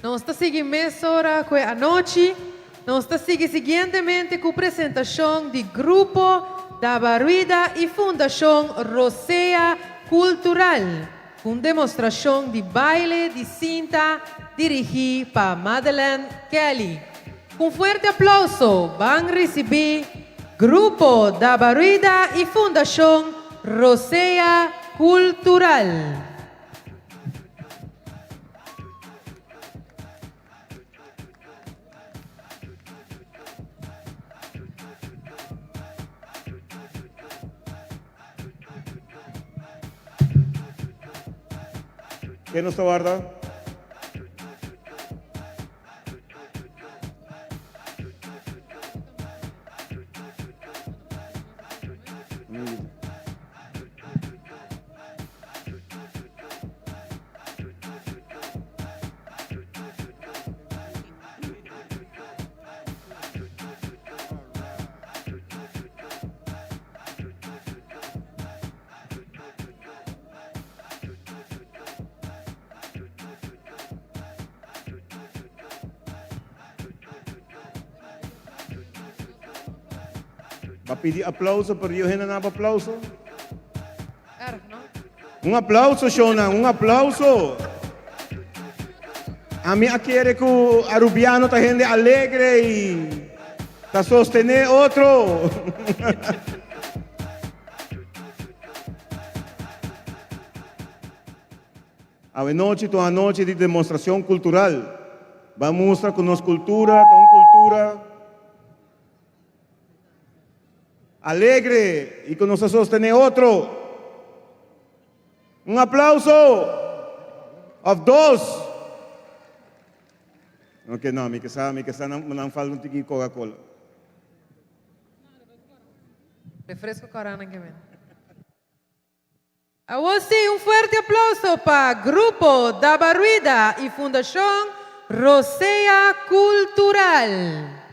Nos ta sigui mesora cu e anochi. Nos ta sigui siguientemente cu presentacion di Grupo Dabaruida y Fundacion Rosea Cultural, cu un demostracion di baile di cinta dirigi pa Madeleine Kelly. Cu un fuerte aplauso ban ricibi Grupo Dabaruida y Fundacion Rosea Cultural. Ken nos ta warda? Ba pidi aplauso, pero yo hende no haba aplauso. Erg, no? Un aplauso, shownan, un aplauso. Ami a kere ku Arubiano ta hende alegre i ta sostené otro. Awenochi ta un anochi di demostracion cultural. Ban mustra cu nos cultura ta un cultura alegre y cu nos ta sostene otro. Un aplauso! Of dos! Ok, no, mi ke sa, mi ke sa nan, nan falta un tiki Coca-Cola. Refresco corona ke men. Awor sí, un fuerte aplauso pa Grupo Dabaruida y Fundacion Rosea Cultural.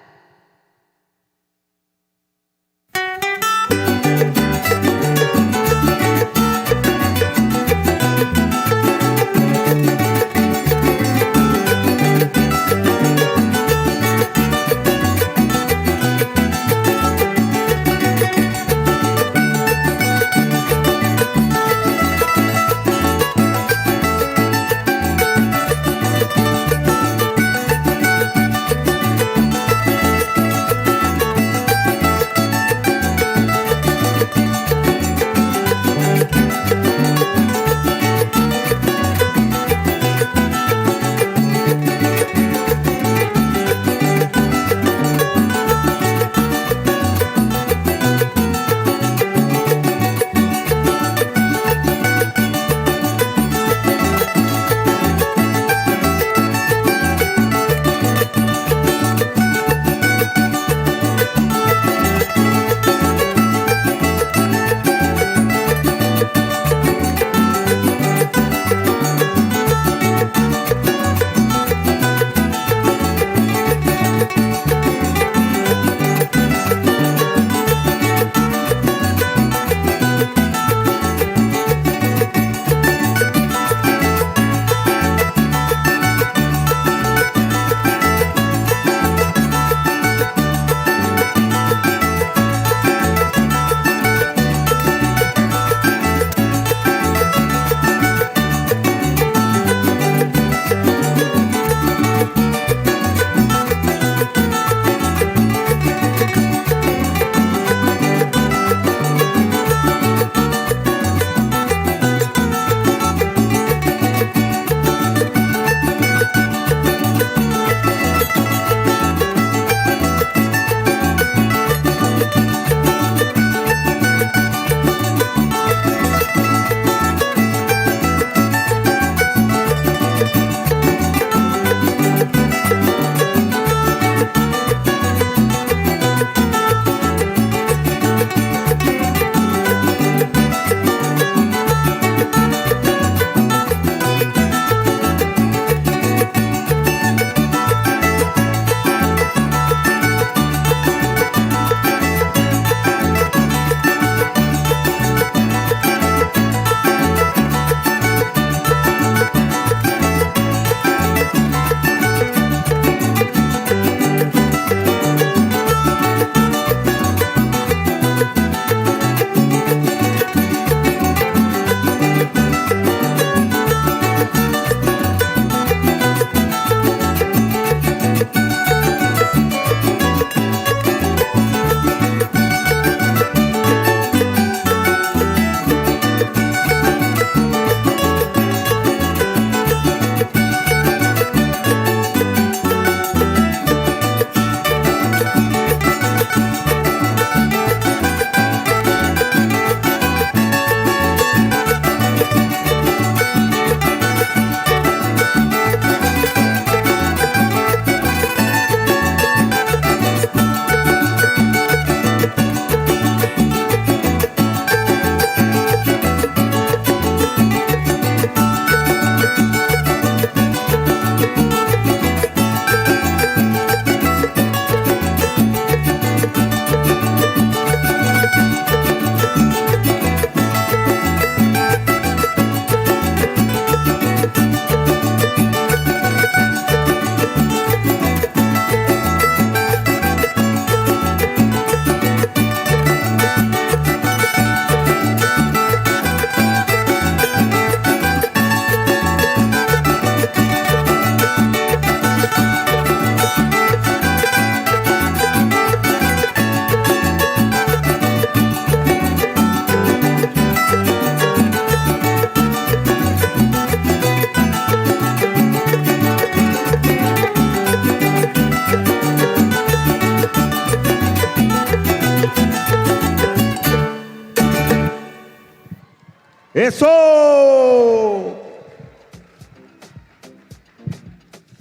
Eso!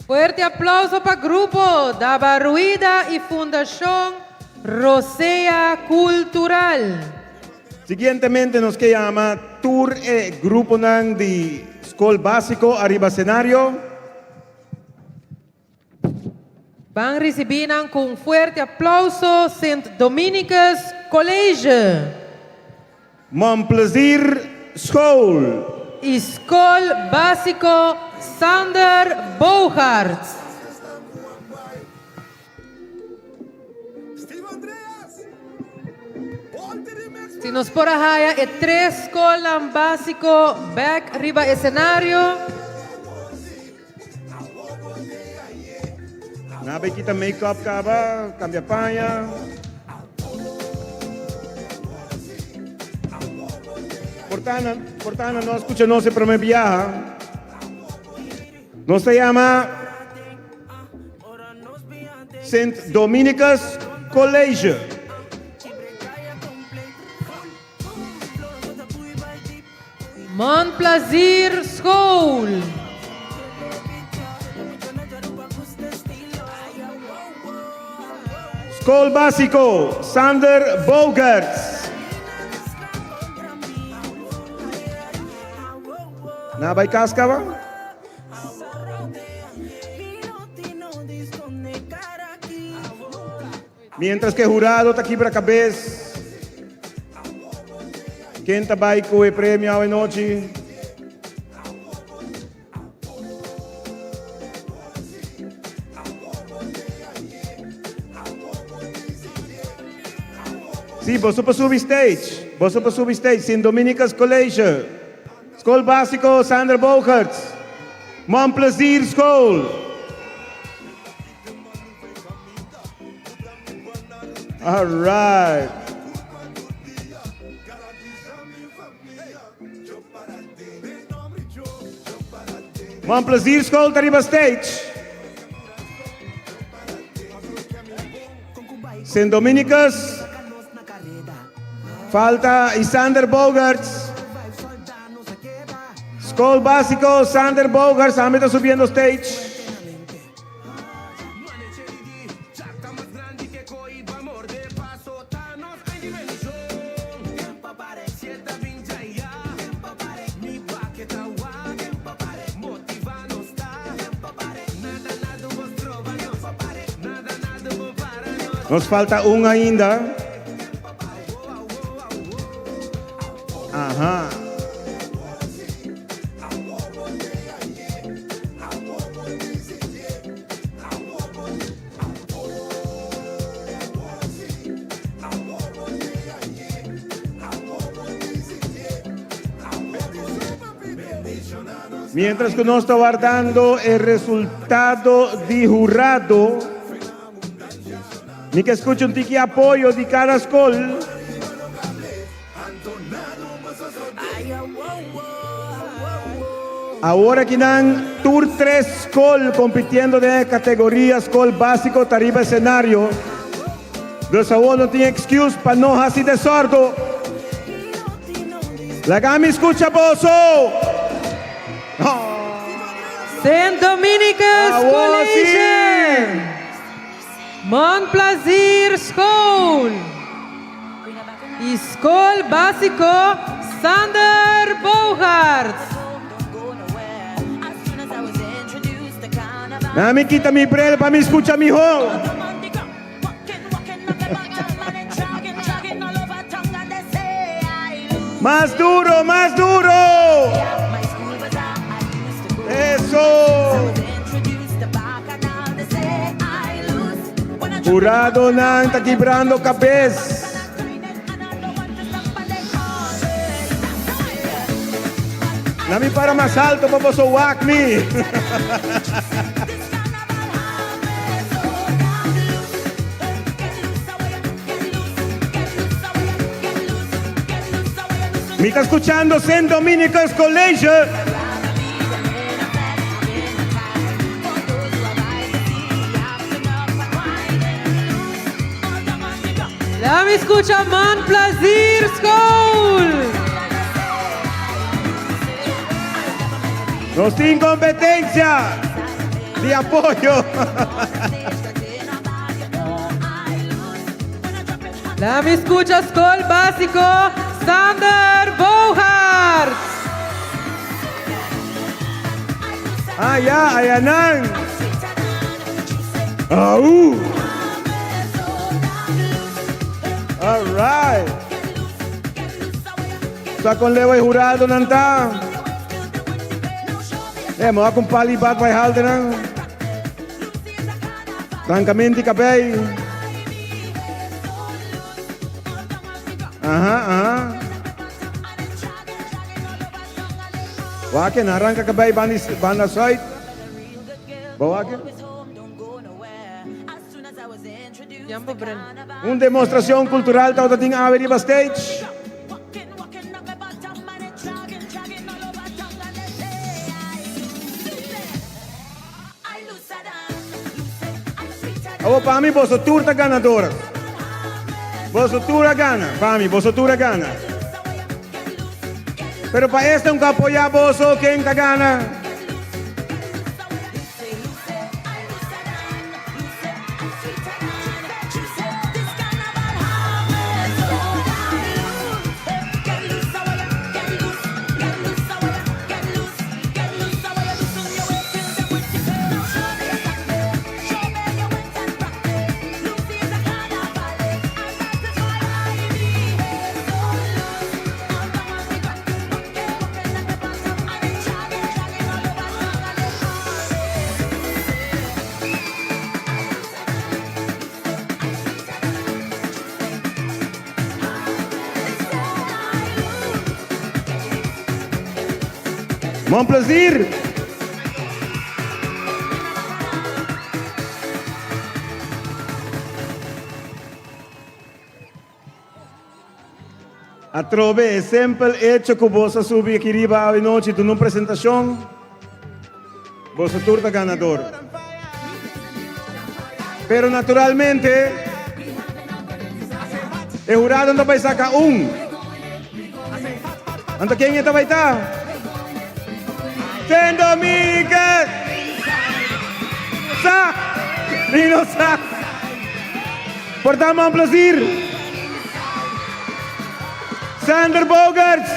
Fuerte aplauso pa Grupo Daba Ruida y Fundacion Rosea Cultural. Siguientemente nos ke yama tur e gruponan di Skol Básiko ariba senario. Ban ricibi nan cu un fuerte aplauso Sint Dominicus College. Mon Plezier School. Y Skol Basico Sander Bogaerts. Si nos por a haya e tres skolnan basico bek riba escenario. Nan a bay kita make up caba, cambia paña. Portana, Portana no a scucha nos e prome biaha. Nos ta yama Sint Dominicus College. Mon Plaisir School. Skol Básiko Sander Bogaerts. Nan a bai kas kaba? Mientras ke hurado ta kibra kabes, ken ta bai ku e premio awe nochi? Sí, boso por subi stage. Boso por subi stage. Sint Dominicus College. Skol Básiko Sander Bogaerts. Mon Plezier School. All right. Mon Plezier School ta riba stage. Sint Dominicus. Falta Isander Bogaerts. Skol Básiko Sander Bogaerts tambe ta subiendo stage. Nos falta un ainda. Aha. Mientras ku nos ta wardando e resultado di hurado, mi ke skucha un tiki apoyo di kada skol. Awor aki nan tur tres skol kompitiendo den e kategoria skol básiko ta riba esenario. Dus awor no tin excuse pa no hasi desordo. Laga mi skucha boso! Sint Dominicus Awor si! College! Mon Plaisir School y Skol Basico Sander Bogaerts. Na mi kita mi bril pa mi skucha mihó. Mas duro, mas duro! Eso! Huradonan ta kibrando kabes. Na mi para mas alto pa boso wak mi. Mi ta skuchando Sint Dominicus College. Laat me skucha Mon Plaisir School. Nos tin competencia di apoyo. Lami scucha Scol Basico Sander Bogaerts. Ah ya, ayanan. Au. All right. Sa con lewa e jurado nan ta. Eh, mo akong palibat by halte nan. Francamente cabei. Aha, aha. Wake, arranca cabei banda, banda side. Wake. Jambo Bren. Un demostracion cultural ta tin awe riba stage. Awo pa mi boso tur ta ganador. Boso tur a gana. Pa mi, boso tur a gana. Pero pa este un apoya boso, ken ta gana? Mon plaisir. Atrobe, e simpel hecho cu boso a subi aki riba awe nochi duna un presentacion, boso tur ta ganador. Pero naturalmente, e hurado no ta bay saca un. Anto ken e ta bay ta? Saint Domingue! Sa! Mi no sa! Por ta man placer. Sander Bogaerts.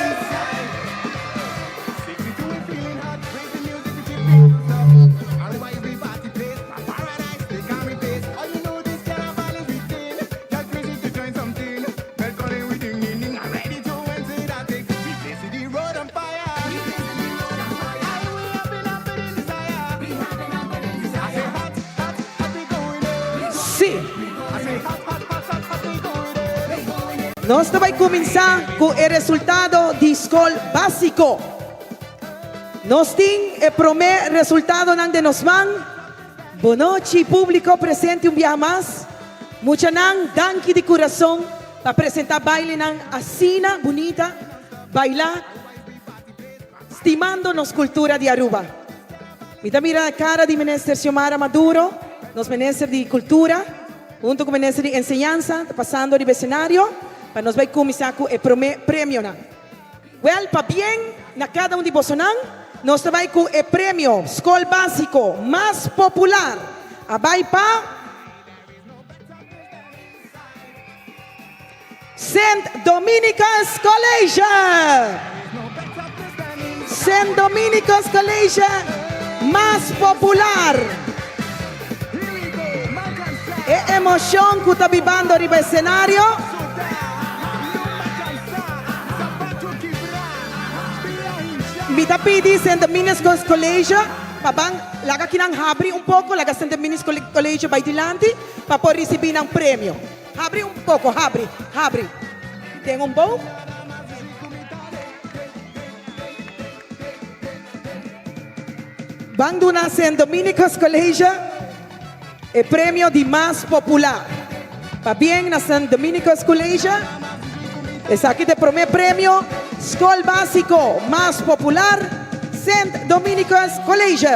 Si. Nos ta bay cuminsa cu e resultado di scol basico. Nos tin e prome resultadonan den nos man. Bonochi publico presente un biaha mas. Muchanan danki di curason pa presenta bailenan asina bunita, baila stimando nos cultura di Aruba. Mi ta mira cara di Minister Xiomara Maduro, nos Minister di Cultura, hunto cu Minister di Enseñansa ta pasando riba escenario pa nos bay cuminsa cu e prome premionan. Wel, pabien na cada un di bosonan, nos ta bay cu e premio Scol Basico mas popular a bay pa Sint Dominicus College! Sint Dominicus College mas popular! E emocion cu ta bibando riba e scenario. Mi ta pidi Sint Dominicus College pa ban laga kinan habri un poco, laga Sint Dominicus College bay dilanti pa por ricibi nan premio. Habri un poco, habri, habri. Den un boog. Ban duna Sint Dominicus College e premio di mas popular. Pabien na Sint Dominicus College. Esaki ta e prome premio Skol Basico mas popular, Sint Dominicus College.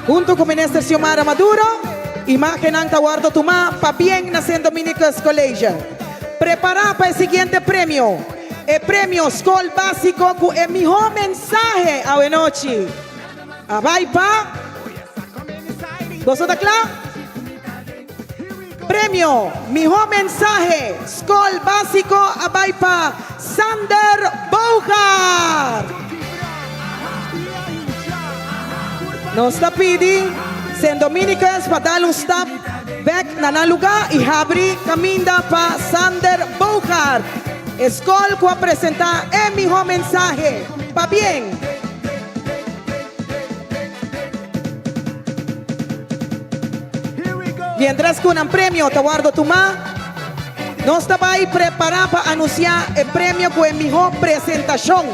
Hunto cu Minister Xiomara Maduro, imagennan ta wordo tuma pabien na Sint Dominicus College. Prepara pa e siguiente premio. E premio Skol Básiko ku e mihó mensahe awenochi a bai pa. Boso ta kla? Premio Mihó Mensahe Skol Básiko a bai pa Sander Bougaard. Nos ta pidi Sint Dominicus pa dal un stap bek na nan lugá i habri kaminda pa Sander Bougaard, e skol ku a presentá e mihó mensahe. Pabien! Mientras ku nan premio ta wòrdu tumá, nos ta bai prepará pa anunsiá e premio ku e mihó presentashon.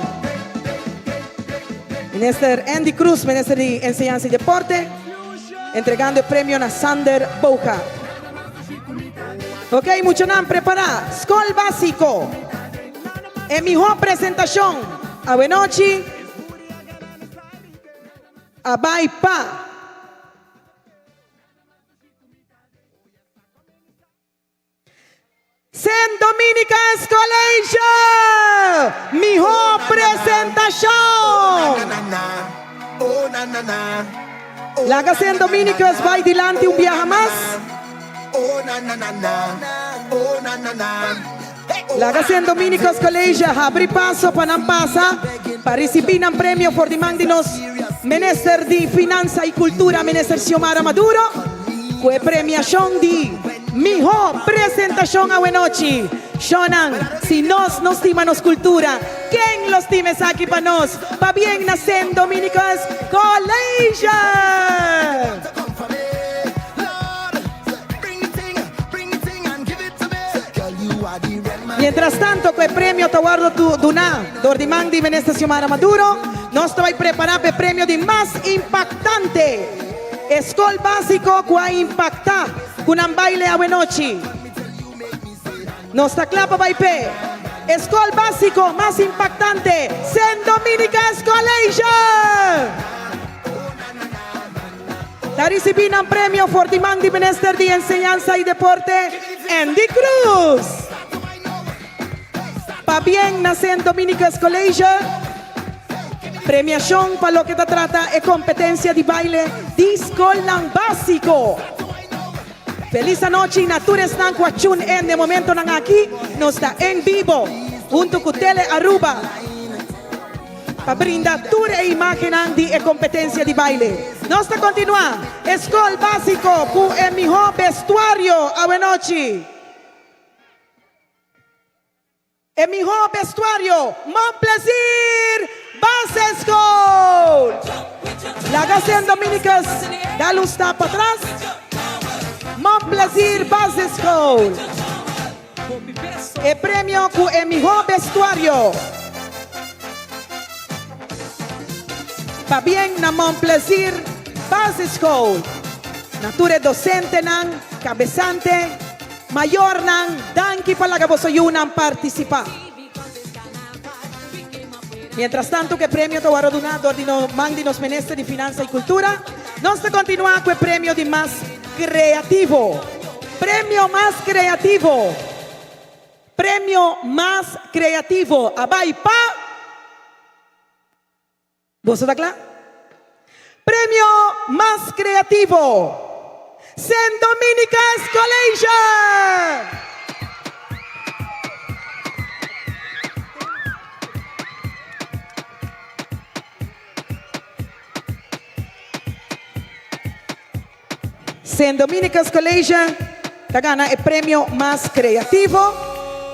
Minister Endy Croes, Minister di Enseñansa i Deporte, entregando e premio na Sander Bouga. Ok, muchanan prepará, Skol Básiko, e mihó presentashon awenochi a bai pa. Sint Dominicus College! Mihó presentashon! Laga Sint Dominicus bai dilanti un biaha mas. Laga Sint Dominicus College habri paso pa nan pasa pa risibí nan premio for di man di nos Minister di Finansa y Cultura, Minister Xiomara Maduro, cu e premiacion di Miho Presentacion awenochi. Shonnan, si nos no stima nos cultura, ken lo stima esaki pa nos? Pabien na Sint Dominicus College! Mientras tanto cu e premio ta wordo duna door di man di Minister Xiomara Maduro, nos ta bay prepara pa e premio di mas impactante, e scol basico cu a impacta cu nan baile awenochi. Nos ta cla pa bay p'e e scol basico mas impactante, Sint Dominicus College! Ta risibí nan premio for di man di Minister di Enseñansa i Deporte, Endy Croes. Pabien na Sint Dominicus College. Premiashon pa loke ta trata e kompetensia di baile di skolnan básiko. Felis anochi na tur esnan ku a tune in den momentonan aki. Nos ta en bibo huntu ku Tele Aruba. Pa brinda tur e imágennan di e kompetensia di baile. Nos ta kontinuá e skol básiko ku e mihó bestuario awenochi. E mihó bestuario, Mon Plaisir Basisschool! Laga Sint Dominicus dal un stap patras. Mon Plaisir Basisschool. E premio ku e mihó bestuario. Pabien na Mon Plaisir Basisschool, na tur e dosentenan, kabesante, mayornan, danki pa laga boso yunan partisipá. Mientras tanto ku e premio ta wòrdu duná dor di no man di nos Minister di Finansa i Kultura, nos ta kontinuá ku e premio di mas kreativo. Premio mas kreativo. Premio mas kreativo a bai pa. Boso ta kla? Premio mas kreativo, Sint Dominicus College! Sint Dominicus College ta gana e premio mas creativo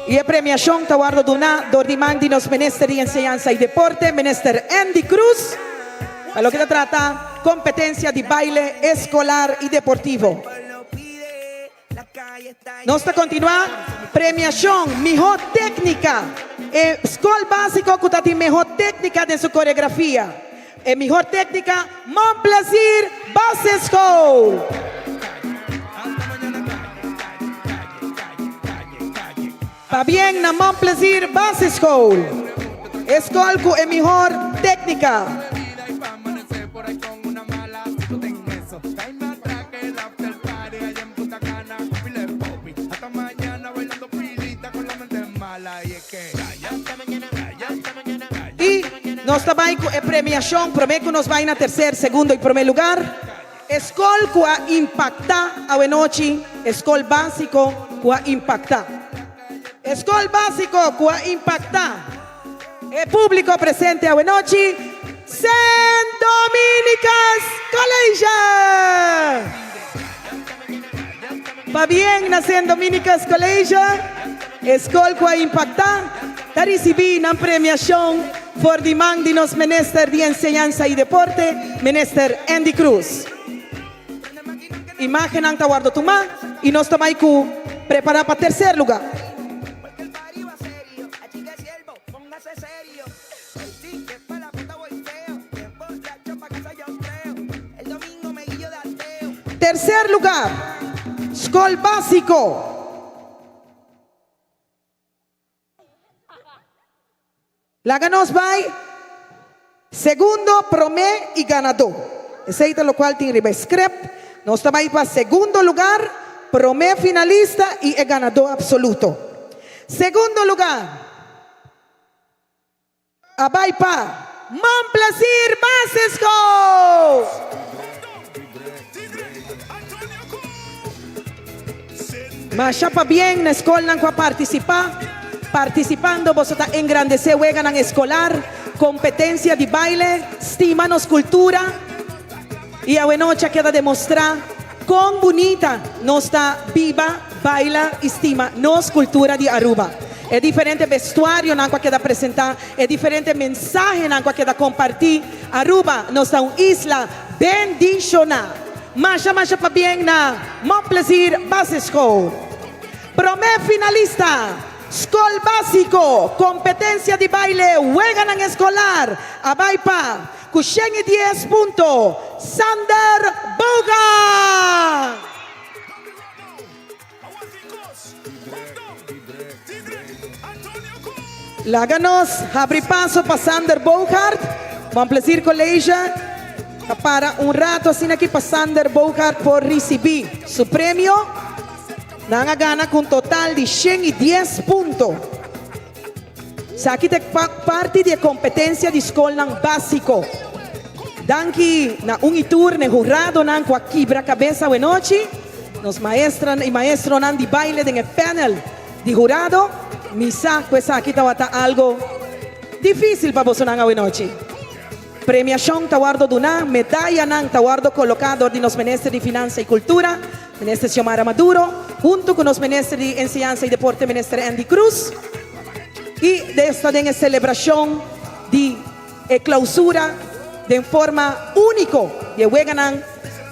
y e premiacion ta wordo duna door di man di nos Minister di Enseñansa y Deporte, Minister Endy Croes, pa loke ta trata competencia di baile escolar y deportivo. Nos ta continua premiacion miho tecnica. E scol basico cu ta tin meho tecnica den su coreografia. E mihor tecnica Mon Plaisir Basisschool. Pabien na Mon Plaisir Basisschool. E scol cu e mihor tecnica. Y nos ta bay cu e premiacion prome cu nos bay na tercer, segundo y prome lugar. E scol cu a impacta awenochi, e scol basico cu a impacta. E scol basico cu a impacta e publico presente awenochi, Saint Dominicus College! Pabien na Saint Dominicus College, e scol cu a impacta ta ricibi nan premiacion for di man di nos Minister di Enseñansa y Deporte, Minister Endy Croes. Imagennan ta wordo tuma y nos ta bay cu prepara pa tercer lugar. Tercer lugar, Skol Básiko. Laga nos bai segundo, promé i ganadó. Esei ta lokual tin riba e script. Nos ta bai pa segundo lugar, promé finalista i e ganadó absoluto. Segundo lugar. A bai pa Mon Plaisir Basisschool! Masha pabien na skolnan ku a partisipá. Partisipando boso ta engrandesé weganan eskolar, kompetensia di baile, stima nos kultura i awenochi a keda demostrá kon bunita nos ta biba, baila i stima nos kultura di Aruba. E diferente bestuarionan ku a keda presentá, e diferente mensahenan ku a keda kompartí. Aruba, nos ta un isla bendishoná. Masha masha pabien na Mon Plaisir Basisschool. Promé finalista, Skol Básiko, kompetensia di baile Weganan Eskolar a bai pa ku 110 punto, Sander Boga! Laga nos habri paso pa Sander Boogaard. Bon Plesier College ta para un rato asina aki pa Sander Boogaard por ricibi su premio. Nan a gana cu un total di 110 punto. Esaki ta parti di e competencia di scolnan basico. Danki na un y tur n'e huradonan cu a kibra cabeza awenochi, nos maestran y maestronan di baile den e panel di hurado. Mi sa cu esaki tawata algo dificil pa bosonan awenochi. Premiacion ta wordo duna, medayanan ta wordo coloca dor di nos Minister di Finansa y Cultura, Minister Xiomara Maduro, hunto cu nos Minister di Enseñansa y Deporte, Minister Endy Croes. Y esta den e celebracion di e clausura den forma unico di e weganan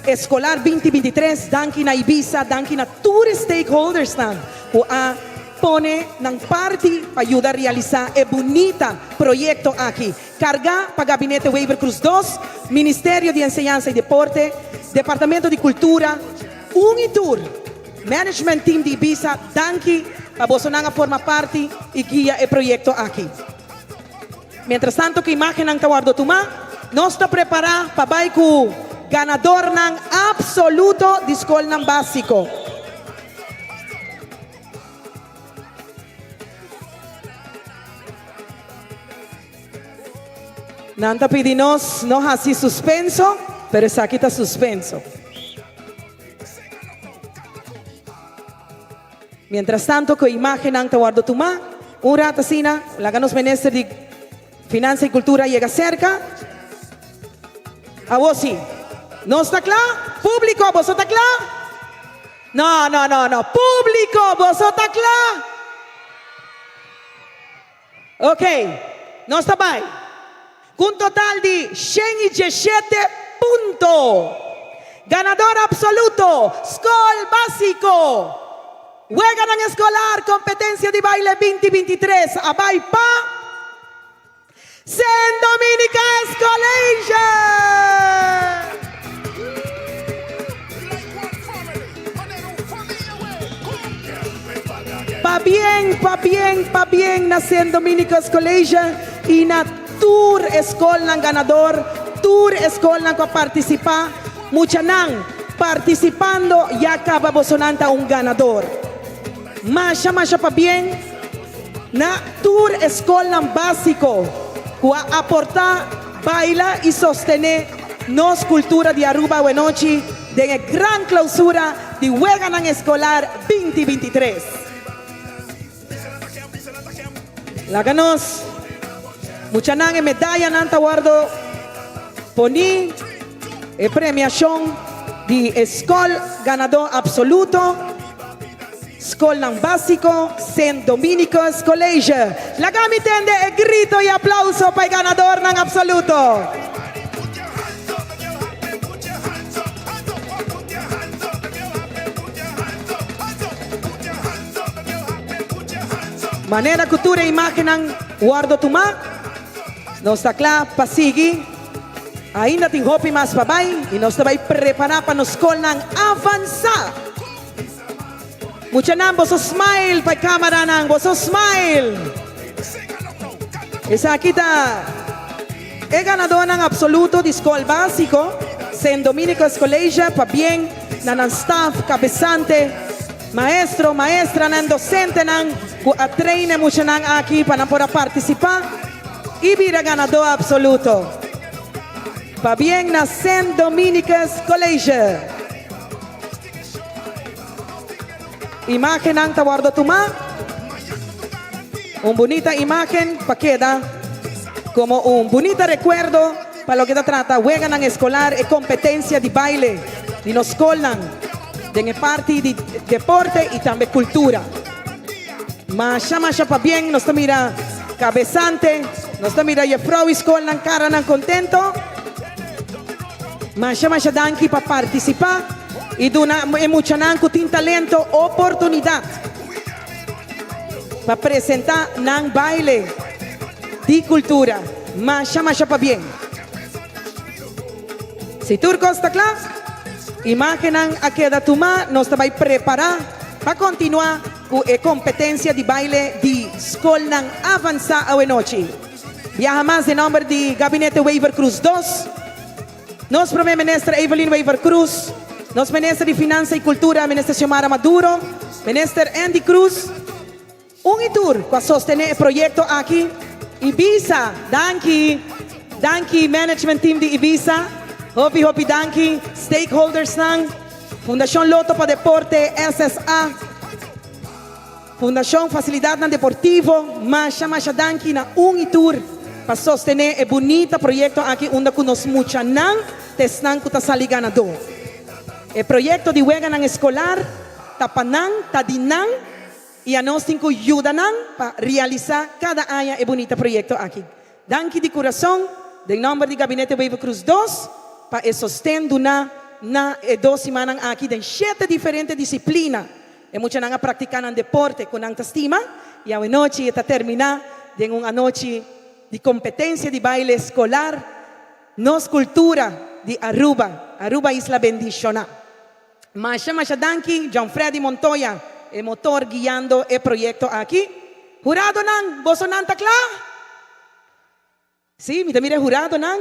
escolar 2023. Danki na Ibisa, danki na tur e stakeholdersnan cu a pone nan parti pa yuda realisa e bunita proyecto aki. Carga pa Gabinete Wever-Croes dos, Ministerio di Enseñansa y Deporte, Departamento di Cultura, un y tur Management Team di Ibisa danki pa bosonan a forma parti y guia e proyecto aki. Mientras tanto cu imagennan ta wordo tuma, nos ta prepara pa bay cu ganadornan absoluto di scolnan basico. Nan ta pidi nos no hasi suspenso, pero esaki ta suspenso. Mientras tanto ku e imagennan ta wòrdu tumá, un rat asina, laga nos minister di Finansa i Kultura yega serka. Awor si, nos ta kla? Públiko, boso ta kla? No, no, no, no. Públiko, boso ta kla? Ok, nos ta bai ku un total di 117 punto. Ganador absoluto, Skol Básiko. Weganan Eskolar Kompetensia di Baile 2023 a bai pa Sint Dominicus College! Pabien, pabien, pabien na Sint Dominicus College y na tur e scolnan ganador, tur e scolnan cu a participa. Muchanan, participando ya caba bosonan ta un ganador. Masha, masha pabien. Na tur e skolnan básiko ku a aportá, baila i sostené nos kultura di Aruba awenochi den e gran klousura di Weganan Eskolar 20 23. Laga nos muchanan e medayanan ta wòrdu poní, e premiashon di e skol ganadó apsoluto, Skolnan Básiko Sint Dominicus College. Laga mi tende e grito i aplauso pa e ganadornan apsoluto. Manera ku tur e imágennan wòrdu tumá, nos ta kla pa sigui. Ainda tin hopi mas pa bai i nos ta bai prepará pa nos skolnan avansá. Muchanan, boso smile pa e kámaranan, boso smile! Esaki ta e ganadónan apsoluto di skol básiko, Sint Dominicus College, pabien na nan staf, kabesante, Maestro, maestranan, docentenan cu a train e muchanan aki pa nan por a participa y bira ganador absoluto. Pabien na Sint Dominicus College. Imagennan ta wordo tuma. Un bunita imagen pa keda como un bunita recuerdo pa loke ta trata weganan escolar, e competencia di baile di nos scolnan den e parti di deporte y tambe cultura. Masha masha pabien, nos ta mira cabesante, nos ta mira jefrouw y scolnan caranan contento. Masha masha danki pa participa y duna e muchanan cu tin talento oportunidad pa presenta nan baile di cultura. Masha masha pabien. Si tur cos ta cla, imagennan a keda tuma, nos ta bay prepara pa continua cu e competencia di baile di scolnan avansa awenochi. Biaha mas den nomber di Gabinete Wever-Croes dos, nos Prome Minister Evelyn Wever-Croes, nos Minister di Finansa y Cultura Minister Xiomara Maduro, Minister Endy Croes, Un y tur cu a sostene e proyecto aki. Ibisa, danki. Danki management team di Ibisa. Hopi hopi danki stakeholdersnan, Fundacion Lotto pa Deporte, SSA, Fundacion Facilidadnan Deportivo, masha masha danki na un y tur pa sostene e bunita proyecto aki unda cu nos muchanan ta esnan cu ta sali ganador. E proyecto di weganan escolar ta pa nan, ta di nan. I anos tin ku yuda nan pa realisá kada aña e bunita proyekto aki. Danki di kurason, den nòmber di Gabinete Wever-Croes dos, pa e sosten duná na e dos simannan aki den shete diferente disiplina. E muchanan a praktiká nan deporte ku nan ta stima i awenochi e ta terminá den un anochi di kompetensia di baile skolar Nos Kultura di Aruba, Aruba Isla Bendishoná. Masha masha danki John Freddy Montoya e motor guiando e proyecto aki. Huradonan, bosonan ta cla? Si, mi ta mira e huradonan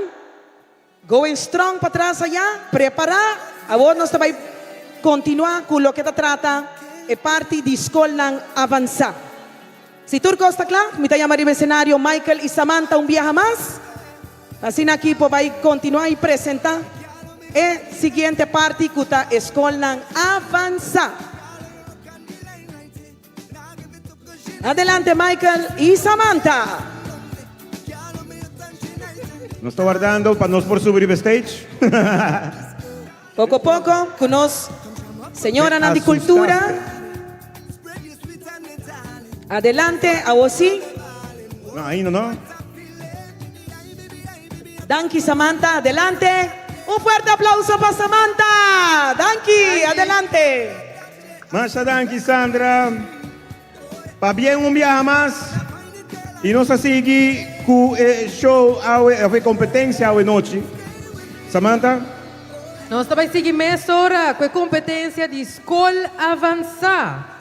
going strong patras aya, prepara. Awor nos ta bay continua cu loke ta trata e parti di scolnan avansa. Si tur cos ta cla, mi ta yama riba escenario Michael y Samantha un biaha mas. Asina aki por bai kontinuá i presentá e siguiente parti ku ta e skolnan avansá. Adelante Michael i Samantha. Nos ta wardando pa nos por subi riba e stage. Poko poko ku nos señoranan di kultura. Adelante awo si. No, ainda no. Danki Samantha, adelante. Un fuerte aplauso pa Samantha. Danki, adelante. Masha danki Sandra. Pabien un biaha mas y nos a sigui cu e show awe of e competencia awe nochi. Samantha? Nos ta bai sigui mesora cu e competencia di Scol Avansa.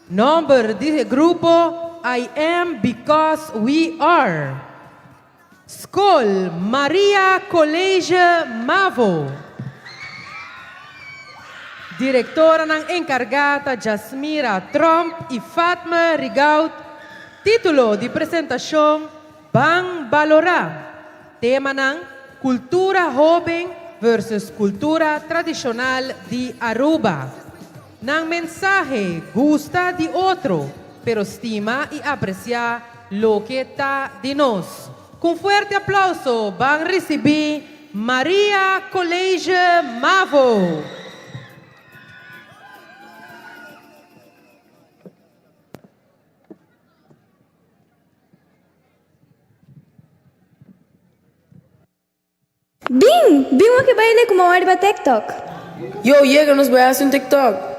Nomber di e grupo I Am Because We Are. Skol Maria College Mavo. Direktoranan enkargá ta Jasmira Tromp i Fatma Rigaud. Título di presentashon, Ban Balorá. Temanan, Kultura hóben versus kultura tradishonal di Aruba. Nan mensahe, Gusta di otro, pero stima i apresiá loke ta di nos. Ku un fuerte aplauso ban risibí Maria College Mavo. Bin! Bin wak e baile ku mawar riba TikTok. Yo, yega nos bai hasi un TikTok.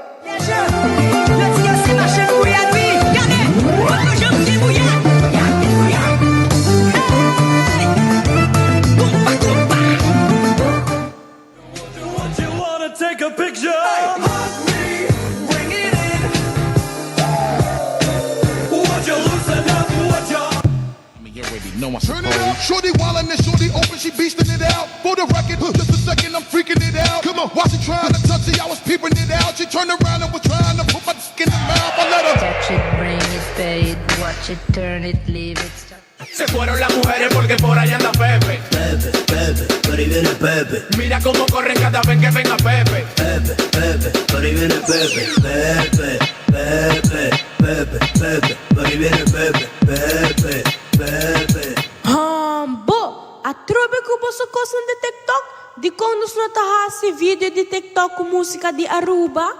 Turn it up. Shorty wildin' and shorty open, she beastin' it out. For the record, just a second, I'm freaking it out. Come on, while she trying to touch it, I was peeping it out. She turned around and was trying to put my dick in the mouth. I let her. Touch it, bring it, pay it, watch it, turn it, leave it, stop. Se fueron las mujeres porque por ahí anda Pepe. Pepe, Pepe, por ahí viene Pepe. Mira cómo corren cada vez que venga Pepe. Pepe, Pepe, por ahí viene Pepe. Pepe, Pepe, Pepe, Pepe, por ahí viene Pepe. Pepe, Pepe. Hombo, atrobe ku boso kosnan di TikTok? Dikon nos no ta hasi video di TikTok ku músika di Aruba?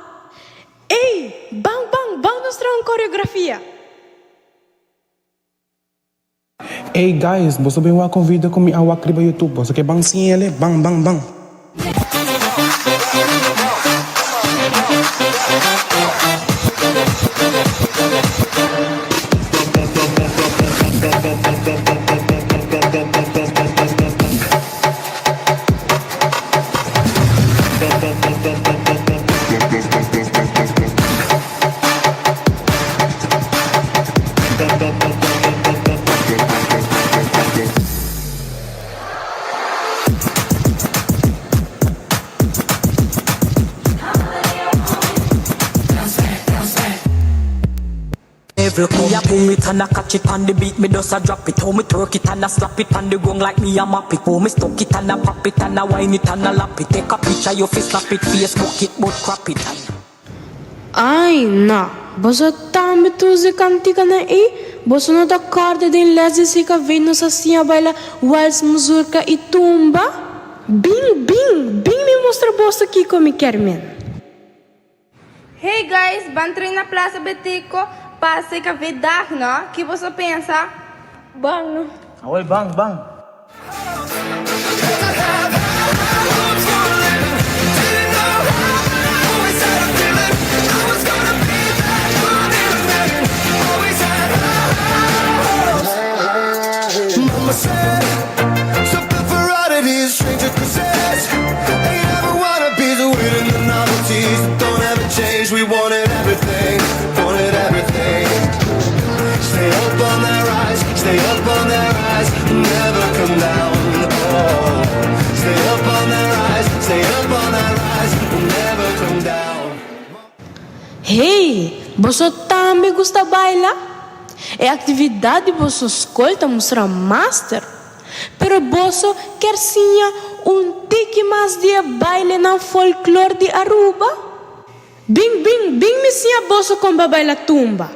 Ey, ban ban, ban nos traha un koreografia! Ey guys, boso bin wak un video ku mi a wak riba YouTube, boso ke ban sin ele? Ban ban ban. Every me a boom it and a catch it on the beat, me does a drop it. How me twerk it and a slap it on the gong like me a map it. How me stuck it and a pop it and a wine it and a lap it. Take a picture, your face slap it, Facebook it, but crap it. Ai, no. Boso tambe ta usa e kantikanan ei? Boso no ta kòrda den lès di CKV nos a siña baila wals, muzurka i tumba? Bin, bin, bin mi mustra boso kiko mi kier men. Hey guys, ban train na Plaza Betico pa CKV dag no? Ki boso pensa? Ban no. Awel ban, ban. Hey, boso tambe gusta baila? E aktividat di boso skol ta mustra master. Pero boso kier siña un tiki mas di e bailenan folklor di Aruba? Bin, bin, bin mi siña boso kon pa baila tumba.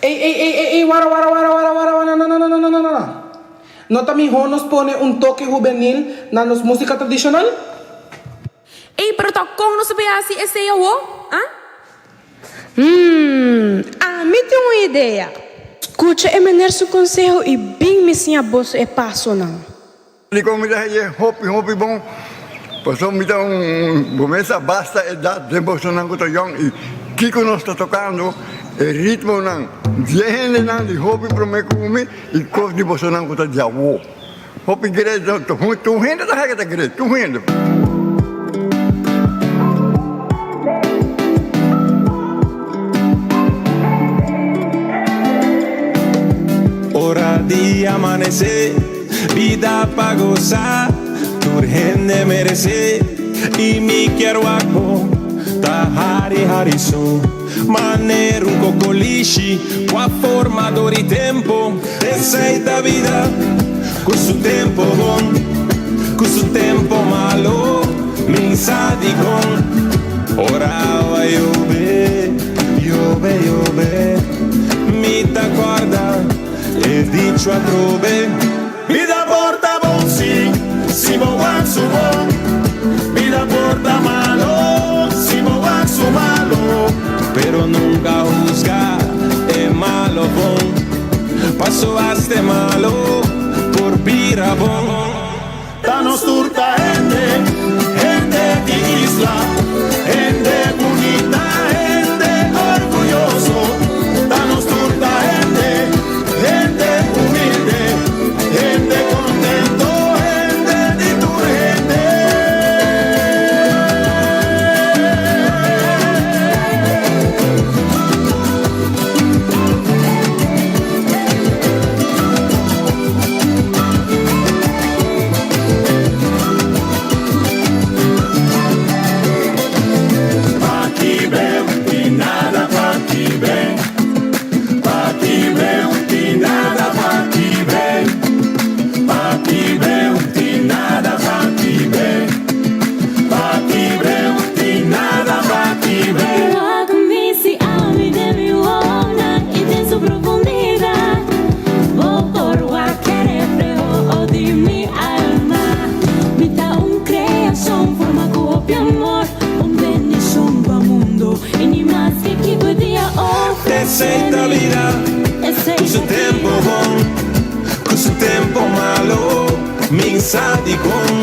Ey ey ey ey ey wara wara wara wara wara wara no no no no no no no No ta mihó nos pone un toke hubenil na nos músika tradishonal? Ey, pero ta kon nos a bay hasi esey awo, ah? Hum, ami tin un idea. Skucha e meneer su konseho i bin mi siña boso e pasonan. Dikon mi ta heye hopi hopi bon? Pasobra mi ta un bo mes a basta edat den bosonan ku ta yòn i kiko nos ta tokando e ritmonan di e hendenan di hopi promé ku mi i kos di bosonan ku ta di awo. Hopi great tur hende ta haga ta great tur hende. Ora di amanece, Bida pa goza, Tur hende merece, Y mi kier wak bo, Ta hari hari so, Manera un cocolishi, Cu a forma door di tempo, Esey ta bida, Cu su tempo bon, Cu su tempo malo, Mi n'sa dicon, Ora awa yobe, Yobe yobe, Mi ta corda E dicho atrobe. Bida por ta bon si, si bo wak su bon. Bida por ta malo, si bo wak su malo. Pero nunca husga e malo bon. Paso hasta e malo por bira bon. Ta nos tur ta hende, hende di isla, hende bunita, hende orguyoso. Ta nos tur ta hende, hende humilde, hende contento, hende di tur hende. Paki beu y nada paki ben. Paki beu y nada paki ben. Paki beu y nada paki ben. Paki beu y nada paki ben. Wak mi si ami den mi wowonan i den su profundidad bo por wak e refleho di mi alma. Mi ta un creacion forma cu hopi amor, un bendicion pa mundo y ni maske kico e dia ofrece Esey ta mi. bida, Esey Cu su ta tempo bida. bon, cu su tempo malo, mi n'sa dicon.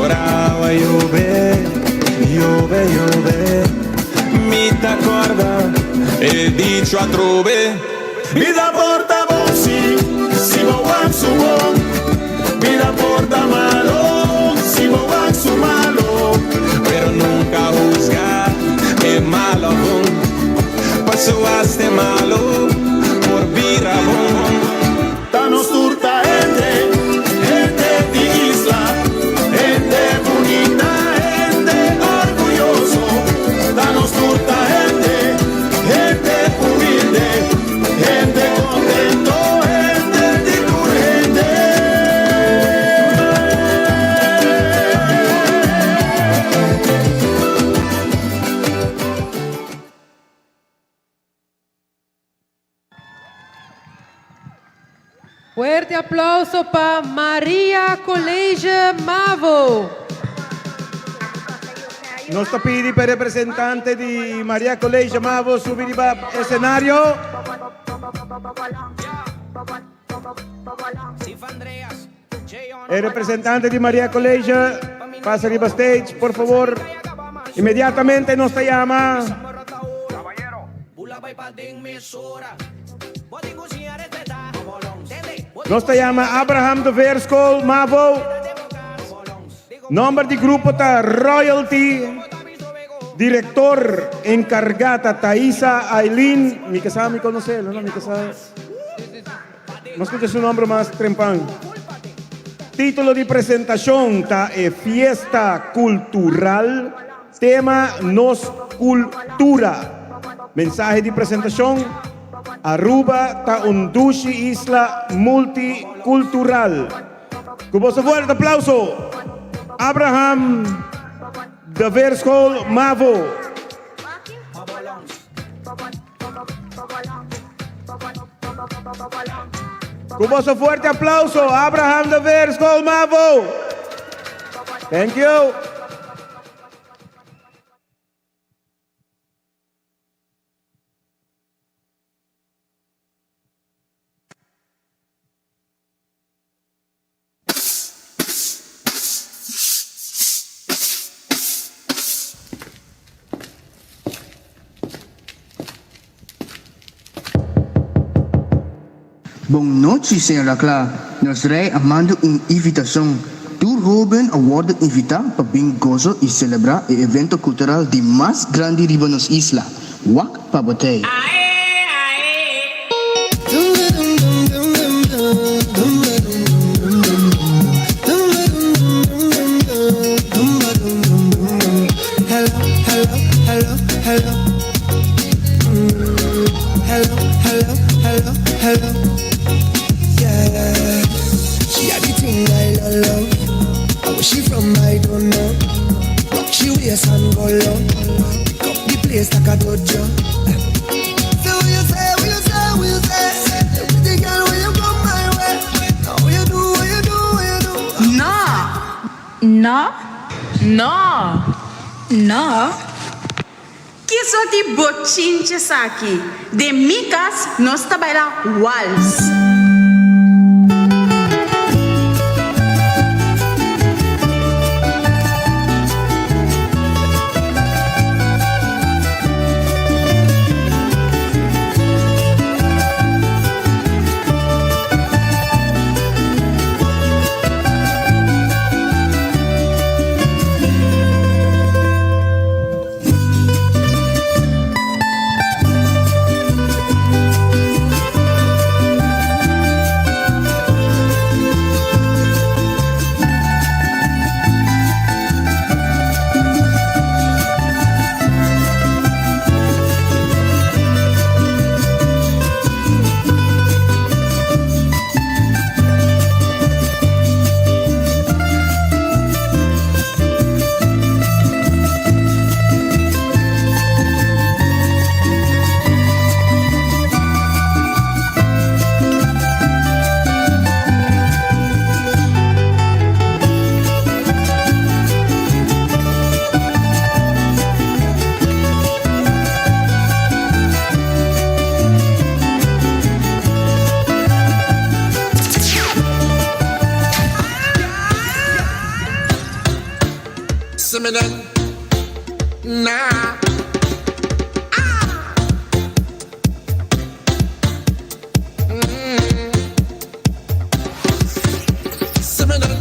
Ora awa yobe, yobe, yobe, Mi ta corda e dicho atrobe. Bida por ta bon si, si bo wak su bon. Bida por ta malo, si bo wak su malo. Pero nunca husga e malo bon. Paso hasta e malo por bira bon. Ta nos tur ta hende, hende di isla, hende bunita, hende orguyoso. Ta nos tur ta hende, hende humilde, hende contento, hende di tur hende. Fuerte aplauso pa Maria College Mavo. Nos ta pidi pa e representante di Maria College Mavo subi riba escenario. E representante di Maria College pasa riba stage, por favor. Inmediatamente nos ta yama. Nos ta yama Abraham de Veer School, Mavo. Nomber di grupo ta Royalty. Director encarga ta Thaisa Aileen. Mi ke sa mi conoce, no? Mi ke sa. No scucha su nomber mas trempan. Título di presentacion ta e Fiesta Cultural, tema Nos Cultura. Mensahe di presentacion, Aruba ta un dushi isla multicultural. Cu boso fuerte aplauso, Abraham de Veerschool Mavo. Cu boso fuerte aplauso, Abraham de Veerschool Mavo. Thank you. Bon nochi, señora Cla. Nos rey a manda un invitacion. Tur hoben a wordo invita pa bin gozo y celebra e evento cultural di mas grandi riba nos isla, Wak pa Botey. No. No. No. Ki sorti bochincha esaki? Den mi kas nos ta baila wals. See me then? Nah. Ah. Mm. See me then?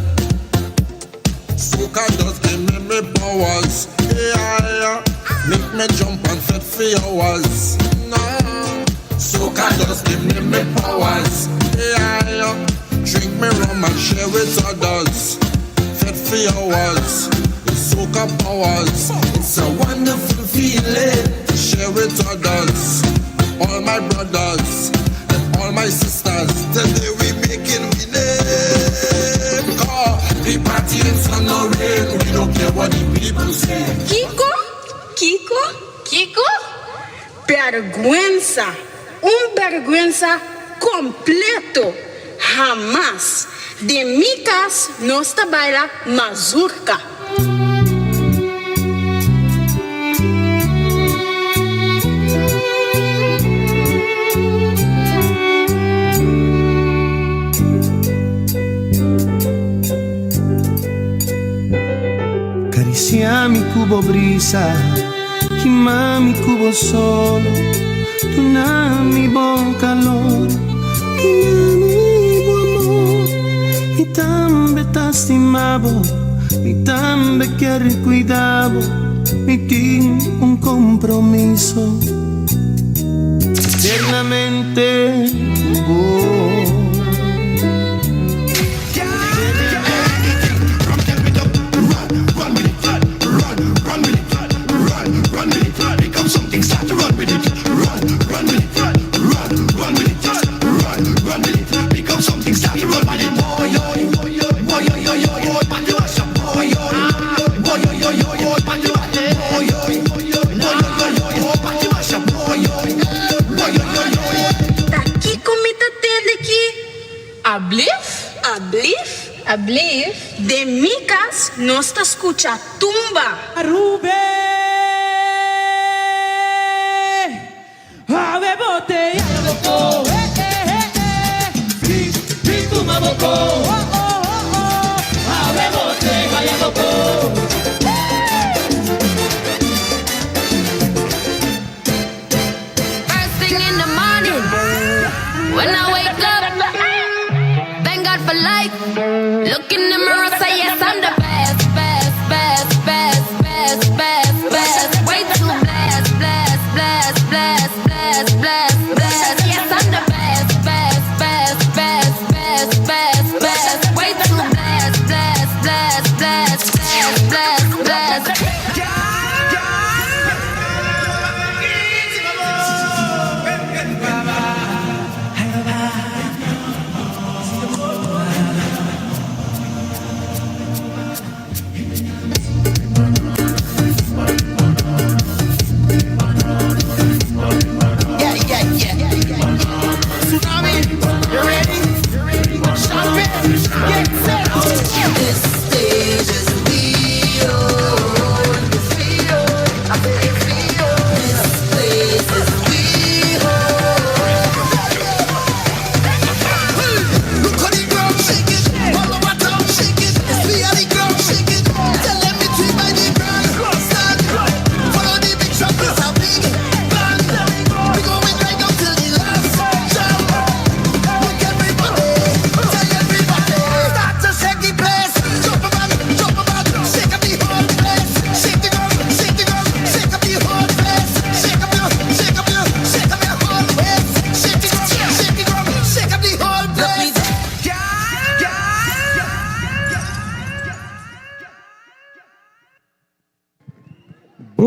Soca just give me me powers. Yeah, yeah. Make me jump and fret for hours. No. Soca just give me me powers. Yeah, yeah. Drink me rum and share with others. Fed for hours. Soca powers. It's a wonderful feeling to share with others. All my brothers and all my sisters. Today we making we name. Call the party in sun or rain. We don't care what the people say. Kiko? Kiko? Kiko? Bergwensa! Un bergwensa kompleto! Hamas! Den mi kas nos ta baila mazurka. Karisiá mi ku bo brisa, kima mi ku bo solo, duna mi bo kalor, duna mi bo amor. Mi tambe ta stima bo, mi tambe kier kuida bo, mi tin un kompromiso eternamente ku bo. Ta kiko mi ta tende ki? Ablif? Ablif? Ablif? Den mi kas nos ta skucha tumba. Aruba Awe botella boko eh eh eh eh Bi bi tuma boko oh oh oh oh Awe botella boko First thing in the morning, when I wake up, thank God for life. Look in the mirror, say yes, I'm the best, best, best, best, best, best, best. Way too blessed, blessed, blessed, blessed, blessed, blessed, blessed.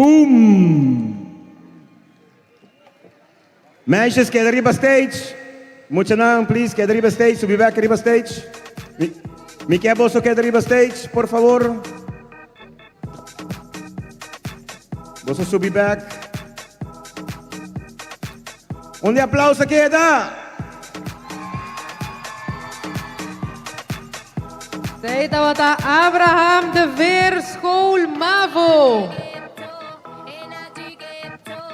Boom! Meisjes, keda riba stage. Muchanan, please, keda riba stage. Subi bek riba stage. Mi, mi ke boso keda riba stage, por favor. Boso subi bek. Unda e aplauso keda? Esei tabata Abraham de Veer School Mavo.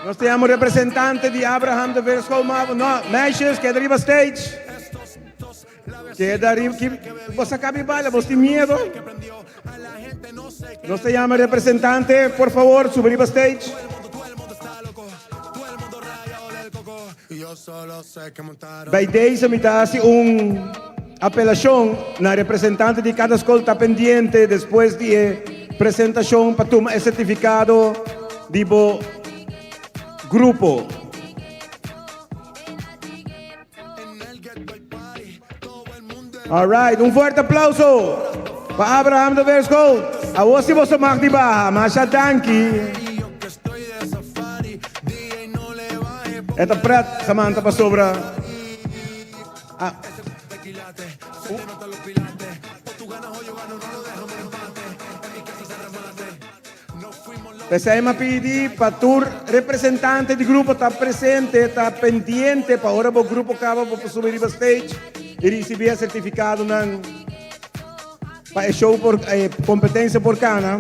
Nos tin un representante di Abraham de Veer School Mavo. No, meisjes, keda riba stage. Keda riba. Boso a kaba di baila, boso tin miedo? Nos ta yama representante, por favor, subi riba stage. Bij deze mi ta hasi un apelashon na representante di kada skol ta pendiente despues di e presentashon pa tuma e sertifikado di bo grupo. Alright, un fuerte aplauso pa Abraham de Veerschool. Awor si boso mag di baha, masha danki. E ta pret, Samantha, pasobra. Ah. P'esei m'a pidi pa tur representante di grupo ta presente, ta pendiente pa ora bo grupo kaba bo por subi riba stage i risibí e sertifikadonan pa e show por e kompetensia por kana.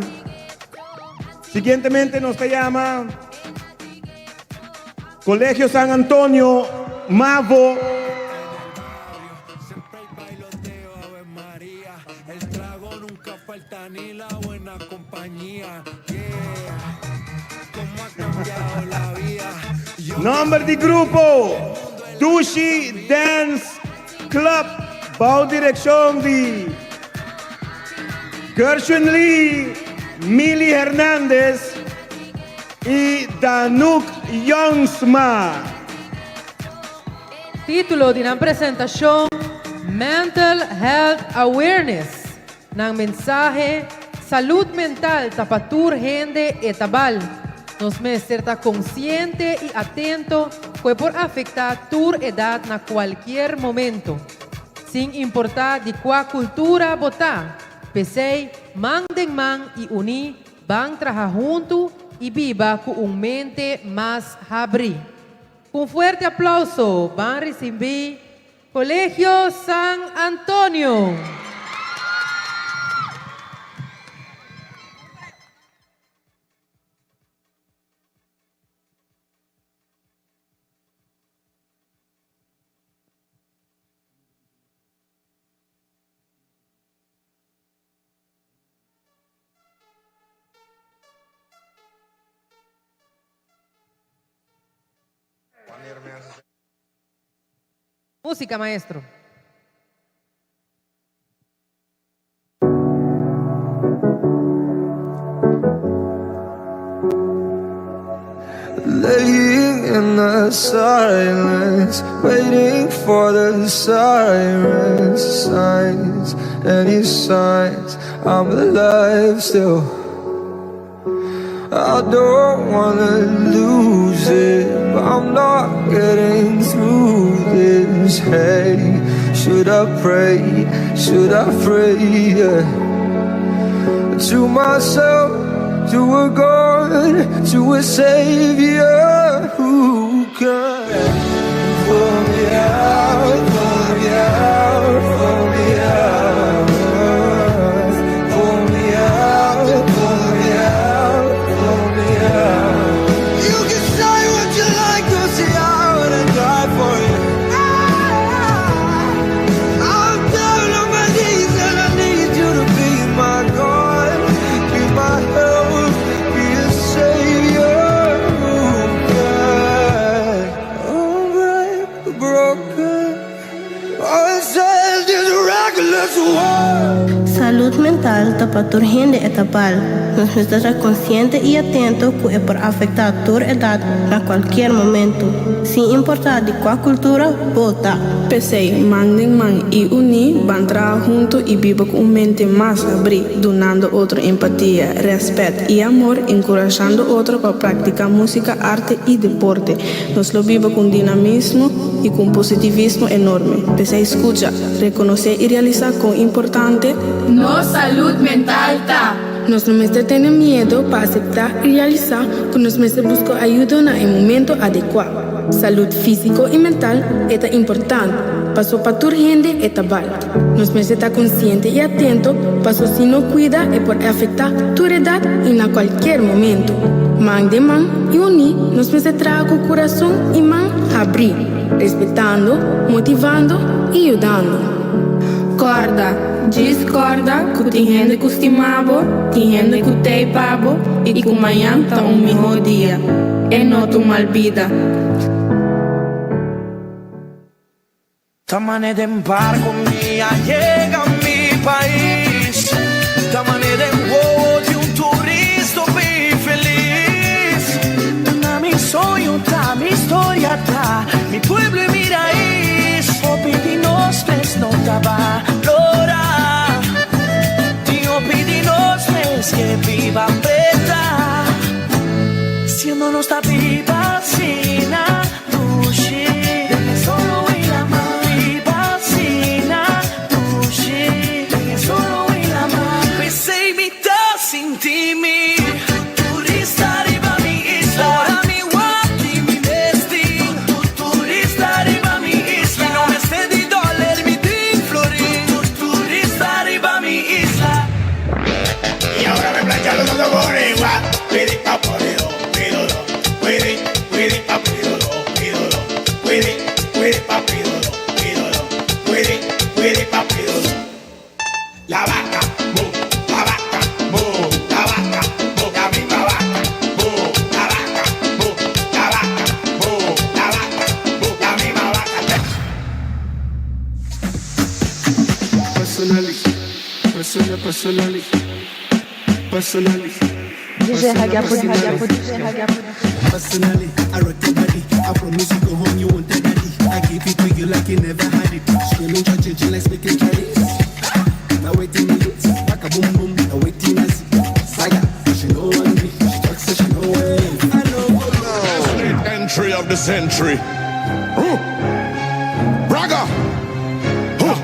Siguientemente nos ta yama Colegio San Antonio Mavo. Nomber di grupo, Dushi Dance Club bou direkshon di Gershwin Lee, Milly Hernandez i Danuk Jongsma. Título di nan presentashon, Mental Health Awareness. Nan mensahe, Salud mental ta pa tur hende e ta bal. Nos mester ta konsiente i atento ku e por afektá tur edat na kualkier momento. Sin importá di kua kultura bo ta. P'esei, man den man i uní ban traha huntu i biba ku un mente mas habrí. Ku un fuerte aplauso ban risibí Colegio San Antonio. Música, maestro. Laying in the silence, waiting for the sirens, signs, any signs I'm alive still. I don't wanna lose it, but I'm not getting through this. Hey, should I pray? Should I pray? Yeah. To myself, to a God, to a Savior who can pull me out, pull me out, pull me out, pull me out, pull me out, pull me out. You can say what you like, 'cause I wouldn't die for you. I'm down on my knees and I need you to be my God, be my help, be a savior who can unbreak the broken. I said it's regular. Salud mental ta pa tur hende e ta bal. Nos mester ta consciente y atento cu e por afecta tur edad na cualkier momento, sin importa di cua cultura bo ta. P'esei, man den man i uní, ban traha huntu i biba ku un mente mas habrí, dunando otro empatia, rèspèt i amor, enkurashando otro pa praktiká músika, arte i deporte. Nos lo biba ku un dinamismo i ku un positivismo enorme. P'esei skucha, rekonosé i realisá kon importante. Nos salud mental ta. Nos no mester tene miedo pa aseptá i realisá ku nos mester buska ayudo na e momento adekuá. Salud físiko i mental e ta importante, paso pa tur hende e ta bal. Nos mester ta konsiente i atento paso si no kuida e por afektá tur edat i na kualkier momento. Man den man i uní nos mester traha ku kurason i man habrí, respetando, motivando i yudando. Kòrda, djis kòrda ku tin hende ku stima bo, tin hende ku t'ei pa bo i ku mañan ta un mihó dia. E no ta un mal bida. Ta manera den barco mi a yega mi pais Ta manera den wowo di un turista hopi feliz Na mi soño ta mi historia ta mi pueblo y mi raiz Hopi di nos mes no ta balora Tin hopi di nos mes ke biba preta Siendo nos ta biba asina Dushi, den e solo i lama. Biba asina, dushi, den e solo i lama. P'esei mi ta sinti mi turista riba mi isla. Ora mi wak i mi mes tin turista riba mi isla. Mi no mester di dòler, mi tin florin. Turista riba mi isla. Y ahora me plancharon todo con igual. Pidi pa ponido, pídolo, pidi, pidi pa pídolo, pídolo, pidi, pidi pa pídolo, pídolo, pidi, pidi pa pídolo. La vaca, mu, la vaca, mu, la vaca, mu, la misma vaca, mu, la vaca, mu, la vaca, mu, la vaca, mu, la misma vaca. Personally, personally, personally, personally. DJ Ragapo, Ragapo, DJ Ragapo. Personally, I rock your body. I promise you go home, you won't tell daddy. I give it to you like you never had it. Screaming, church, like speaking Chinese. Now waiting me, like a boom boom. Now waiting I see. Saga, she know one me. She talks, so she know one me. I know Late entry of the century. Huh. Braga. Huh.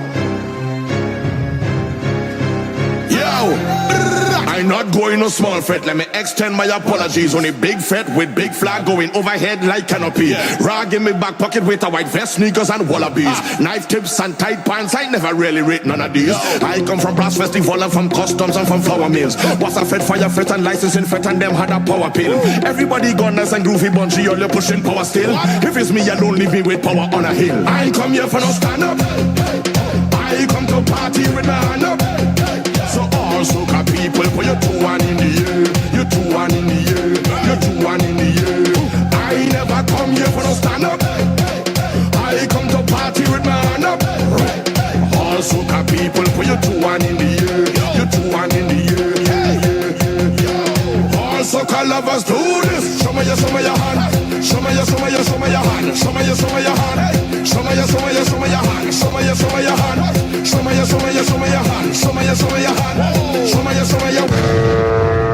Yo. I'm not going no small fret. Let me extend my apologies. Only big fret with big flag going overhead like canopy. Rag in my back pocket with a white vest, sneakers and wallabies. Knife tips and tight pants. I never really rate none of these. I come from brass festival and from customs and from flour mills. Was a fed fire fret and licensing fret and them had a power pill. Everybody gunners and groovy bunchy, all you pushing power still. If it's me alone, leave me with power on a hill. I ain't come here for no stand up. I come to party with my hand up. So all soca people, put your two one in the air, your two one in the air, your two one in the air. I never come here for no stand up. I come to party with my hand up. All soca people, put your two one in the air, your two one in the air. All soca lovers do this. Show me your, show me your hand. Show me your, show me your, show me your hand. Show me your, show me your hand. Show me your, show me your, show me your hand. Show me your, show me your hand. Show me your, show me your, show me your hand. Show me your, show me your hand. Show me your, show me your.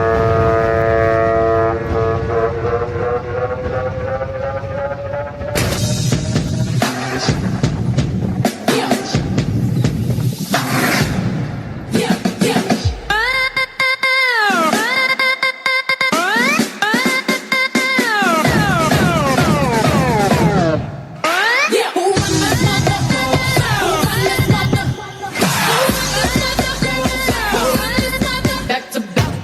Back to back.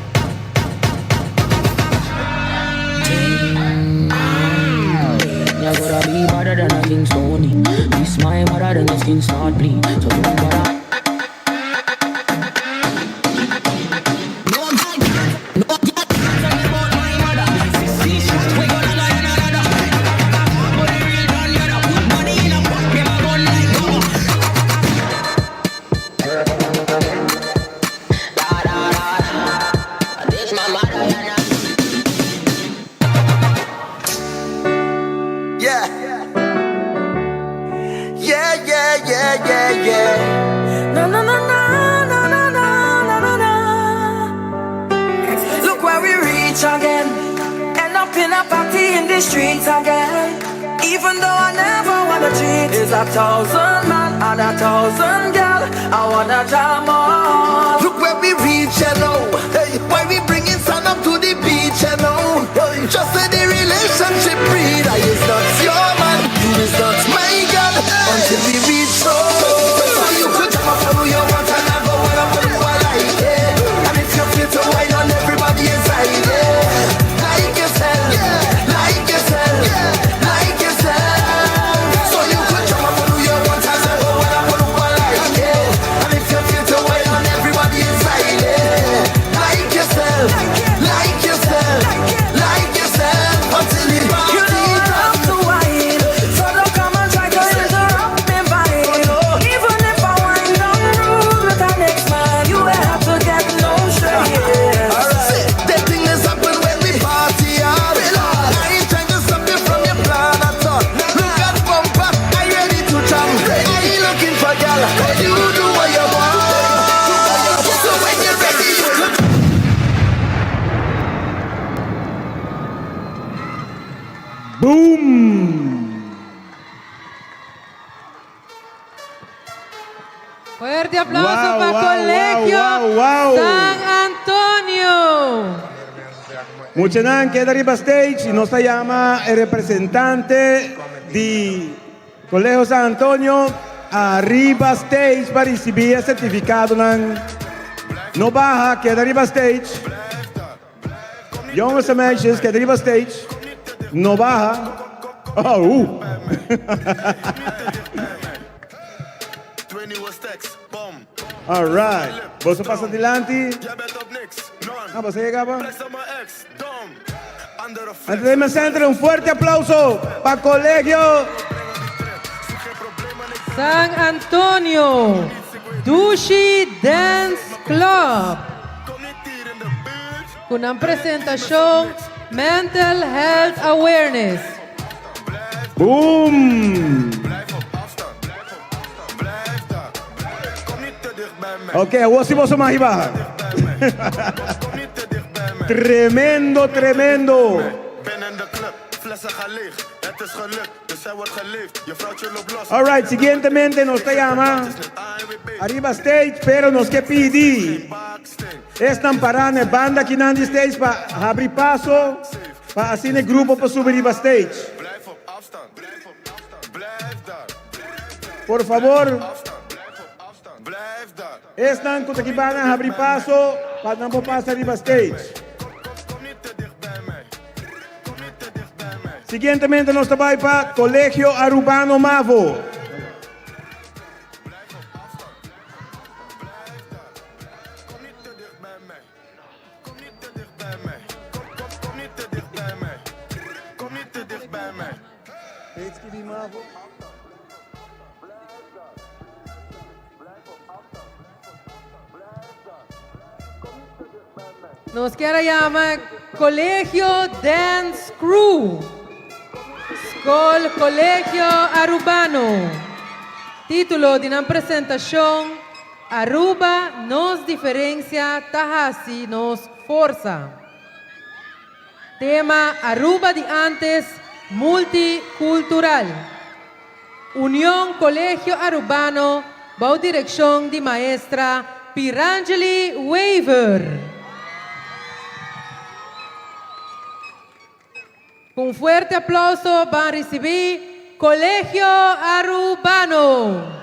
You gotta be better than a King Sony. This my mother than your skin start bleed. So don't bother. yeah, yeah, yeah. Na na na na na na na na na na. Look where we reach again. End up in a party in the streets again. Even though I never wanna cheat, it's 1,000 man and 1,000 girl. I wanna jam on. Look where we reach, you know. Hey, why we bringing sun up to the beach, you know. Hey, just say the relationship breed. I is not your man, you is not my girl. Until we reach home. So you could jam up who you want and I go where I want who I like, yeah. And if you feel to wine on everybody inside, yeah. Like yourself, like yourself, like yourself. So you could jam up who you want and I go where I want who I like, yeah. And if you feel to wine on everybody inside, yeah. Like yourself, like yourself, like yourself. Until the You party know I love to wine, so don't come and try to interrupt me vibe. Even if I wind down rude with the next man, you will have to get no stress. Alright. That thing is happen when we party hard. I ain't trying to stop you from your plan at all. Look at bumper, I ready to jam. I ain't looking for gal. You do what you want. So when you're ready, you could. Boom! Fuerte aplauso Wow, pa wow, Colegio wow, wow, wow. San Antonio. Muchanan keda riba stage y nos ta yama e representante di Colegio San Antonio ariba stage pa ricibi e certificadonan. No baha, keda riba stage. Jongens en meisjes, keda riba stage. No baha. Oh, uh. All right. Boso pasa dilanti. Ah, boso yega pa. Entertainment Center, un fuerte aplauso pa Colegio San Antonio Dushi Dance Club. Ku nan presentashon Mental Health Awareness. Boom! Ok, awor si boso mag baha. Tremendo, tremendo. Alright, siguientemente nos ta yama ariba stage, pero nos ke pidi esnan pará na e banda kinan di stage pa habri paso pa asina e grupo por subi riba stage. Por favor, esnan ku ta ki banda habri paso pa nan por pasa riba stage. Siguientemente nos ta bai pa Colegio Arubano Mavo. Nos kier a yama Colegio Dance Crew. Skol Colegio Arubano. Título di nan presentacion, Aruba, nos diferencia ta haci nos forsa. Tema, Aruba di antes, multicultural. Union Colegio Arubano bou direccion di maestra Pirangeli Wever. Cu un fuerte aplauso ban ricibi Colegio Arubano.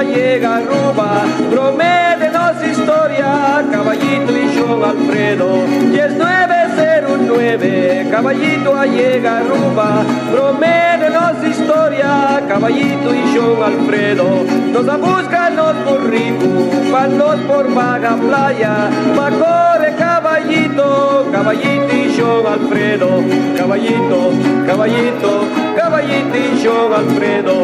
Caballito a llega Aruba, promete nos historia, Caballito y John Alfredo. 1909, Caballito a llega Aruba, promete nos historia, Caballito y John Alfredo. Nos a busca nos burrico, panos por vaga playa, pa corre caballito, caballito y John Alfredo, caballito, caballito, caballito y John Alfredo,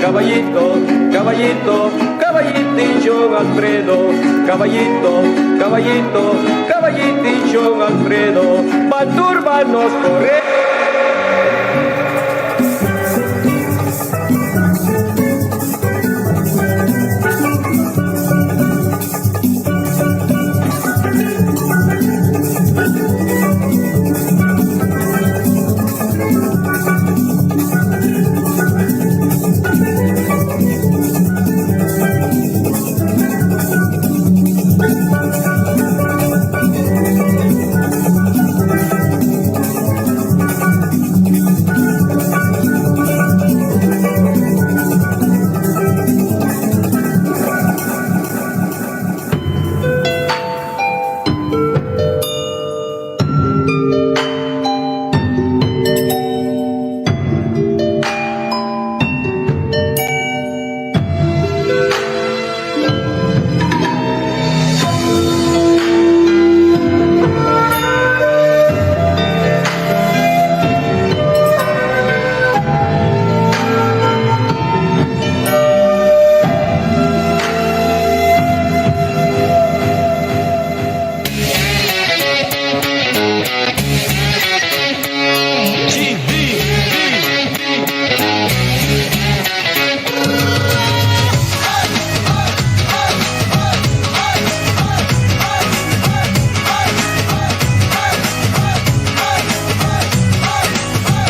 caballito, caballito, caballito y John Alfredo, caballito, caballito, caballito y John Alfredo, pa turba nos corre.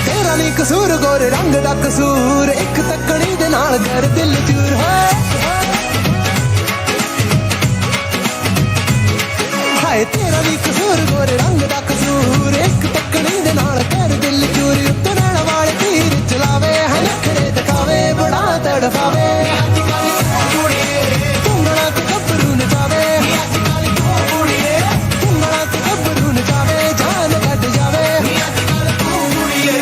ਤੇਰਾ ਨੀ ਕਸੂਰ ਗੋਰੇ ਰੰਗ ਦਾ ਕਸੂਰ, ਇੱਕ ਤੱਕਣੀ ਦੇ ਨਾਲ ਕਰ ਦਿਲ ਚੂਰ ਹੋਏ। ਹਾਏ, ਤੇਰਾ ਨੀ ਕਸੂਰ ਗੋਰੇ ਰੰਗ ਦਾ ਕਸੂਰ, ਇੱਕ ਤੱਕਣੀ ਦੇ ਨਾਲ ਕਰ ਦਿਲ ਚੂਰ। ਉੱਤੋਂ ਨਾਲ ਵਾਲੇ ਤੀਰ ਚਲਾਵੇ, ਹਨਖੜੇ ਦਿਖਾਵੇ, ਬੜਾ ਤੜਫਾਵੇ। ਅੱਜ ਕੱਲ ਕੁੜੀਏ ਉਂਗਲਾਂ ਤੇ ਗੱਭਰੂ ਨਚਾਵੇ, ਅੱਜ ਕੱਲ ਕੁੜੀਏ ਉਂਗਲਾਂ ਤੇ ਗੱਭਰੂ ਨਚਾਵੇ, ਜਾਨ ਕੱਢ ਜਾਵੇ। ਅੱਜ ਕੱਲ ਕੁੜੀਏ।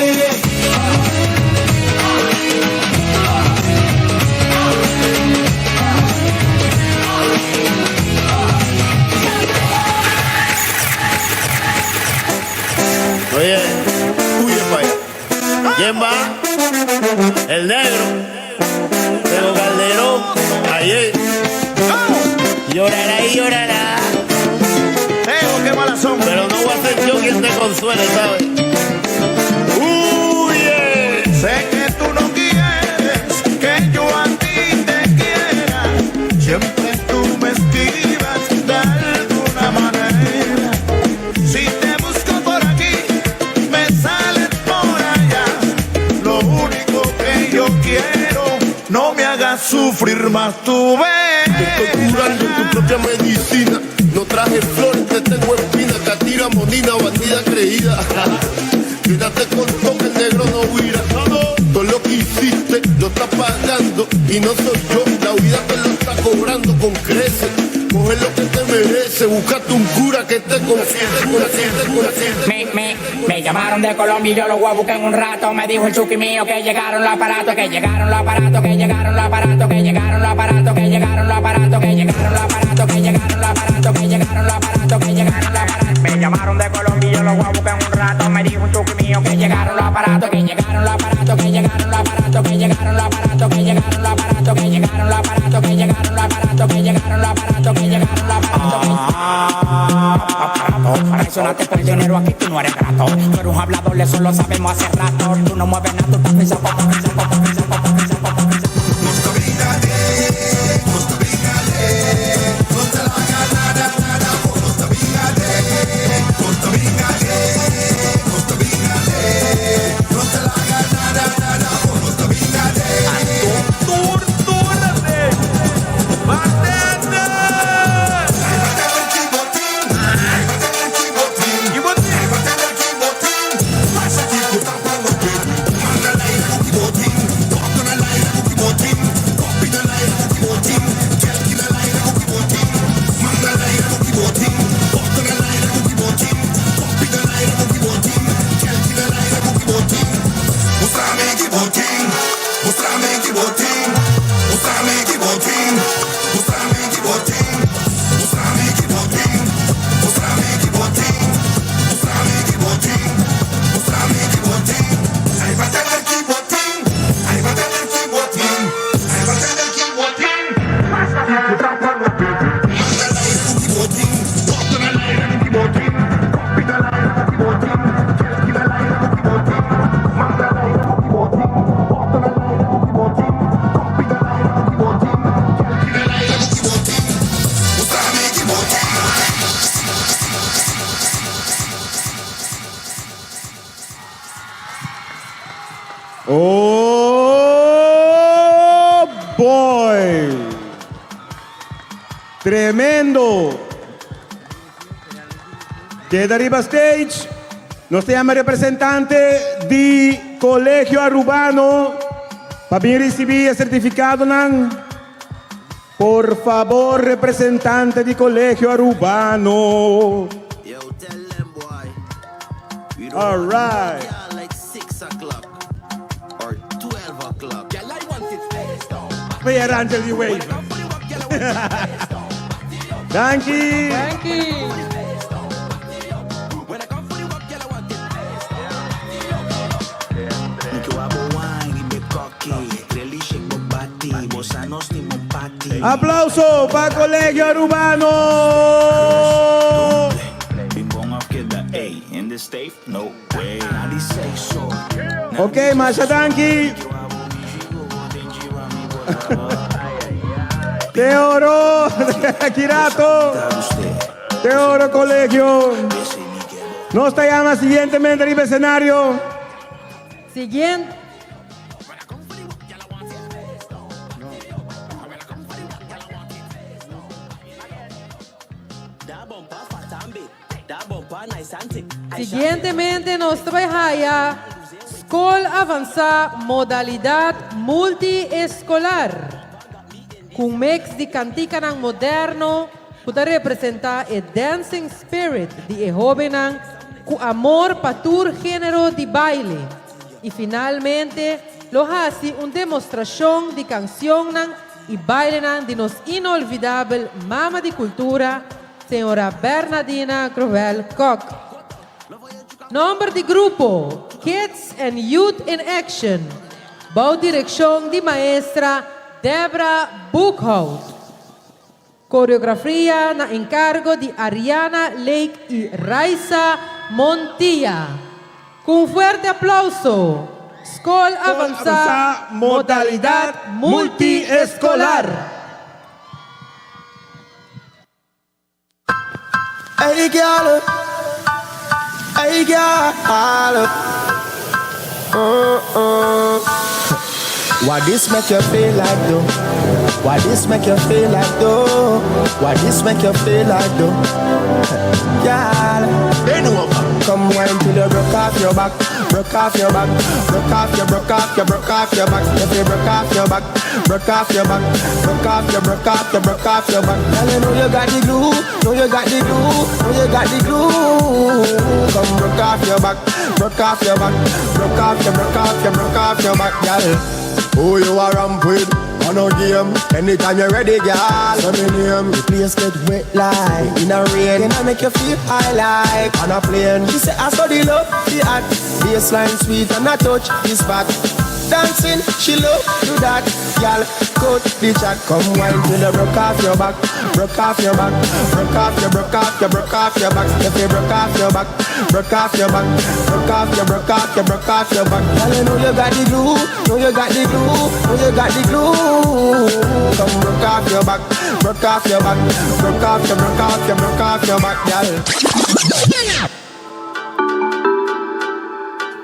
Oye, huye para allá. ¿Quién va? El negro. Pero Calderón, ayer. Llorará y llorará. Qué malas son. Pero no voy a ser yo quien te consuele, ¿sabes? ¡Huye! Sé que tú no quieres que yo a ti te quiera. Siempre tú me esquivas de alguna manera. Si te busco por aquí, me sales por allá. Lo único que yo quiero, no me hagas sufrir más, tú ves. Te estoy curando tu propia medicina. No traje flores, te tengo espina. Catira, monina, bandida creída. Quédate con todo que el negro no huirá. Todo lo que hiciste lo estás pagando. Y no soy yo, la vida te lo está cobrando con creces. Coge lo que te merece, búscate un cura que te confiese, confiese, confiese. Me llamaron de Colombia y yo lo voy a buscar en un rato. Me dijo el chuki mío que llegaron los aparatos, que llegaron los aparatos, que llegaron los aparatos, que llegaron los aparatos, que llegaron los aparatos, que llegaron los aparatos, que llegaron los aparatos, que llegaron los aparatos, que llegaron los aparatos. Me llamaron de Colombia y yo lo voy a buscar en un rato. Me dijo un chuki mío que llegaron los aparatos, que llegaron los aparatos, que llegaron los aparatos, que llegaron los aparatos, que llegaron los aparatos, que llegaron los aparatos, que llegaron los aparatos, que llegaron los aparatos, que llegaron los aparatos. Aparato, traicionaste por dinero, aquí tú no eres grato. Tú eres un hablador, eso lo sabemos hace rato. Tú no mueves nada, tú estás pensando, pensando, pensando, pensando, pensando. Pasa Oh boy! Tremendo! Keda riba stage. Nos ta yama representante di Colegio Arubano pa bin ricibi e certificadonan. Por fabor representante di Colegio Arubano. Alright. Play Rangel di wave. Danki. Danki. Aplauso pa Colegio Arubano! Ok, masha danki. Te oro, Kirato. Te oro, Colegio. Nos ta yama siguientemente riba escenario. Siguiente. Siguientemente nos ta bai haya Skol Avansá Modalidat Multi-Eskolar, ku un mix di kantikanan moderno ku ta representá e dancing spirit di e hóbennan ku amor pa tur género di baile i finalmente lo hasi un demostrashon di kansionnan i bailenan di nos inolvidabel mama di kultura, Señora Bernadina Grovel Kock. Nomber di grupo, Kids and Youth in Action, bou direccion di maestra Debra Boekhout. Coreografia na encargo di Ariana Lake y Raisa Montilla. Cu un fuerte aplauso, Scol Avansa Modalidad Multiescolar. Hey girl, hey girl. Why this make you feel like though? Why this make you feel like though? Why this make you feel like though? Girl, come wine till you broke off your back, broke off your back, broke off your, broke off your, broke off your back. If you broke off your back, broke off your back, broke off your, broke off your, broke off your back. Girl, you know you got the glue, know you got the glue, know you got the glue. Come broke off your back, broke off your back, broke off your, broke off your, broke off your back, girl. Who you a ramp with? On a game. Anytime you're ready, girl. So me name. The place get wet like in a rain. Can I make you feel high like on a plane? She say I saw the love, the hot baseline sweet and I touch this spot. Dancing, she love do that, girl. Cut the chat, come wine till you broke off your back, broke off your back, broke off your, broke off your, broke off your back. If you broke off your back, broke off your back, broke off your, broke off your, broke off your back. Girl, you know you got the glue, know you got the glue, know you got the glue. Come broke off your back, broke off your back, broke off your, broke off your, broke off your back, girl.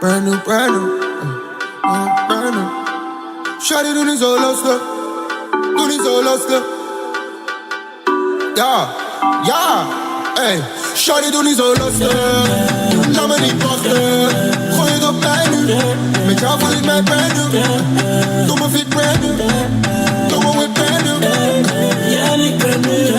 Brand new, brand new, brand new. Shawty doe niet zo lastig, doe niet zo lastig. Ja, ja, ey. Shawty doe niet zo lastig, laat me niet wachten. Gooi het op mij nu, met jou voel ik mij brand new. Doe me fit brand new, doe me with brand new. Ja, ik ben nu.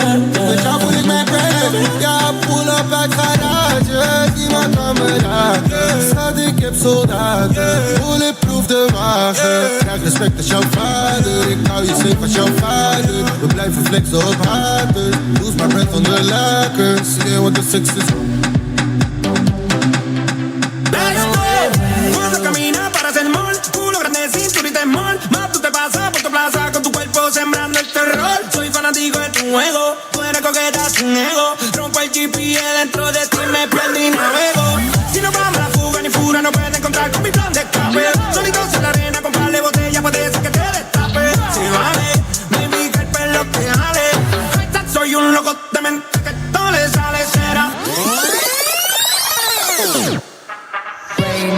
Met jou voel ik mij brand new. Ja, pull up uit garage, niemand kan me raken. Schat, ik heb soldaten, bulletproof de wagen. Krijg respect als jouw vader, ik hou je safe als jouw vader. We blijven flexen op haters, lose my breath on de lakens. Yeah, what the six is. Cuando camina para hacer mall, culo grande, cinturita small. Más tú te pasas por tu plaza con tu cuerpo sembrando el terror. Soy fanático de tu juego, tú eres coqueta sin ego. Rompo el GPS dentro de ti, me perdí y navego. Si no vamos a la fuga ni fura, no puedes encontrar con mi plan de escape. Solitos en la arena, comprarle botella, puede ser que te destape. Si vale, baby, que el pelo te jale. Hashtag soy un loco de mente que todo le sale, será. Rain.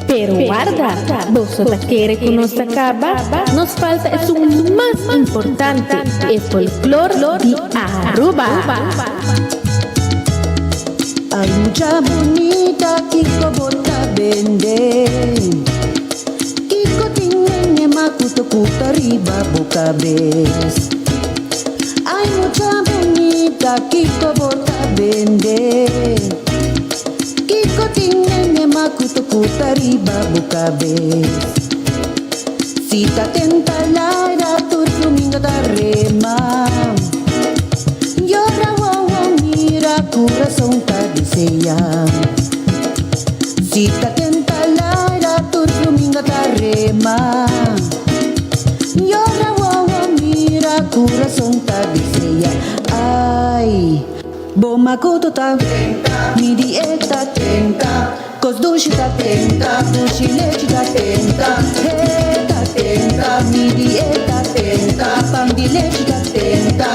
Pero warda, boso ta kere ku nos ta kaba? Nos falta esun mas importante, e folklor di Aruba. Ay mucha bunita kiko bo ta bende Kiko tin den e makuto ku ta riba bo kabes Ay mucha bunita kiko bo ta bende Kiko tin den e makuto ku ta riba bo kabes Si ta tenta laira tur flumingo ta rema Yora wowo mira kurason ta desea Si ta tenta laira tur flumingo ta rema Yora wowo mira kurason ta desea Ai bo makuto ta mi dieta Kos dushi ta tenta dushi lechi ta tenta He ta tenta mi dieta tenta Pan di lechi ta tenta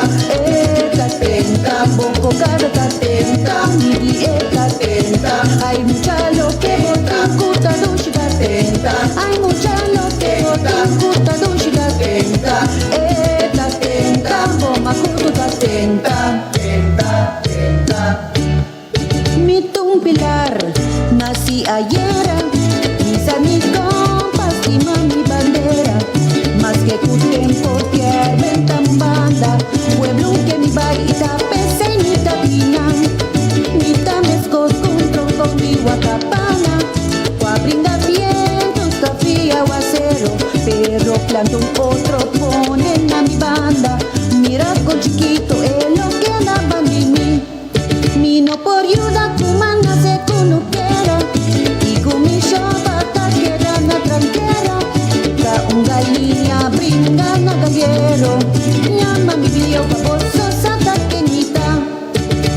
E ta tenta bo cocada ta tenta Mi dieta tenta Ay mucha loke bo tin ku ta dushi ta tenta Ay mucha loke bo tin ku ta dushi ta tenta E ta tenta bo makutu ta tenta Tenta tenta Mi ta un pilar, nací ayera Hisa mi compa, stima mi bandera Maske cu tempo kier benta un banda Pueblo ke mi bai y ta pesey mi ta bina Mi ta mescos cu un troncon di huacapana Cu a bringa viento ta fria aguacero Pero planta un otro pone na mi banda Mira con chikito e loke na bandi mi Mi no por yuda ku manda se kunukero I ku mi shopa ta keda na trankero Ta un galiña bringa na galiero Yama mi bieu pa boso sa ta kenita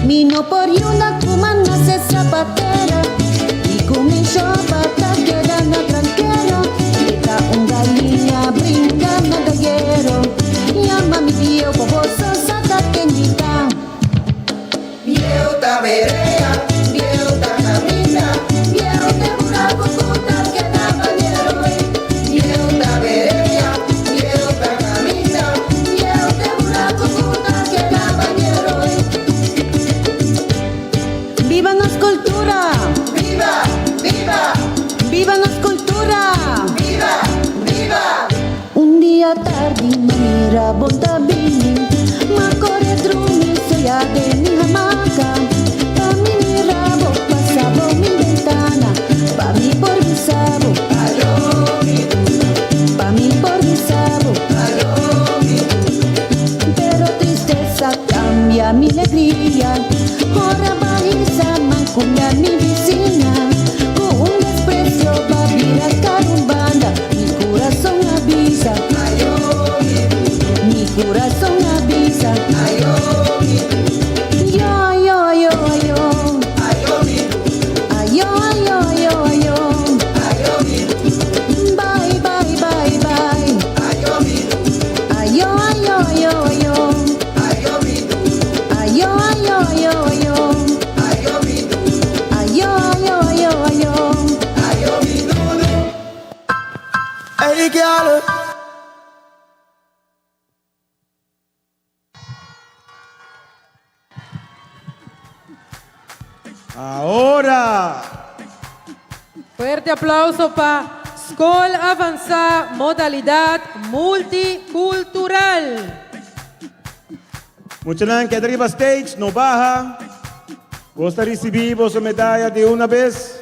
Mi no por yuda ku manda se zapatera I ku mi shopa ta keda na trankero Ta un galiña bringa na galiero Yama mi bieu pa boso sa ta kenita. Bieu ta berea, bieu ta caminda, bieu te buraco cu ta keda manera rooi. Bieu ta berea, bieu ta caminda, bieu te buraco cu ta keda manera rooi. Biba nos cultura! Biba! Biba! Biba nos cultura! Biba! Biba! Un dia tardi m'a mira bon ta bini M'a kore drumi soya den mi hamaka Pa mi mira bo pasa bo mi bentana Pa mi por bisa bo Ayo mi duro Pa mi por bisa bo Ayo mi duro Pero tristesa cambia mi legria Ora ba hisa man cumbia mi bisiña Cu un desprecio ba bira carumbanda Mi curason a bisa Mi curason a bisa Ayo ayo ayo ayo Ayo ayo ayo ayo Bye bye bye bye Ayo ayo ayo ayo Ayo ayo ayo ayo Ayo ayo ayo ayo Hey girl. Ahora! Fuerte aplauso pa Skol Avansá Modalidad Multikultural. Muchanan keda riba stage, no baha. Bos ta ricibi boso medaya di una bes.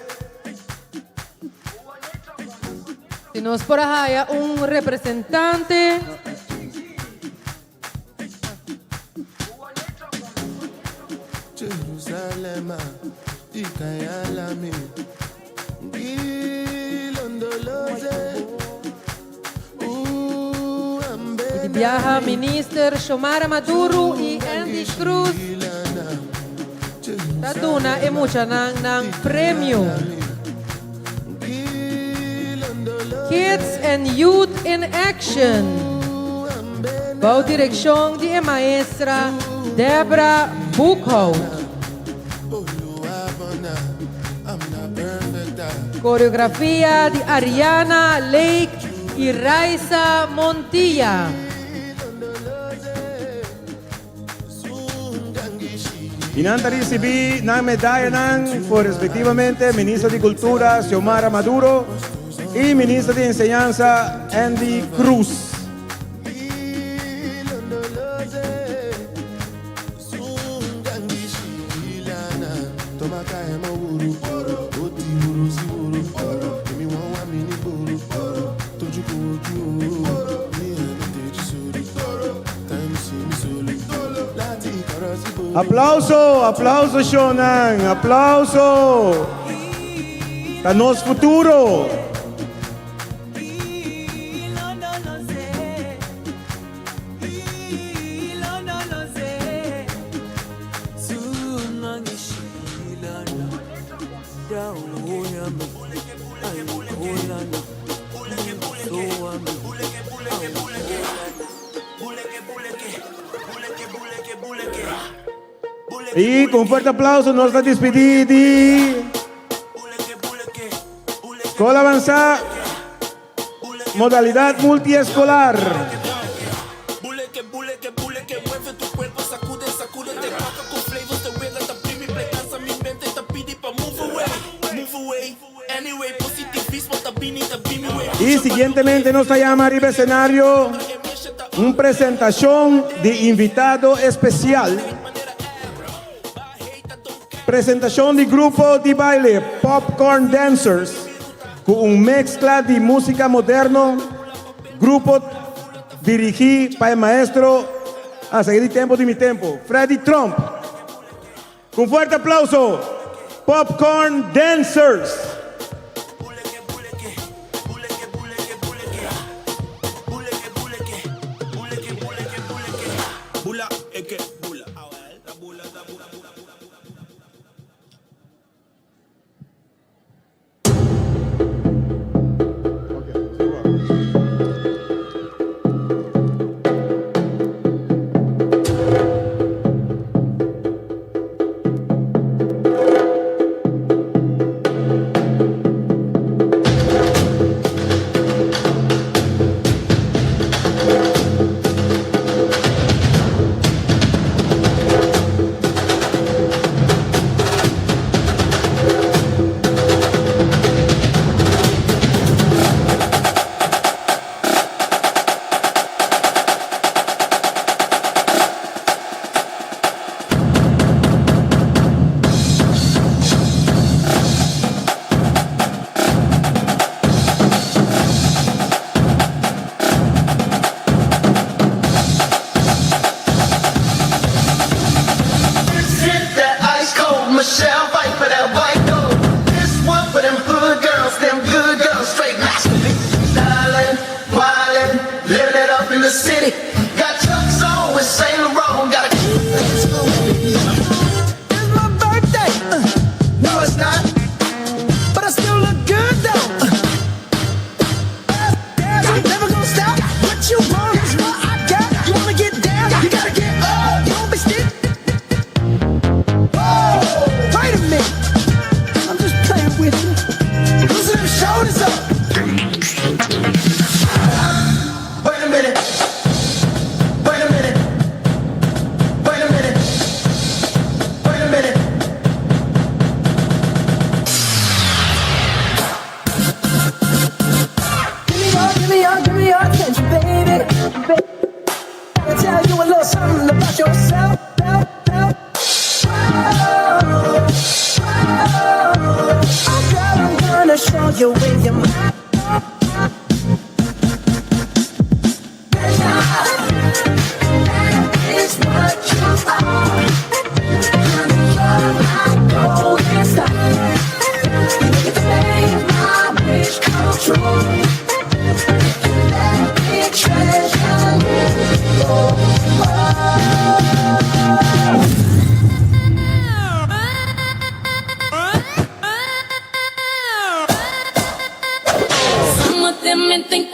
Si nos por a haya un representante. Jerusalema, Y di Biaha Minister Xiomara Maduro y Endy Croes ta duna e muchanan nan premio. Kids and Youth in Action, bou direccion di e maestra Debra Boekhout. Coreografia di Ariana Lake y Raisa Montilla. Y nan ta ricibi nan medayanan for respectivamente Minister di Cultura Xiomara Maduro y Minister di Enseñansa Endy Croes. Aplauso, aplauso shownan, aplauso. Ta nos futuro. Y con fuerte aplauso nos ta despedi di Scol Avanza Modalidad Multiescolar. Y siguientemente nos ta llama riba escenario un presentacion di invitado especial. Presentacion di grupo di baile Popcorn Dancers cu un mezcla di musica moderno, grupo dirigi pa e maestro, ah, esaki di tempo di mi tempo, Freddy Tromp. Cu un fuerte aplauso, Popcorn Dancers!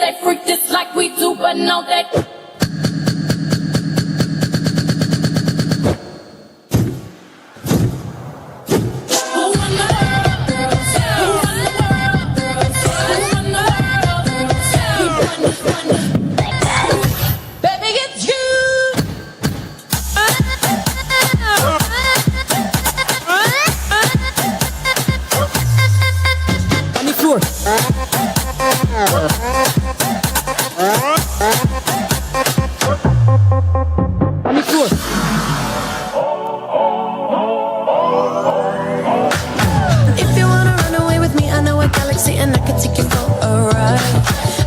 they freak just like we do, but no, they. Baby, it's you. On the floor. On the floor. If you wanna run away with me, I know a galaxy and I can take you for a ride.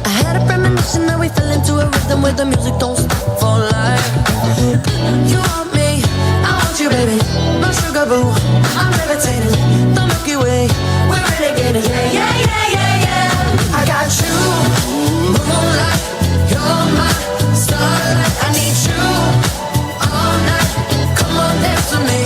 I had a premonition that we fell into a rhythm where the music don't stop for life. You want me, I want you, baby. My sugar boo, I'm levitating. The Milky Way, we're renegading. Yeah, yeah, yeah, yeah, yeah. I got you, moonlight. You're my starlight. I need you all night. Come on, dance with me.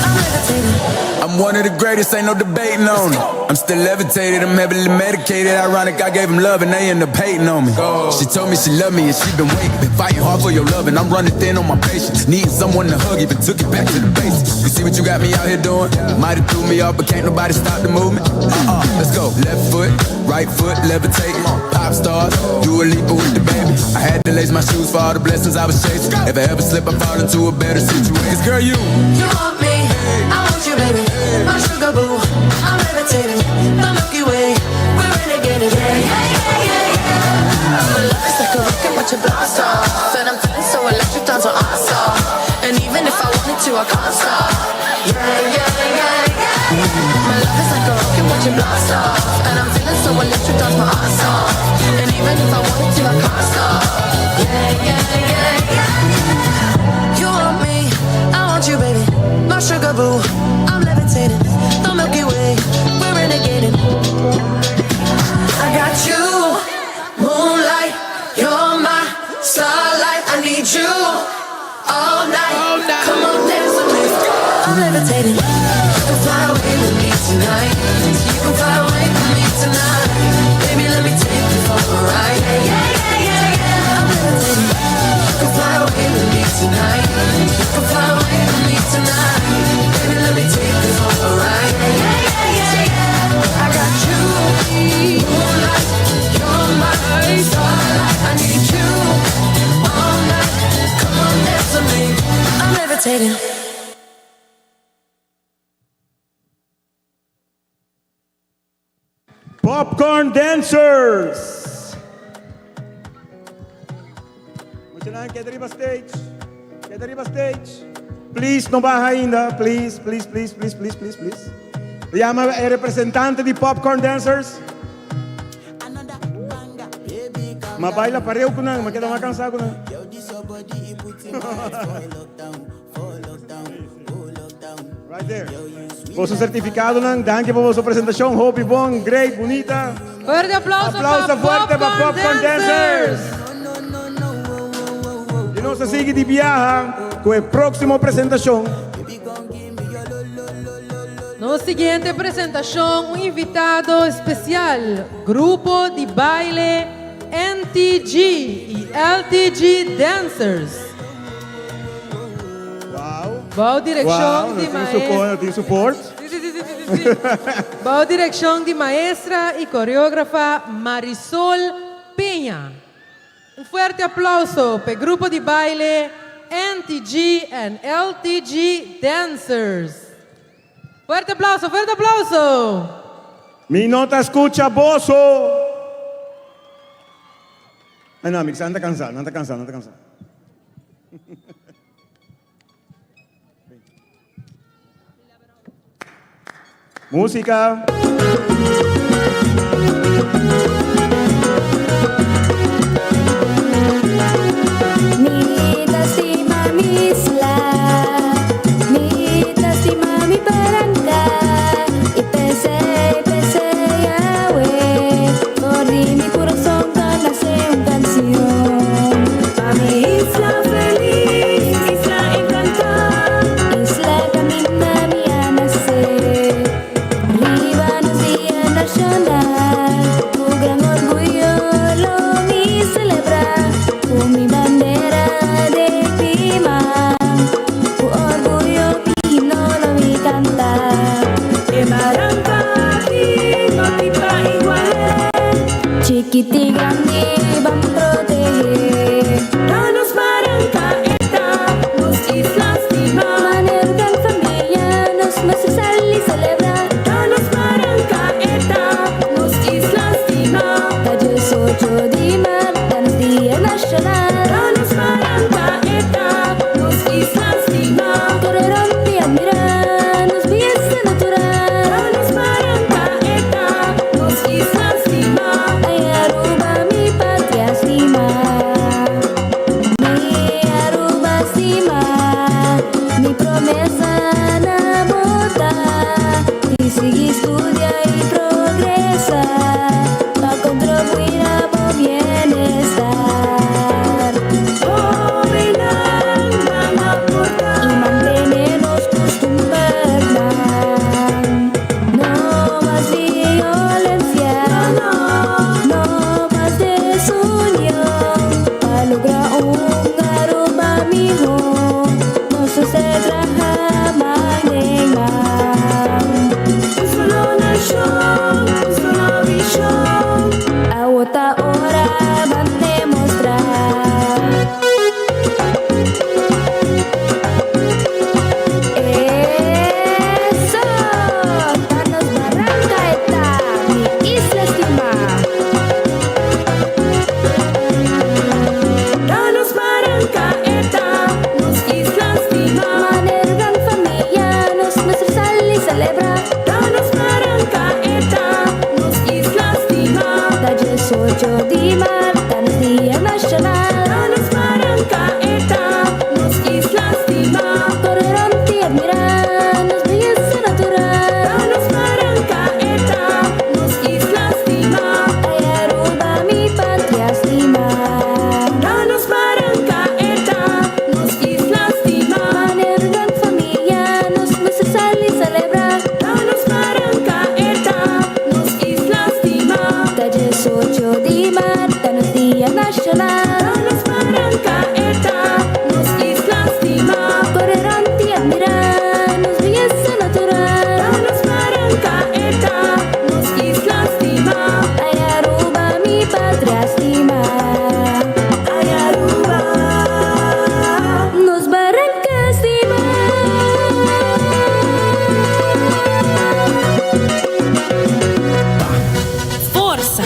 I'm levitating. I'm one of the greatest, ain't no debating on it. I'm still levitated, I'm heavily medicated. Ironic, I gave him love and they end up hating on me. She told me she loved me and she been waiting. Been fighting hard for your love and I'm running thin on my patience. Needing someone to hug, even took it back to the basics. You see what you got me out here doing? Might have threw me off, but can't nobody stop the movement. Uh-uh, let's go. Left foot, right foot, levitating. Pop stars, do a leap with the baby. I had to lace my shoes for all the blessings I was chasing. If I ever slip, I fall into a better situation. 'Cause girl, you. You want me, I want you, baby. My sugar boo, I'm levitating. The Milky Way, we're renegading. Yeah, yeah, yeah, yeah, yeah. My love is like a rocket, watch it blast off. And I'm feeling so electric, down to awesome. And even if I wanted to, I can't stop. Yeah, yeah, yeah, yeah. My love is like a rocket, watch it blast off. And I'm feeling so electric, down to awesome. And even if I wanted to, I can't stop. Yeah, yeah, yeah, yeah. You want me, I want you, baby. My sugar boo, I'm levitating. The Milky Way, we're renegading. I got you, moonlight. You're my starlight. I need you all night. Come on, dance with me. I'm levitating. You can fly away with me tonight. You can fly away with me tonight. Baby, let me take you for a ride. Yeah, yeah, yeah, yeah, yeah. I'm levitating. You can fly away with me tonight. You can fly away with me tonight. Baby, let me take you for a ride. Yeah, yeah, yeah, yeah. I got you, moonlight. You're my starlight. I need you all night. Come on, dance with me. I'm levitating. Popcorn Dancers! Muchanan, keda riba stage. Keda riba stage. Please, no baha ainda. Please, please, please, please, please, please, please. Yama e representante di Popcorn Dancers. M'a baila pareu ku nan, m'a keda mas kansá ku nan. Right there. Boso sertifikadonan, danki pa boso presentashon. Hopi bon, great, bunita. Fuerte aplauso, Aplauso pa fuerte pa Popcorn Popcorn Dancers! I nos ta sigui di biaha ku e próksimo presentashon. Nos siguiente presentashon un invitado espesial, grupo di baile NTG i LTG Dancers. Bou direkshon Wow, di nos tin support, nos tin support. Sí, sí, sí, sí, sí, sí. Bou direkshon di maestra i koreógrafa Marisol Peña. Un fuerte aplauso p'e grupo di baile NTG and LTG Dancers. Fuerte aplauso, fuerte aplauso! Mi no ta skucha boso. Ay no, mi kisa nan ta kansá, nan ta kansá, nan ta kansá. Músika. Mi ta stima mi isla, mi ta stima mi baranka I p'esei, p'esei awe For di mi kurason ta nase un kanshon Pa mi isla felis, isla enkantá Isla kaminda mi a nase Riba nos dia Sigui studia y progresa pa contribui na bo bienestar. Hobennan ban aporta y mantene nos custumbernan. No mas violencia, no mas desunion. Pa logra un Aruba miho, nos mester traha man den man. Un solo nacion, un solo vision. Awor ta ora ban demostra. Eso! Ta nos baranca e ta, mi isla stima. Ta nos baranca e ta, nos isla stima. Manera gran famia, nos mester sali celebra. Ta nos baranca e ta, nos isla stima. Ta 18 di maart, ta nos dia nacional. Ta nos baranca e ta, nos isla stima. Core rond y admira nos beyesa natural. Ta nos baranca e ta, nos isla stima. Ay, Aruba, mi patria stima. Ta nos baranca e ta, nos isla stima. Manera gran famia, nos mester sali celebra. Ta nos baranca e ta, nos isla stima. Ta 18 di maart, ta nos dia nacional. Ta nos baranca e ta, nos isla stima. Core rond y admira nos beyesa natural. Ta nos baranca e ta, nos isla stima. Ay, Aruba, mi patria stima. Ay, Aruba, nos baranca stima. Forsa,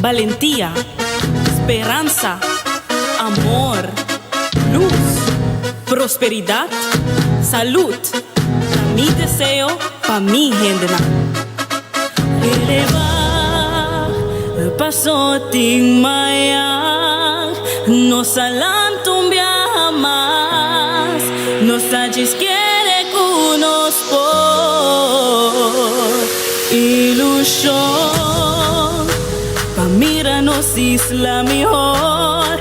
balentia, speransa, amor, lus, prosperidad, salud. Ta mi deseo pa mi hendenan. Eleva paso tin mañan, nos a lanta un biaha mas, nos a djis kere cu nos por. Ilusion pa mira nos isla mihor,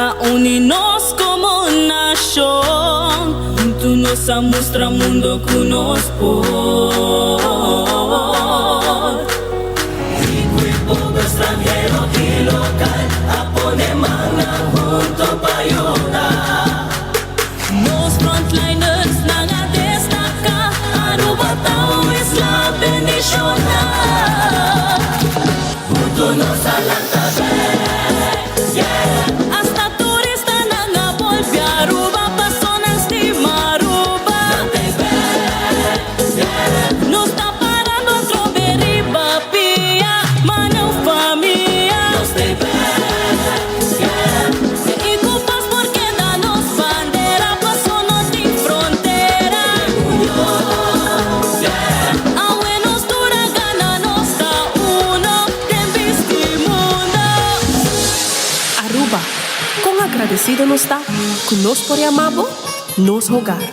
a uni nos como nacion, hunto nos a mustra mundo cu nos por. Rico y pober, stranhero y local, a pone man hunto pa yuda. Nos frontliners nan a destaca, Aruba ta un isla bendiciona. Hunto nos a lanta bek, yeah. Hasta turistanan a bolbe Aruba, paso nan stima Aruba. Nos ta parando atrobe riba pia, manera un famia. Nos ta bek, yeah. Y cu paz por keda nos bandera, paso no tin frontera. Yeah. Awe nos tur a gana, nos ta uno, den bisti mundo. Aruba, con agradecido nos ta, cu nos por yama bo, nos hogar.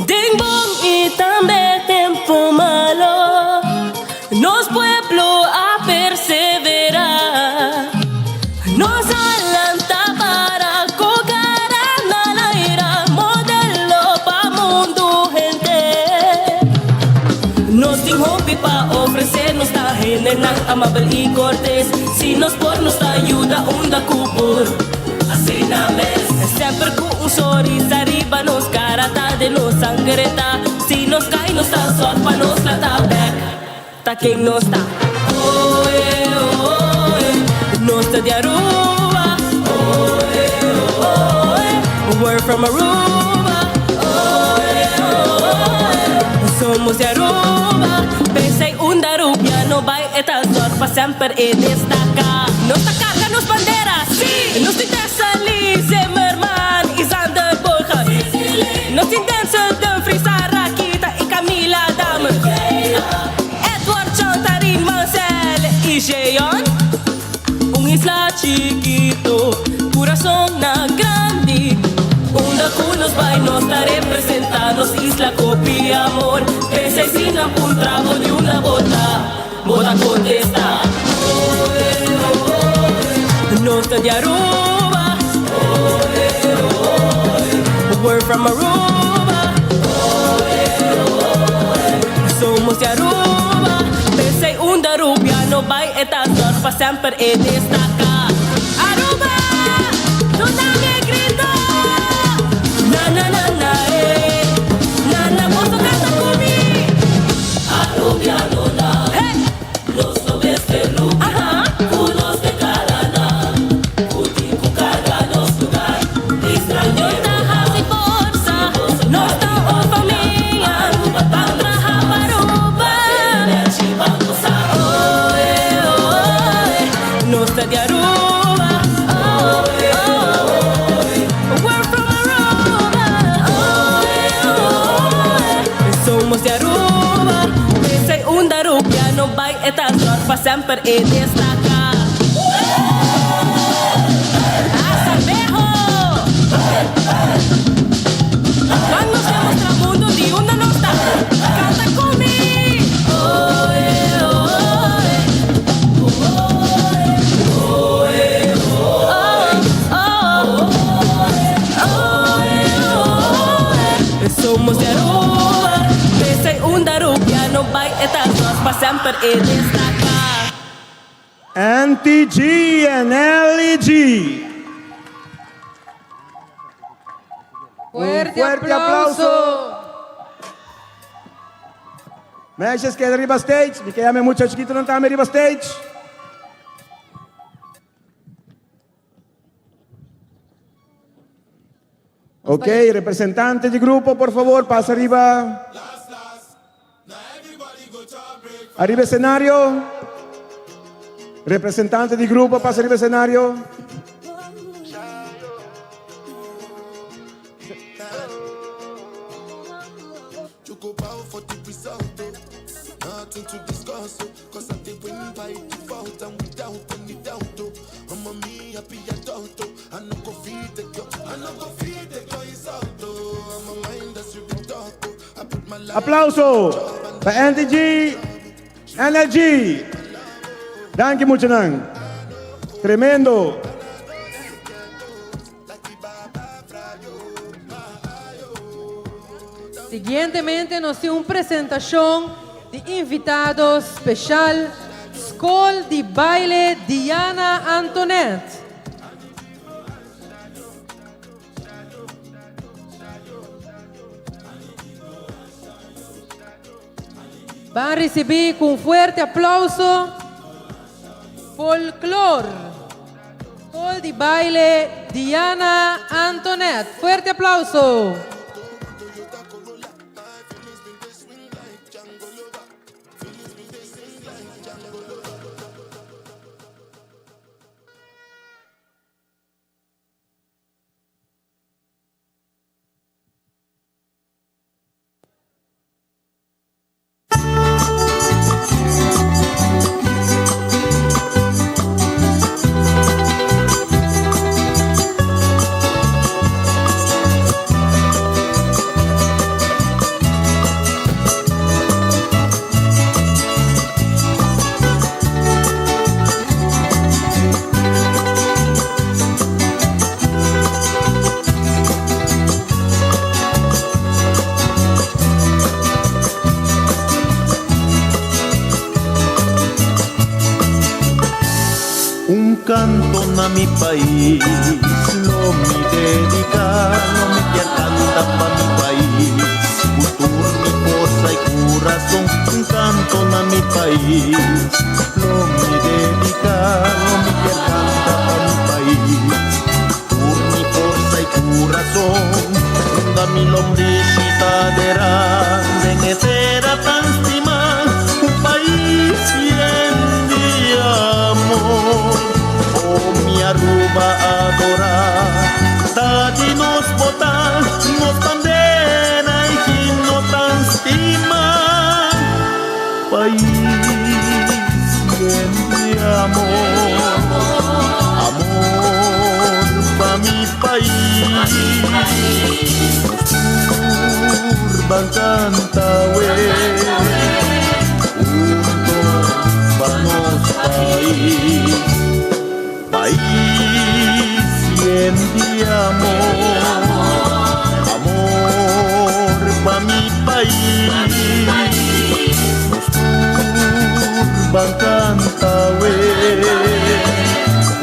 Den bon y tambe tempo malo, nos pueblo a persevera. Nos a lanta para cu cara na laira, modelo pa mundo henter. Nos tin hopi pa ofrece, nos ta hendenan amabel y cortes. Si nos por, nos ta yuda unda cu por. Asina mes. Semper cu un sonrisa riba nos cara, ta den nos sanger e ta. Si nos cay, nos ta zorg pa nos lanta bek. Ta ken nos ta. Oh, eh, oh, eh. Nos ta di Aruba. Oh, eh, oh, eh. We're from Aruba. Oh, eh, oh, eh. Somos di Aruba. Pesey unda Arubiano bay e ta zorg pa semper e destaca. Nos ta carga nos bandera, si! Nos tin Tessa Zimmerman y Sander Borger. Nos tin Denzel Dumfries, Rakita y Camila Damer. Edward Chantarin, Marcel y Jeon. Un isla chikito, curason na grandi. Unda cu nos bay nos ta representa nos isla cu hopi amor. nan puntra bo di unda bo ta, bo ta contesta. Nos ta di Aruba. We're from Aruba. Somos di Aruba. P'esey unda Rubiano bay e ta zorg pa semper e destaca. Aruba! Duna mi e grito! Na na na na eh. Na na boso canta cu mi. Arubiano na. Hey! Nos no mester lubida. Cu nos t'e caranan. Cu tin cu carga nos lugar. Extranhero. Ta haci forsa. Nos ta un famia. Ban traha pa Aruba. Oh, eh, oh, eh. Nos ta di Aruba. Oh, oh, we're from Aruba. Oh, eh, oh, eh. Somos di Aruba. P'esey unda Rubiano bay e ta zorg pa semper e destaca. Asambeho! Ban nos demostra mundo di unda nos ta. Canta cu mi! Oh, eh, oh, eh. Oh, eh, oh, oh, oh, eh, oh, eh. Somos di Aruba. P'esey unda Rubiano bay e ta zorg pa semper e destaca. NTG and LG. Un Fuerte, fuerte aplauso. aplauso. Meisjes, keda riba stage. Mi ke yama mucha chikito nan tambe riba stage. Ok, representante di grupo, por fabor, pasa riba. Ariba escenario. Representante di grupo, pasa riba escenario. You go bow for the result, oh. Nothing to discuss, oh. 'Cause I did win by default and without any doubt, oh. I'm a me happy adult, oh. I no go feed the girl, I no go feed the girl insult, oh. I'm a mind that's you talk, oh. I put my life Aplauso pa NTG, NLG. Danki muchanan. Tremendo. Siguientemente nos tin un presentacion di invitado special, Scol di Baile Diana Antonet. Ban ricibi cu un fuerte aplauso Folklor. Scol di Baile Diana Antonet. Fuerte aplauso. Un canto na mi pais lo mi dedica, lo mi kier canta pa mi pais. Cu tur mi forsa y curason, un canto na mi pais lo mi dedica, lo mi kier canta pa mi pais. Tur mi forsa y curason, unda mi lombricita dera, den e tera tan stima, un pais yen di amor. Oh, mi Aruba adora, ta di nos bo ta, nos bandera y himno tan stima. Pais yen di amor, amor pa mi pais. Nos tur ban canta we. Yen di amor, amor pa mi pais. Nos tur ban canta awe,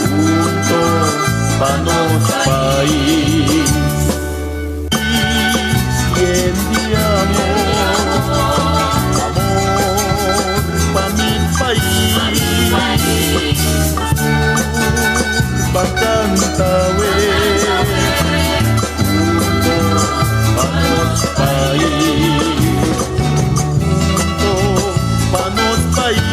hunto pa nos pais. Yen di amor, amor pa mi pais. Nos tur ban canta awe, hunto pa nos pais. Hunto pa nos pais.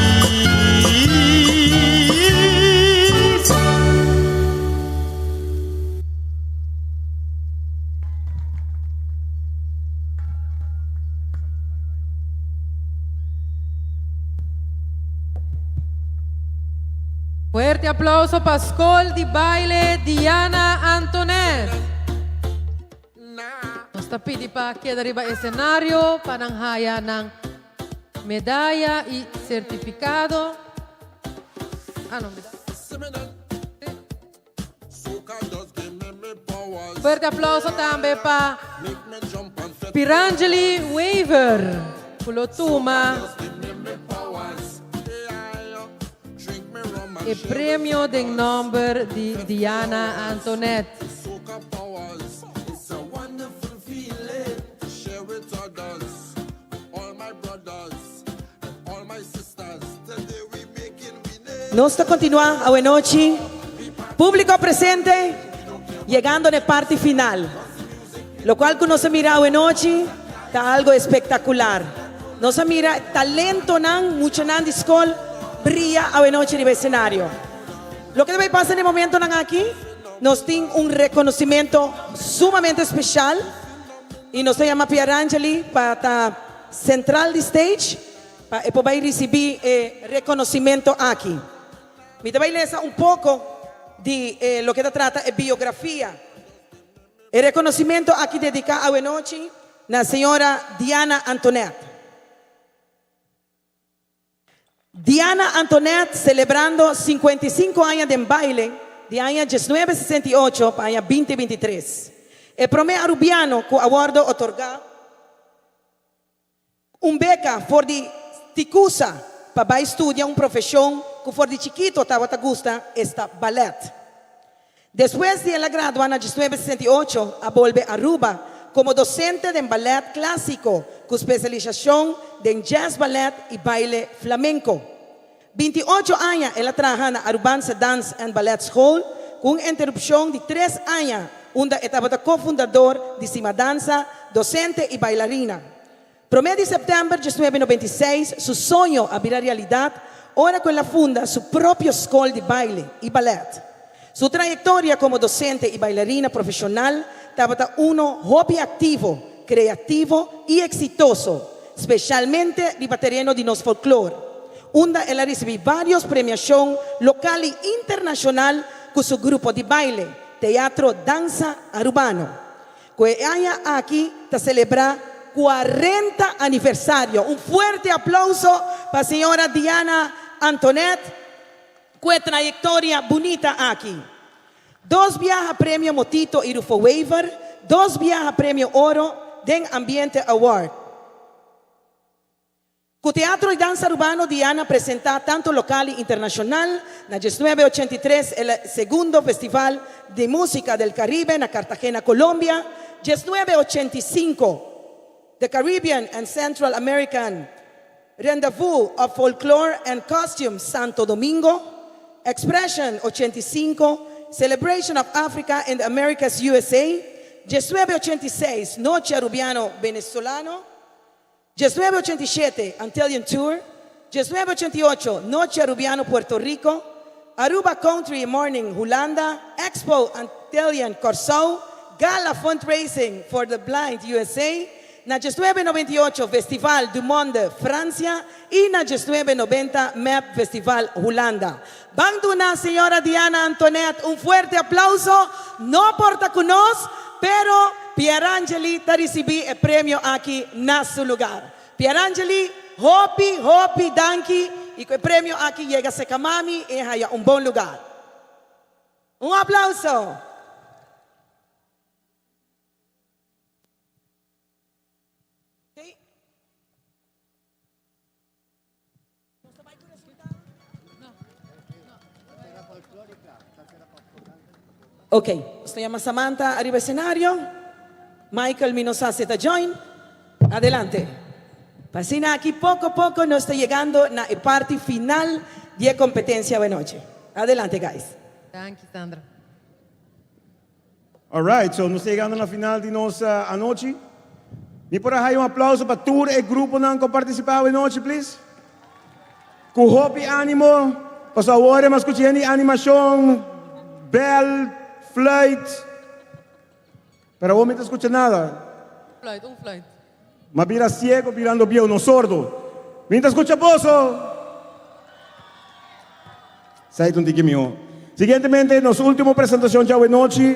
Fuerte aplauso pa Skol di Baile Diana Antonet. Nos ta pidi pa keda riba escenario pa nan haya nan medaya y certificado. Ah, no, Fuerte aplauso tambe pa Pirangeli Wever cu lo tuma e premio den nomber di Diana Antonet. Nos ta continua awe nochi. Publico presente, yegando na e parti final. Locual cu nos a mira awe nochi ta algo espectacular. Nos a mira talentonan, muchanan di scol bria awe nochi riba escenario. Loke ta bay pasa na e momentonan aki, nos tin un reconocimento sumamente special y nos ta yama Pierangeli pa ta central di stage pa e por bay ricibi e reconocimento aki. Mi ta bay lesa un poco di e loke ta trata e biografia. E reconocimento aki dedica awenochi na señora Diana Antonet. Diana Antonet celebrando 55 aña den baile di aña 1968 pa aña 2023. E prome Arubiano cu a wordo otorga un beca for di Sticusa pa bay studia un profesion cu for di chikito tabata gusta, esta ballet. Despues di el a gradua na 1968 a bolbe Aruba como docente den ballet clasico cu specialisacion den jazz ballet y baile flamenco. 28 aña el a traha na Arubaanse Dans en Ballet School cu un interupcion di tres aña unda e tabata cofundador di Simadanza, docente y bailarina. Prome di september 1996 su soño a bira realidad ora cu el a funda su propio scol di baile y ballet. Su trayectoria como docente y bailarina profesional tabata uno hopi activo, creativo y exitoso, specialmente riba tereno di nos folklore, unda el a ricibi varios premiacion local y internacional cu su grupo di baile, Teatro Danza Arubano. Cu e aña aki ta celebra 40 aniversario. Un fuerte aplauso pa señora Diana Antonet cu e trayectoria bunita aki. Dos biaha premio Motito y Rufo Wever, dos biaha premio Oro den Ambiente Award. Cu Teatro y Danza Arubano Diana a presenta tanto local y internacional. Na 1983 el segundo Festival de Música del Caribe na Cartagena, Colombia. 1985 The Caribbean and Central American Rendezvous of Folklore and Costume Santo Domingo. Expression 85 Celebration of Africa in the Americas USA. 1986 Noche Arubiano Venezolano. 1987 Antillean Tour, 1988 Noche Arubiano Puerto Rico, Aruba Country Morning Hulanda, Expo Antillean Corsou, Gala Fundraising for the Blind USA, na 1998 Festival du Monde Francia y na 1990 MAP Festival Hulanda. Ban duna señora Diana Antonet un fuerte aplauso, no por ta cu nos, pero Pierangeli ta ricibi e premio aki na su lugar. Pierangeli, hopi, hopi danki y cu e premio aki yega serca mami y haya un bon lugar. Un aplauso! Ok, nos ta yama Samantha ariba escenario. Michael mi no sa si e ta join. Adelante. Pa asina aki poco poco nos ta yegando na e parti final di e competencia awenochi. Adelante guys. Danki Sandra. Alright, so nos ta yegando na final di nos anochi. Mi por a haya un aplauso pa tur e gruponan cu a participa awenochi, please? Cu hopi animo, pasobra awor e mas scucha hende animacion, bel, fluit. Pero awor mi ta scucha nada. Fluit, un fluit. M'a bira ciego birando bieu, no sordo. Mi ta scucha boso! Esai ta un tiki mihó. Siguientemente, nos ultimo presentacion djawe nochi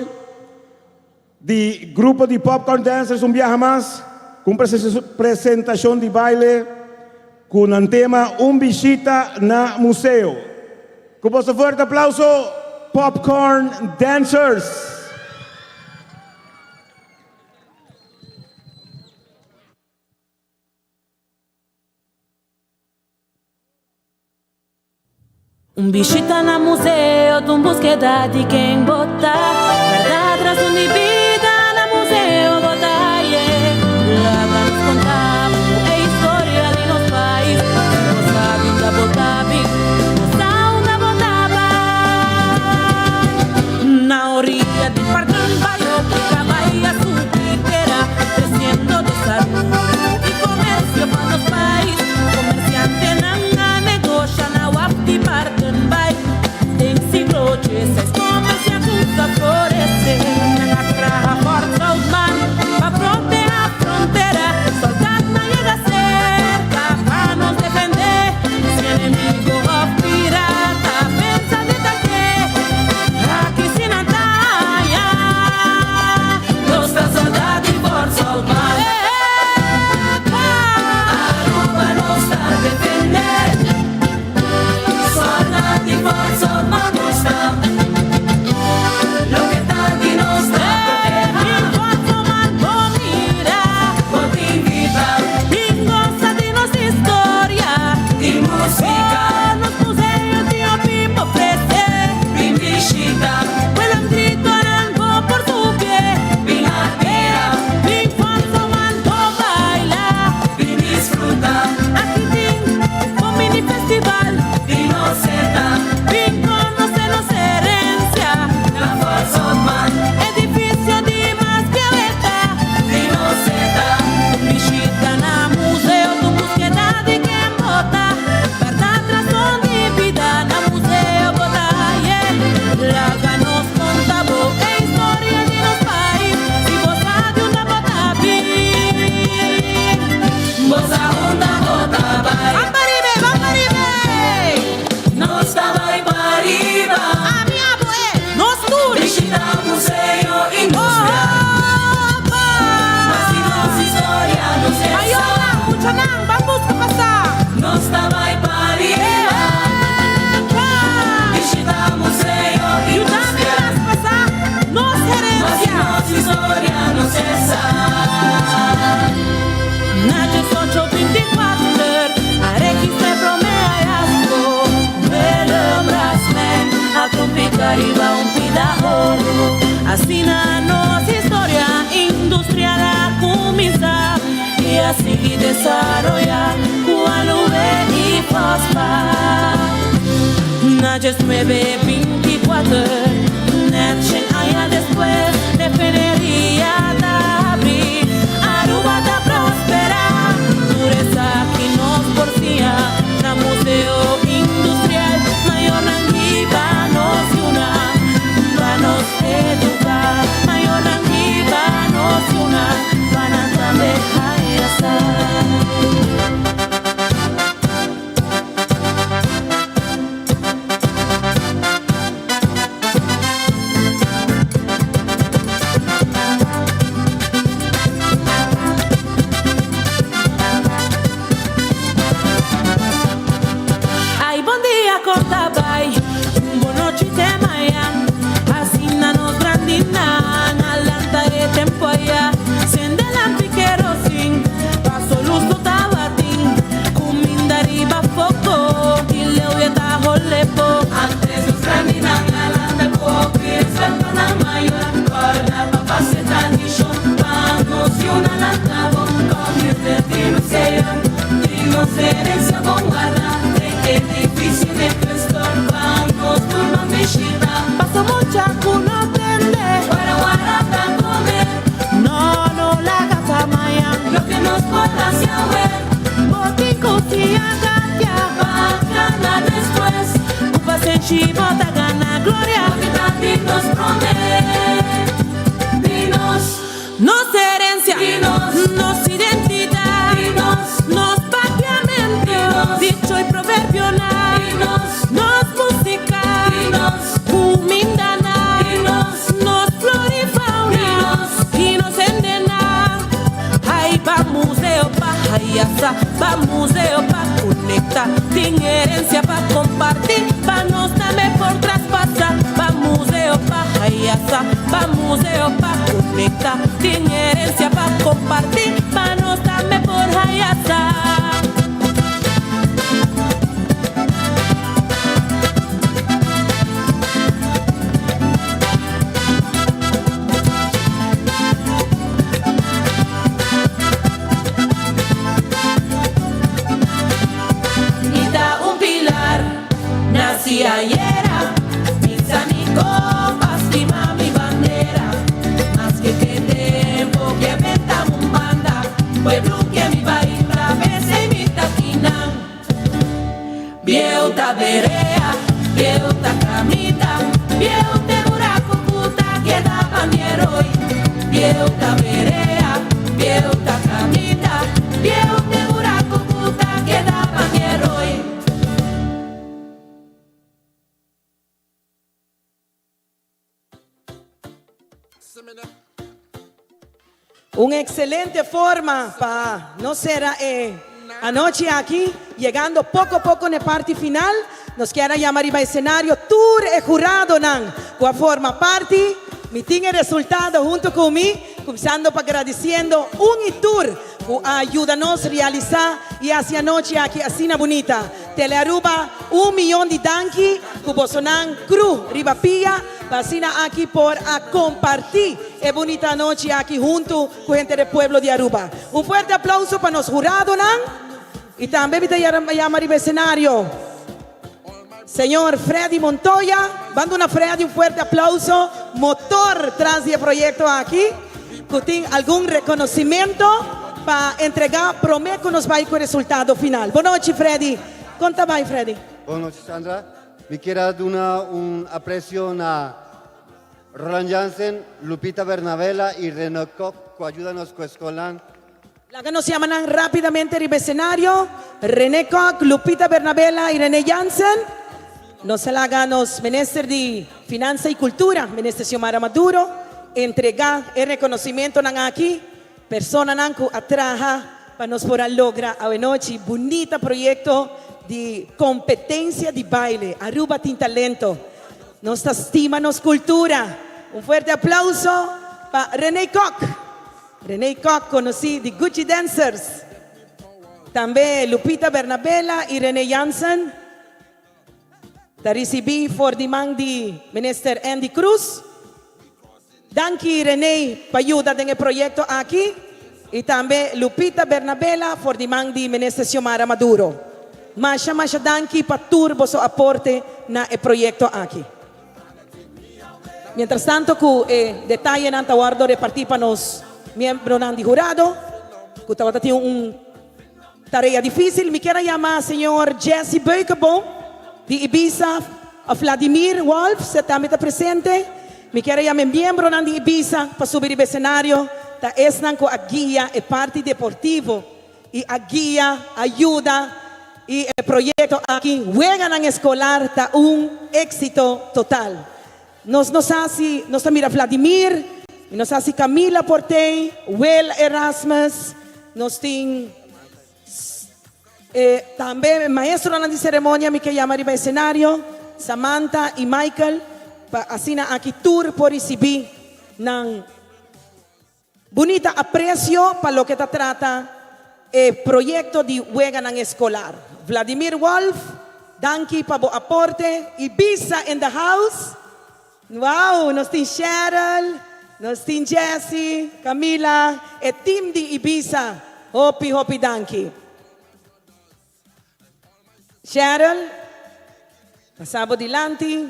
di grupo di Popcorn Dancers un biaha mas cu un presentacion di baile cu nan tema Un bishita na museo. Cu boso fuerte aplauso, Popcorn Dancers! Un bishita na museo ta un buskeda di ken bo ta. Bèrdat rason di bida na museo bo ta haye. Laga nos konta bo e historia di nos pais. Si bo sabi unda bo ta bin, bo sa unda bo ta bai. Na orilla di Parkland Bayo ku kabai a subi tera, tresiendo desaroyo i komersio pa nos pais. Komersiantenan a negosha na waf di Parkenbaai. Den siglo dieseis komersio a kumsa floresé. Nan a traha Fort Zoutman pa proteha frontera. Soldatnan yega serka pa nos defendé. Si enemigo òf pirata pensa di tak'é, aki si nan ta haña. Nos ta soldat di Fort Zoutman. Aruba nos ta defende. Soldat di Fort Zoutman nos ta. Loke ta di nos ta proteha. Fort Zoutman bo mira. Bo tin biba. Bin gosa di nos historia. Di musica. Nos museo tin hopi pa ofrece. Bin bishita. Willem Drietorn bo por supie. Bin admira. Bin Fort Zoutman bo baila. Bin disfruta. Aki tin un mini festival. Di nos seta. Bin conoce nos herencia. Na Fort Zoutman. Edificio di mas bieu e ta. Di nos seta. Un bishita na museo ta un buskeda di ken bo ta. Bèrdat rason di bida na museo bo ta haye. Laga nos konta bo e historia di nos pais. Si bo sa di unda bo ta bin. Bo sa unda bo ta bai. Ban pariba, ban pariba. Nos ta bai pariba. Ami abo e, nos tur. Bishita museo industrial. Opa! Mas di nos historia no cesa. Mayornan, muchanan, ban buska pa sa. Nos ta bai pariba. Epa! Bishita museo Yudami industrial. traspasa nos Mas di herencia. nos historia no cesa. Na 1824, a registrá promé hallazgo. Willem Rasmijn a trompica riba un pida oro. Asina nos historia industrial a kuminsá i a sigui desaroyá ku Aluwe i Fosfaat. Na 1924, net 100 aña despues, refineria ta habri. Aruba ta prosperá, tur esaki nos por siña na Museo Industrial. Mayornan hiba nos yunan, pa nos eduká. Mayornan hiba nos yunan, pa nan tambe haya sa. fantasia wer. Bo tin ku sia gatia pa gana despues. Ku pasenshi bo ta gana gloria. Loke ta di nos prome, di nos. Nos herencia, Di nos. Nos identidad, Di nos. Nos papiamento, Di nos. Dicho y proverbionan, Di nos. Nos musica, Di nos. Cumindanan, Di nos. Nos flor y fauna, Di nos. Y nos hendenan. Ay, pa museo pa haya sa, pa museo pa conecta, tin herencia pa comparti, pa nos tambe por traspasa, pa museo pa haya sa, pa museo pa conecta, tin herencia pa comparti, pa nos tambe por haya sa. Mi ta un pilar, naci ayera, pisa mi copa, stima mi bandera. Maske ki tempo ke benta un banda, pueblo ke mi bay ta p'esey mi ta akinan. Bieu ta berea, bieu ta caminda, bieu t'e buraco cu ta keda bandieroi. Bieu ta berea, bieu ta caminda, bieu t'e buraco cu ta keda bandieroi. Un excelente forma pa nos cera e anochi aki, yegando poco poco n'e parti final. Nos kier a yama riba escenario tur e juradonan cu a forma parti. Mi tin e resultado hunto cu mi, cuminsando pa gradiciendo un y tur cu a yuda nos realisa y haci anochi aki asina bunita. Telearuba, un miyon di danki cu bosonan cru riba pia pa asina aki por a comparti e bunita anochi aki hunto cu henter e pueblo di Aruba. Un fuerte aplauso pa nos huradonan y tambe mi ta yama riba escenario Señor Freddy Montoya. Ban duna Freddy un fuerte aplauso, motor tras di e proyecto aki cu tin algun reconocimento pa entrega prome cu nos bay cu e resultado final. Bon nochi Freddy. Con ta bay Freddy? Bon nochi Sandra. Mi kier a duna un aprecio na Roland Jansen, Lupita Bernabela y Reno Kok cu a yuda nos cu e scolnan. Laga nos yama nan rapidamente riba escenario, Rene Kok, Lupita Bernabela y Rene Jansen. Nos a laga nos Minister di Finansa y Cultura, Minister Xiomara Maduro, entrega e reconocimentonan aki. Personanan cu a traha pa nos por a logra awenochi bunita proyecto di competencia di baile. Aruba tin talento. Nos ta stima nos cultura. Un fuerte aplauso pa Rene Kok. Rene Kok conoci di Gucci Dancers. Tambe Lupita Bernabela y Rene Jansen ta ricibi for di man di Minister Endy Croes. Danki Rene pa yuda den e proyecto aki y tambe Lupita Bernabela for di man di Minister Xiomara Maduro. Masha masha danki pa tur boso aporte na e proyecto aki. Mientras tanto cu e detayenan ta wordo reparti pa nos miembronan di hurado cu tabata tin un tarea dificil, mi kier a yama señor Jesse Beukeboom di Ibiza of Vladimir Wolf si tambe ta presente. Mi kier a yama e miembronan di Ibiza pa subi riba escenario, ta esnan cu a guia e parti deportivo y a guia, a yuda y e proyecto aki Weganan Escolar ta un exito total. Nos no sa si nos ta mira Vladimir, mi no sa si Camila por tey, Will Erasmus, nos tin e tambe maestronan di ceremonia mi ke yama riba escenario, Samantha y Michael, pa asina aki tur por ricibi nan. Bunita aprecio pa loke ta trata e proyecto di weganan escolar. Vladimir Wolf, danki pa bo aporte y Bisa in the house. Wow, nos tin Cheryl, nos tin Jessy, Camila, e team di Ibiza. Hopi hopi danki. Cheryl, pasa bo dilanti.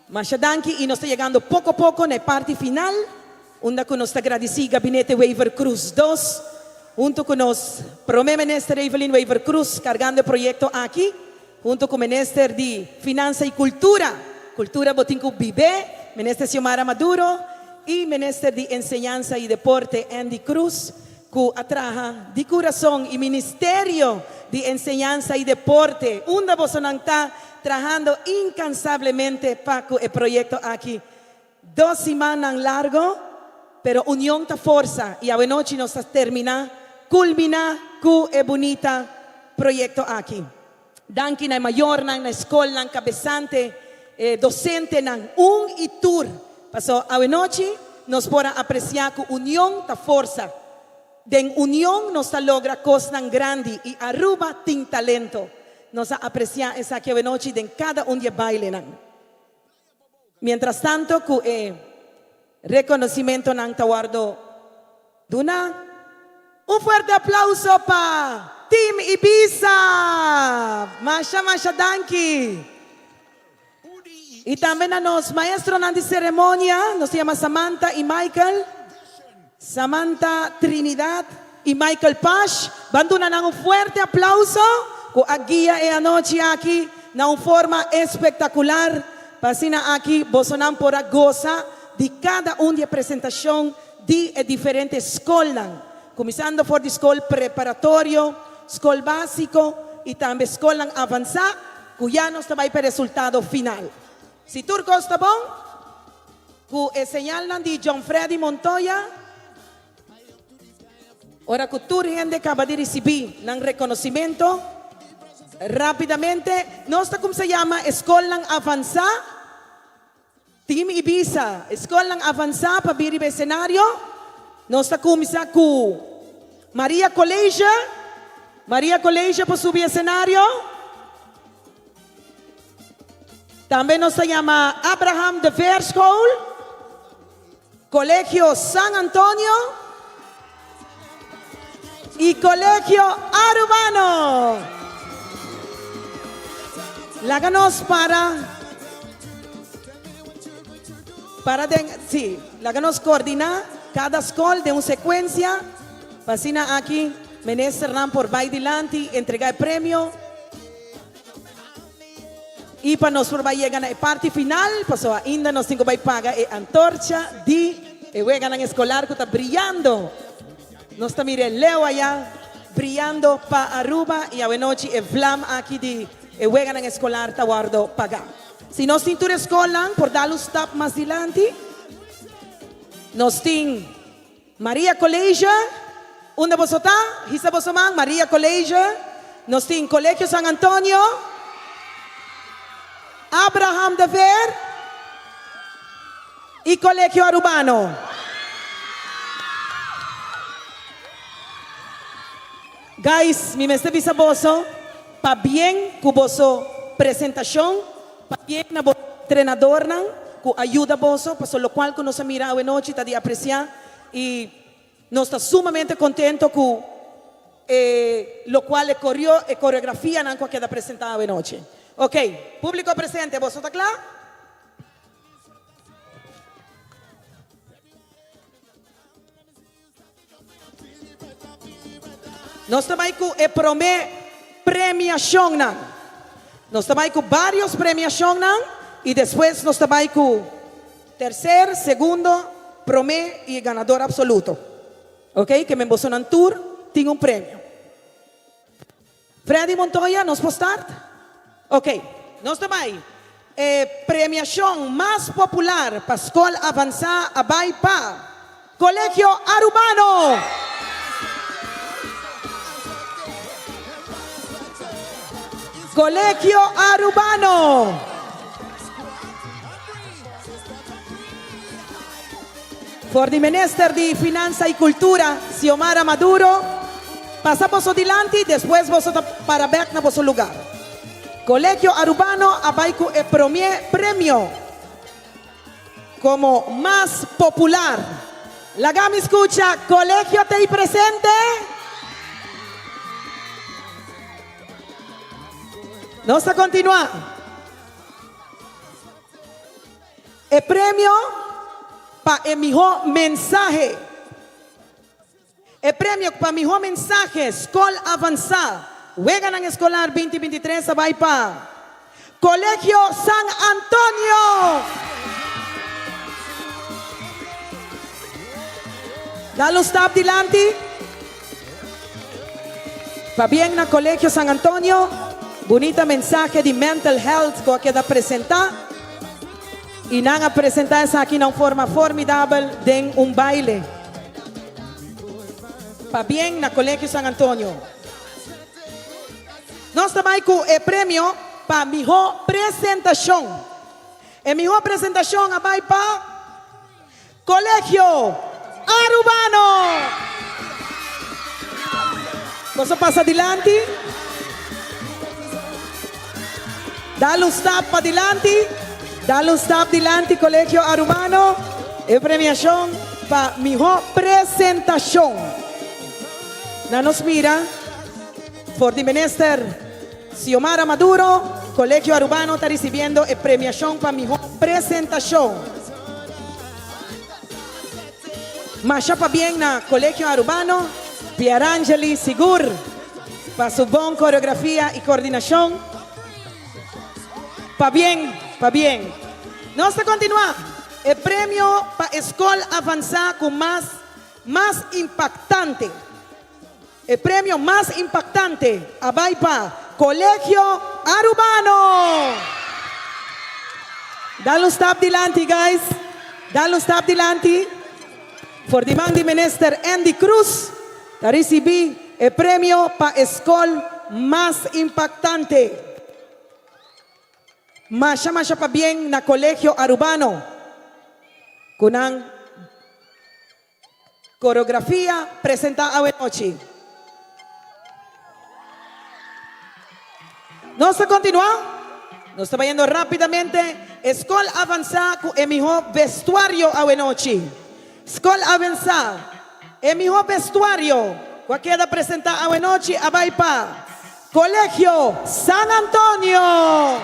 Masha danki y nos ta yegando poco poco na e parti final unda cu nos ta gradici Gabinete Wever Croes dos. Hunto cu nos Prome Minister Evelyn Wever-Croes cargando e proyecto aki, hunto cu Minister di Finansa y Cultura, Cultura bo tin cu bibe, Minister Xiomara Maduro y Minister di Enseñansa y Deporte Endy Croes cu a traha di curason y Ministerio di Enseñansa y Deporte unda bosonan ta trahando incansablemente pa cu e proyecto aki. Dos simannan largo, pero union ta forsa y awenochi nos ta termina, culmina cu e bunita proyecto aki. Danki na e mayornan, na e scolnan, cabesante, e docentenan, un y tur, paso awenochi nos por a aprecia cu union ta forsa. Den union nos ta logra cosnan grandi y Aruba tin talento. Nos a aprecia esaki awenochi den cada un di e bailenan. Mientras tanto cu e reconocimentonan ta wordo duna, un fuerte aplauso pa Team Ibiza! Masha masha danki! Y tambe na nos maestronan di ceremonia, nos ta yama Samantha y Michael, Samantha Trinidad y Michael Pash, ban duna nan un fuerte aplauso cu a guia e anochi aki na un forma espectacular pa asina aki bosonan por a goza di cada un di e presentacion di e diferente scolnan, cuminsando for di scol preparatorio, scol basico y tambe scolnan avanza cu ya nos ta bay pa e resultado final. Si tur cos ta bon. Ku e señalnan di John Freddy Montoya, ora ku tur hende kaba di risibí nan rekonosimento, rápidamente nos ta kumsa yama e skolnan avansá, Team Ibiza, e skolnan avansá pa bin riba e senario. Nos ta kumsa ku Maria College, Maria College por subi e senario. Tambe nos ta yama Abraham de Veer School, Colegio San Antonio y Colegio Arubano. Laga nos para para den sí, laga nos coordina cada school den un secuencia pa asina aki ministernan por bay dilanti entrega e premio. I pa nos por bai yega na e parti final, pasobra ainda nos tin ku bai paga e antorcha di e weganan eskolar ku ta briyando. Nos ta mira e leu aya briyando pa Aruba i awenochi e vlam aki di e weganan eskolar ta wòrdu pagá. Si nos tin tur e skolnan por dal un stap mas dilanti. Nos tin Maria College, unda boso ta? Hisa boso man, Maria College. Nos tin Colegio San Antonio, Abraham de Veer y Colegio Arubano. Guys, mi mester bisa boso, pabien cu boso presentacion. Pabien na bo entrenadornan ku a yuda boso, paso lokual ku nos a mira awenochi ta di apresiá i nos ta sumamente kontento ku e lokual e koreo e koreografianan ku a keda presentá awenochi. Ok, públiko presente, boso ta kla? Nos ta bai ku e promé premiashonnan. Nos ta bai ku vários premiashonnan i despues nos ta bai ku terser, segundo, promé i e ganador apsoluto. Ok, ke men bosonan tur tin un premio. Freddy Montoya, nos por start? Ok, nos ta bai. E premiashon mas popular pa skol avansá a bai pa Colegio Arubano! Colegio Arubano! For di Minister di Finansa y Cultura, Xiomara Maduro, pasa boso dilanti, despues boso ta para bek na boso lugar. Colegio Arubano a bay cu e promie premio como mas popular. Laga mi scucha, Colegio t'ey presente? Nos ta continua. E premio pa e mihó mensahe. E premio pa mihó mensahe Skol Avansá, Weganan Eskolar 2023 a bai pa Colegio San Antonio! Dal un stap dilanti. Pabien na Colegio San Antonio, bunita mensahe di mental health cu a keda presenta y nan a presenta esaki na un forma formidabel den un baile. Pabien na Colegio San Antonio. Nos ta bay cu e premio pa miho presentacion. E miho presentacion a bay pa Colegio Arubano! Boso pasa dilanti. Dal un stap padilanti. Dal un stap dilanti Colegio Arubano. E premiacion pa miho presentacion. Na nos mira for di Minister Xiomara Maduro, Colegio Arubano ta ricibiendo e premiacion pa miho presentacion. Masha pabien na Colegio Arubano, Pierangeli Sigur pa su bon coreografia y coordinacion. Pabien, pabien. Nos ta continua e premio pa e scol avansa cu mas mas impactante. E premio mas impactante a bay pa Colegio Arubano! Dal un stap dilanti guys, dal un stap dilanti. For di man di Minister Endy Croes ta ricibi e premio pa e scol mas impactante. Masha masha pabien na Colegio Arubano cu nan Coreografia presenta awe nochi. Nos ta continua. Nos ta bayendo rapidamente. E scol avansa cu e miho vestuario awe nochi. Scol avansa e miho vestuario cu a keda presenta awe nochi a bay pa Colegio San Antonio.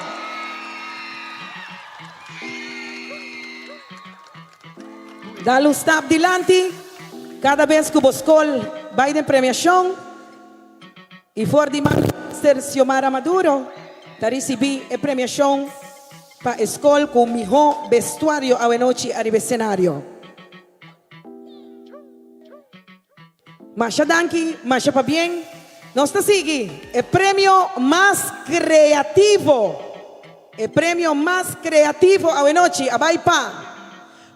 Dal un stap dilanti kada bes ku bo skol bai den premiashon i for di man Minister Xiomara Maduro ta risibí e premiashon pa e skol ku mihó bestuario awenochi ariba e senario. Masha danki, masha pabien. Nos ta sigui e premio mas creativo. E premio mas creativo awenochi a bay pa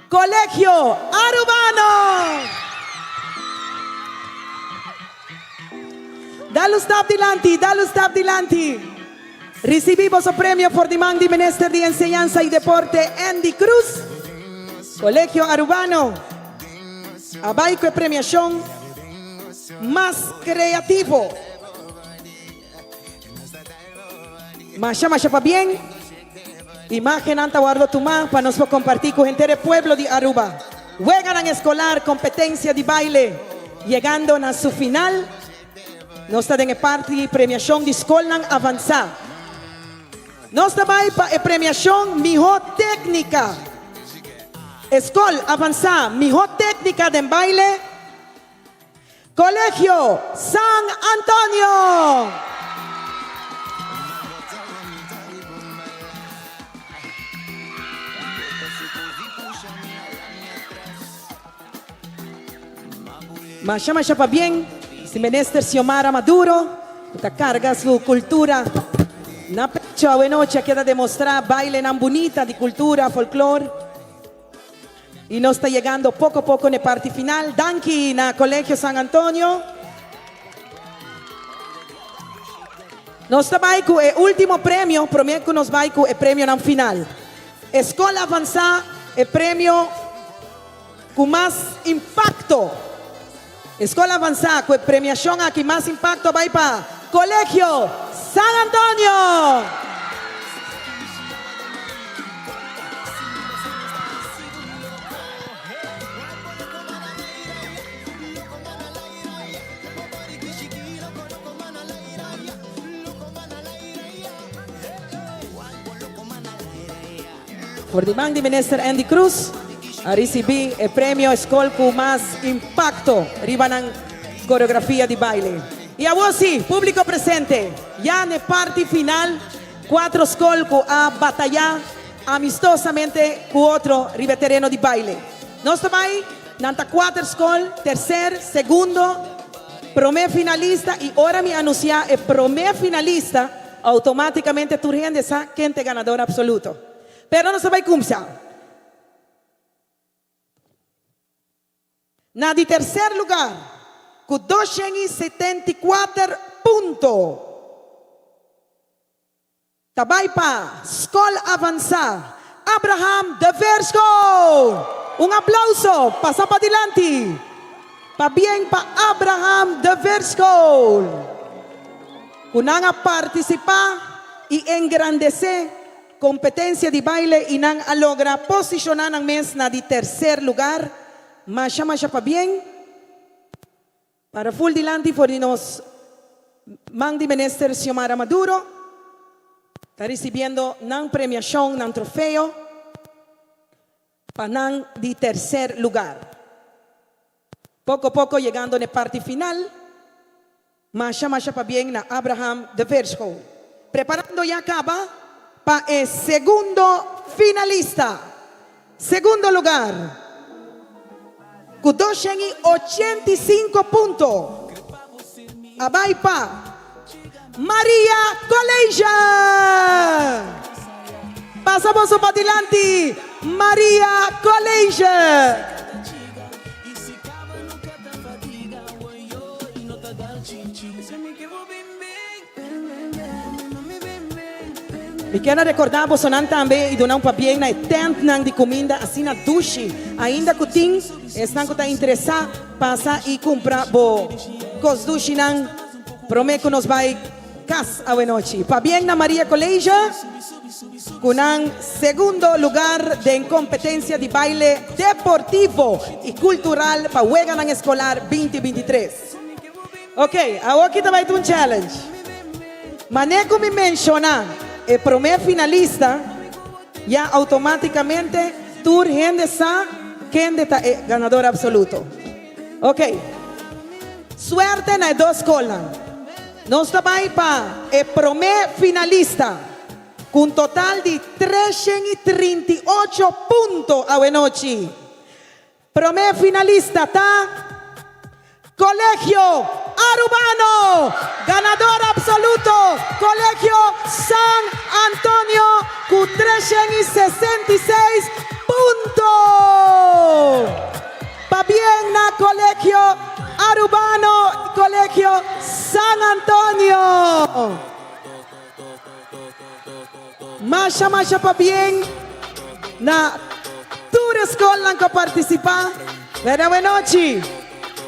Colegio Arubano! Dal un stap dilanti, dal un stap dilanti. Ricibi boso premio for di man di Minister di Enseñansa y Deporte Endy Croes. Colegio Arubano. A bai ku e premiashon mas kreativo. Masha masha pabien. Imágennan ta wòrdu tumá pa nos por kompartí ku henter e pueblo di Aruba. Weganan eskolar, kompetensia di baile yegando na su final. Nos ta den e parti di premiashon di skolnan avansá. Nos ta bai pa e premiashon mihó téknika. E skol avansá mihó téknika den baile, Colegio San Antonio! Masha masha pabien si Minister Xiomara Maduro cu ta carga su cultura na pecho awenochi a keda demostra bailenan bunita di cultura, folklor y nos ta yegando poco poco n'e parti final. Danki na Colegio San Antonio. Nos ta bay cu e ultimo premio prome cu nos bay cu e premionan final. E scol avansa e premio. Ku mas impakto. E skol avansá ku e premiashon aki mas impakto a bai pa Colegio San Antonio! For di man di Minister Endy Croes a ricibi e premio Escol cu mas impacto riba nan. coreografia di baile. Y awor si, publico presente, ya n'e parti final, cuatro scol cu a bataya amistosamente cu otro riba e tereno di baile. Nos ta bay, nan ta cuater scol, tercer, segundo, prome finalista y ora mi anuncia e prome finalista, automaticamente tur hende sa ken ta e ganador absoluto. Pero nos ta bay cumsa. Na di tercer lugar cu 274 punto ta bay pa Scol Avansa Abraham de Verschool. Un aplauso pasa padilanti pabien pa Abraham de Verschool cu nan a participa y engrandece Competencia di baile y nan a logra posiciona nan mes na di tercer lugar. Masha masha pabien. Para full dilanti for di nos man di Minister Xiomara Maduro ta ricibiendo nan premiacion, nan trofeo pa nan di tercer lugar. Poco poco yegando n'e parti final. Masha masha pabien na Abraham de Verschool. Preparando ya caba pa e segundo finalista. Segundo lugar cu 285 punto a bay pa Maria College. Pasa boso padilanti Maria College. Mi kier a rekordá bosonan tambe i duna un pabien na e tèntnan di kuminda asina dushi. Ainda ku tin esnan ku ta interesá, pasa i kumpra bo kos dushinan promé ku nos bai kas awenochi. Pabien na Maria College ku nan segundo lugar den kompetensia di baile deportivo i kultural pa Weganan Eskolar 2023. Ok, awoki ta bai ta un challenge. Mane ku mi menshoná e promé finalista, ya outomátikamente tur hende sa kende ta e ganador absoluto. Ok, suerte na e dos skolnan. Nos ta bai pa e promé finalista ku un total di 338 punto awenochi. Promé finalista ta Colegio Arubano! Ganador absoluto Colegio San Antonio ku 366 punto! Pabien na Colegio Arubano y Colegio San Antonio! Masha masha pabien na tur e skolnan ku a partisipá. Bena wenochi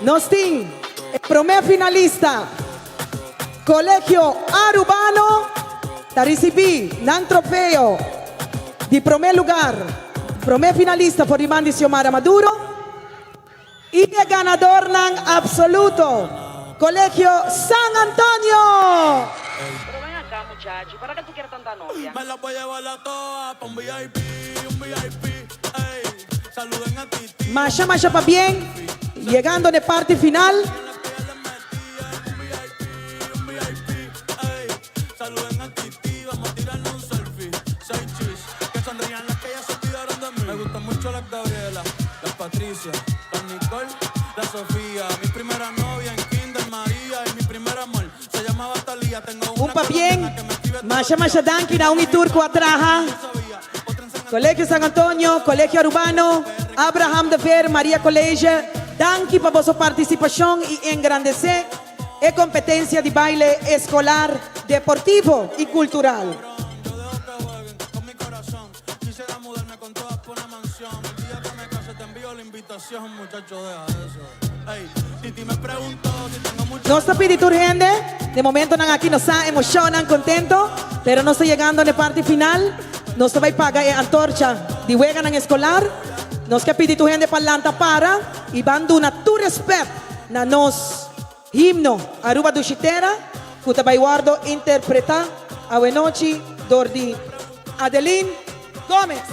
nos tin e promé finalista Colegio Arubano ta risibí nan trofeo di promé lugar, promé finalista for di man di Xiomara Maduro i e ganadornan absoluto Colegio San Antonio. Pero ven acá, muchacho, ¿para qué tú quieres tanta novia? Me las voy a llevar a todas pa' un VIP, un VIP, ey. Saluden a Titi. Masha masha pabien yegando n'e parti final. Saluden a Titi, vamos a tirarnos un selfie. Seis chis, que sonrían las que ya se olvidaron de mí. Me gustan mucho las Gabriela, las Patricia, las Nicole, la Sofía. Mi primera novia en Kinder María y mi primer amor se llamaba Thalía. Tengo Un pabien, masha masha danki na un y tur cu a traha. Colegio San Antonio, Colegio Arubano, Abraham de Veer, Maria College, danki pa boso participacion y engrandece e competencia di baile escolar, deportivo y cultural. Quisiera mudarme con todas pa una mansión. El día que me case te envío la invitación, muchacho, deja eso. Ey, Titi me preguntó si tengo mucho. Nos ta pidi tur hende, de momentonan aki nos sa emocionan, contento, pero nos ta yegando n'e parti final. Nos ta bay paga e antorcha di weganan escolar. Nos ke pidi tur hende pa lanta para y ban duna tur respet na nos himno Aruba Dushi Tera cu ta bay wordo interpreta awenochi dor di Adeline Gomez.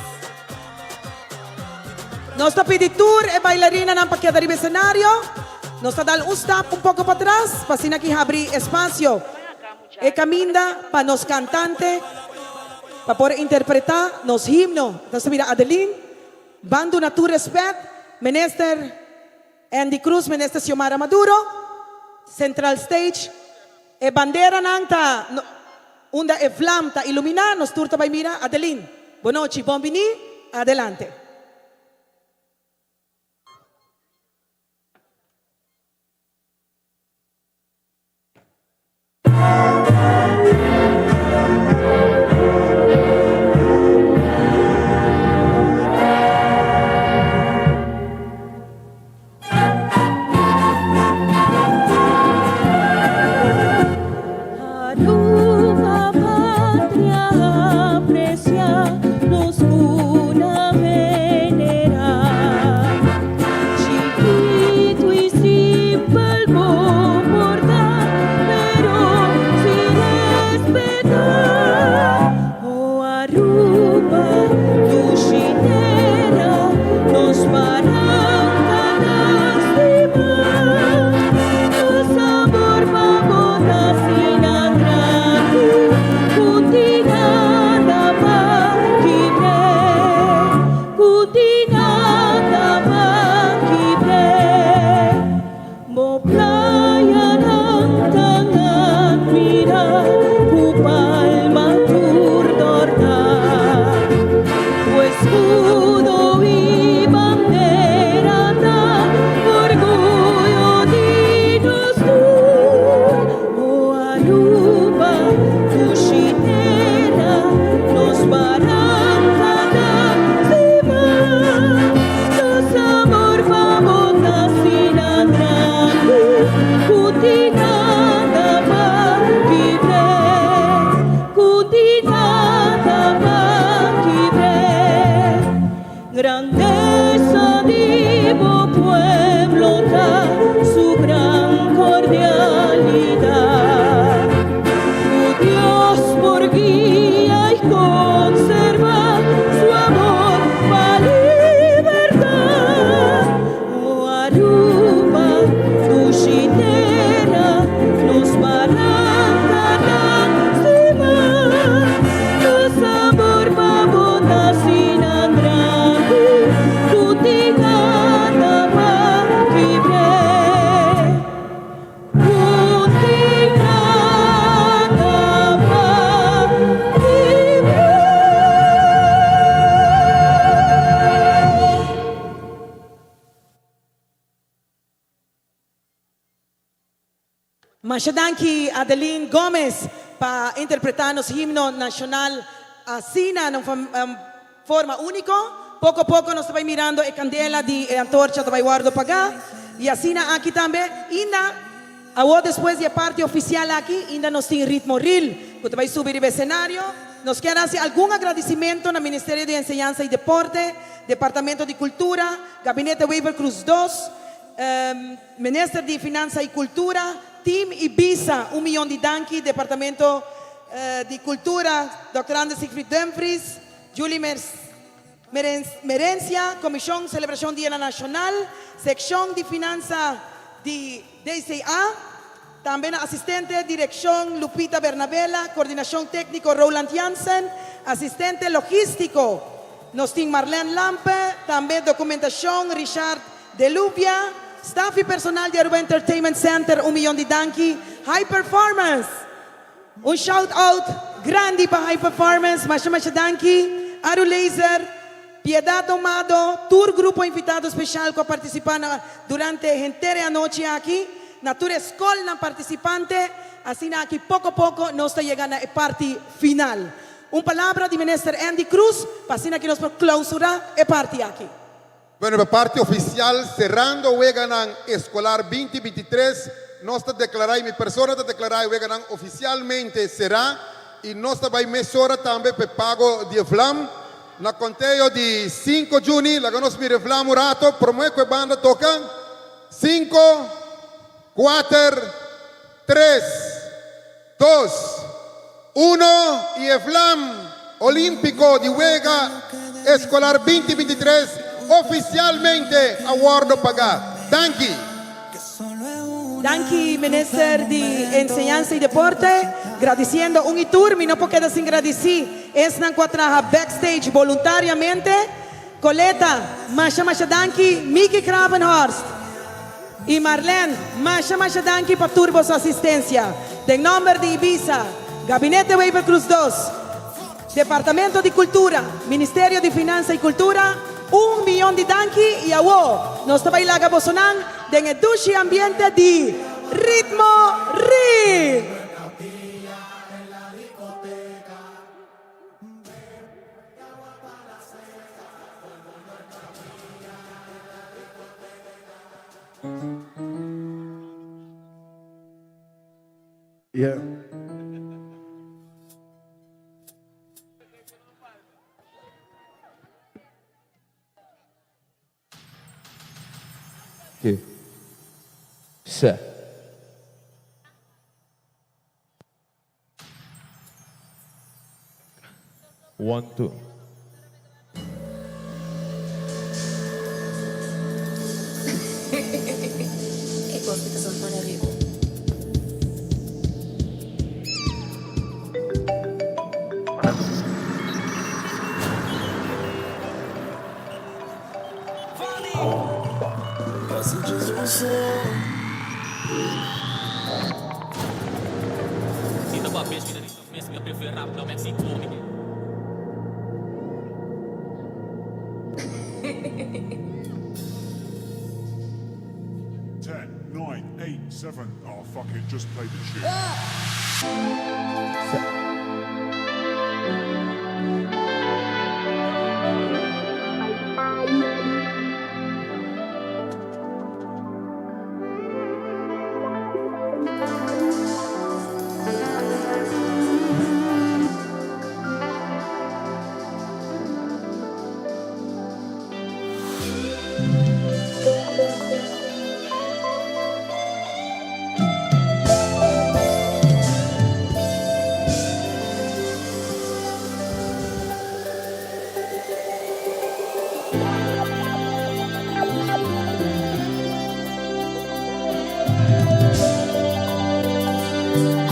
Nos ta pidi tur e bailarinanan pa keda riba escenario. Nos ta dal un stap un poko patras pa asina ki habri espasio e kaminda pa nos kantante pa por interpretá nos himno. Nos ta mira Adeline, ban duna tur respèt, Minister Endy Croes, Minister Xiomara Maduro, Central Stage, e banderanan ta unda e vlam ta iluminá, nos tur ta bai mira. Adeline, bonochi, bon bini, adelante. Aruba patria aprecia nos cuna venera Chiquito y simpel bo por ta pero si respeta Oh Aruba dushi tera nos baranca ta stima Nos amor pa bo ta asina grandi cu tin nada pa kibr'é Cu tin nada pa kibr'é Bo playanan tan admirá ku palma tur dòrná. Ku eskudo i bandera ta orguyo di nos tur. O Aruba, dushi tera, nos baranka ta stima. Nos amor pa bo ta asina grandi ku tin nada pa kibr'é, ku tin nada pa kibr'é. Grandesa di bo pueblo ta su gran cordialidad. Ku Dios por guia y conserva su amor pa libertad. O Aruba, dushi tera, nos baranca ta stima. Nos amor pa bo ta asina grandi, cu tin nada pa kibr'é. Cu tin nada pa kibr'é. Masha danki Adeline Gomez pa interpreta nos himno nacional asina na un forma unico. Poco poco nos ta bay mirando e candela di e antorcha ta bay wordo paga y asina aki tambe inda awo despues di e parti oficial aki inda nos tin Ritmo Ril cu ta bay subi riba e escenario. Nos kier haci algun agradicimento na Ministerio di Enseñansa y Deporte, Departamento di Cultura, Gabinete Wever Croes dos, Minister di Finansa y Cultura, Team Ibisa, un miyon di danki, Departamento di Cultura, Dòkter Anders Siegfried Dumfries, Julie Merencia, Comision Celebracion Dia Nacional, Seccion di Finansa di DCA, tambe na Asistente Direccion Lupita Bernabela, Coordinacion Tecnico Roland Jansen, Asistente Logistico nos tin Marlene Lampe, tambe Documentacion Richard Deluvia, Staff y personal di Aruba Entertainment Center un miyon di danki. High Performance! Un shout out grandi pa High Performance, masha masha danki. Aru Laser, Piedad Domado, tur grupo invitado special cu a participa na durante henter e anochi aki, na tur e scolnan participante. Asina aki poco poco nos ta yega na e parti final. Un palabra di Minister Endy Croes pa asina aki nos por clausura e parti aki. Bueno, pa parti oficial, cerrando Weganan Escolar 2023, nos ta declara y mi persona ta declara e weganan oficialmente cera y nos ta bay mesora tambe pa e pago di e vlam. Na conteo di cinco juni, laga nos mira e vlam un rato prome cu e banda toca. Cinco, cuater, tres, dos, uno y e vlam Olimpico di Wega Escolar 2023 oficialmente a wordo paga. Danki. Danki Minister di Enseñansa y Deporte, gradiciendo un y tur, mi no por keda sin gradici esnan cu a traha backstage voluntariamente, Coleta, masha masha danki, Miki Gravenhorst y Marlene, masha masha danki pa tur boso asistencia. Den nomber di Ibisa, Gabinete Wever Croes dos, Departamento di Cultura, Ministerio di Finansa y Cultura, un miyon di danki y awo nos ta bay laga bosonan den e dushi ambiente di Ritmo Rit! Yeah. Two. Sir. One, two. Ten, nine, eight, seven. Oh, fuck it, just play the tune.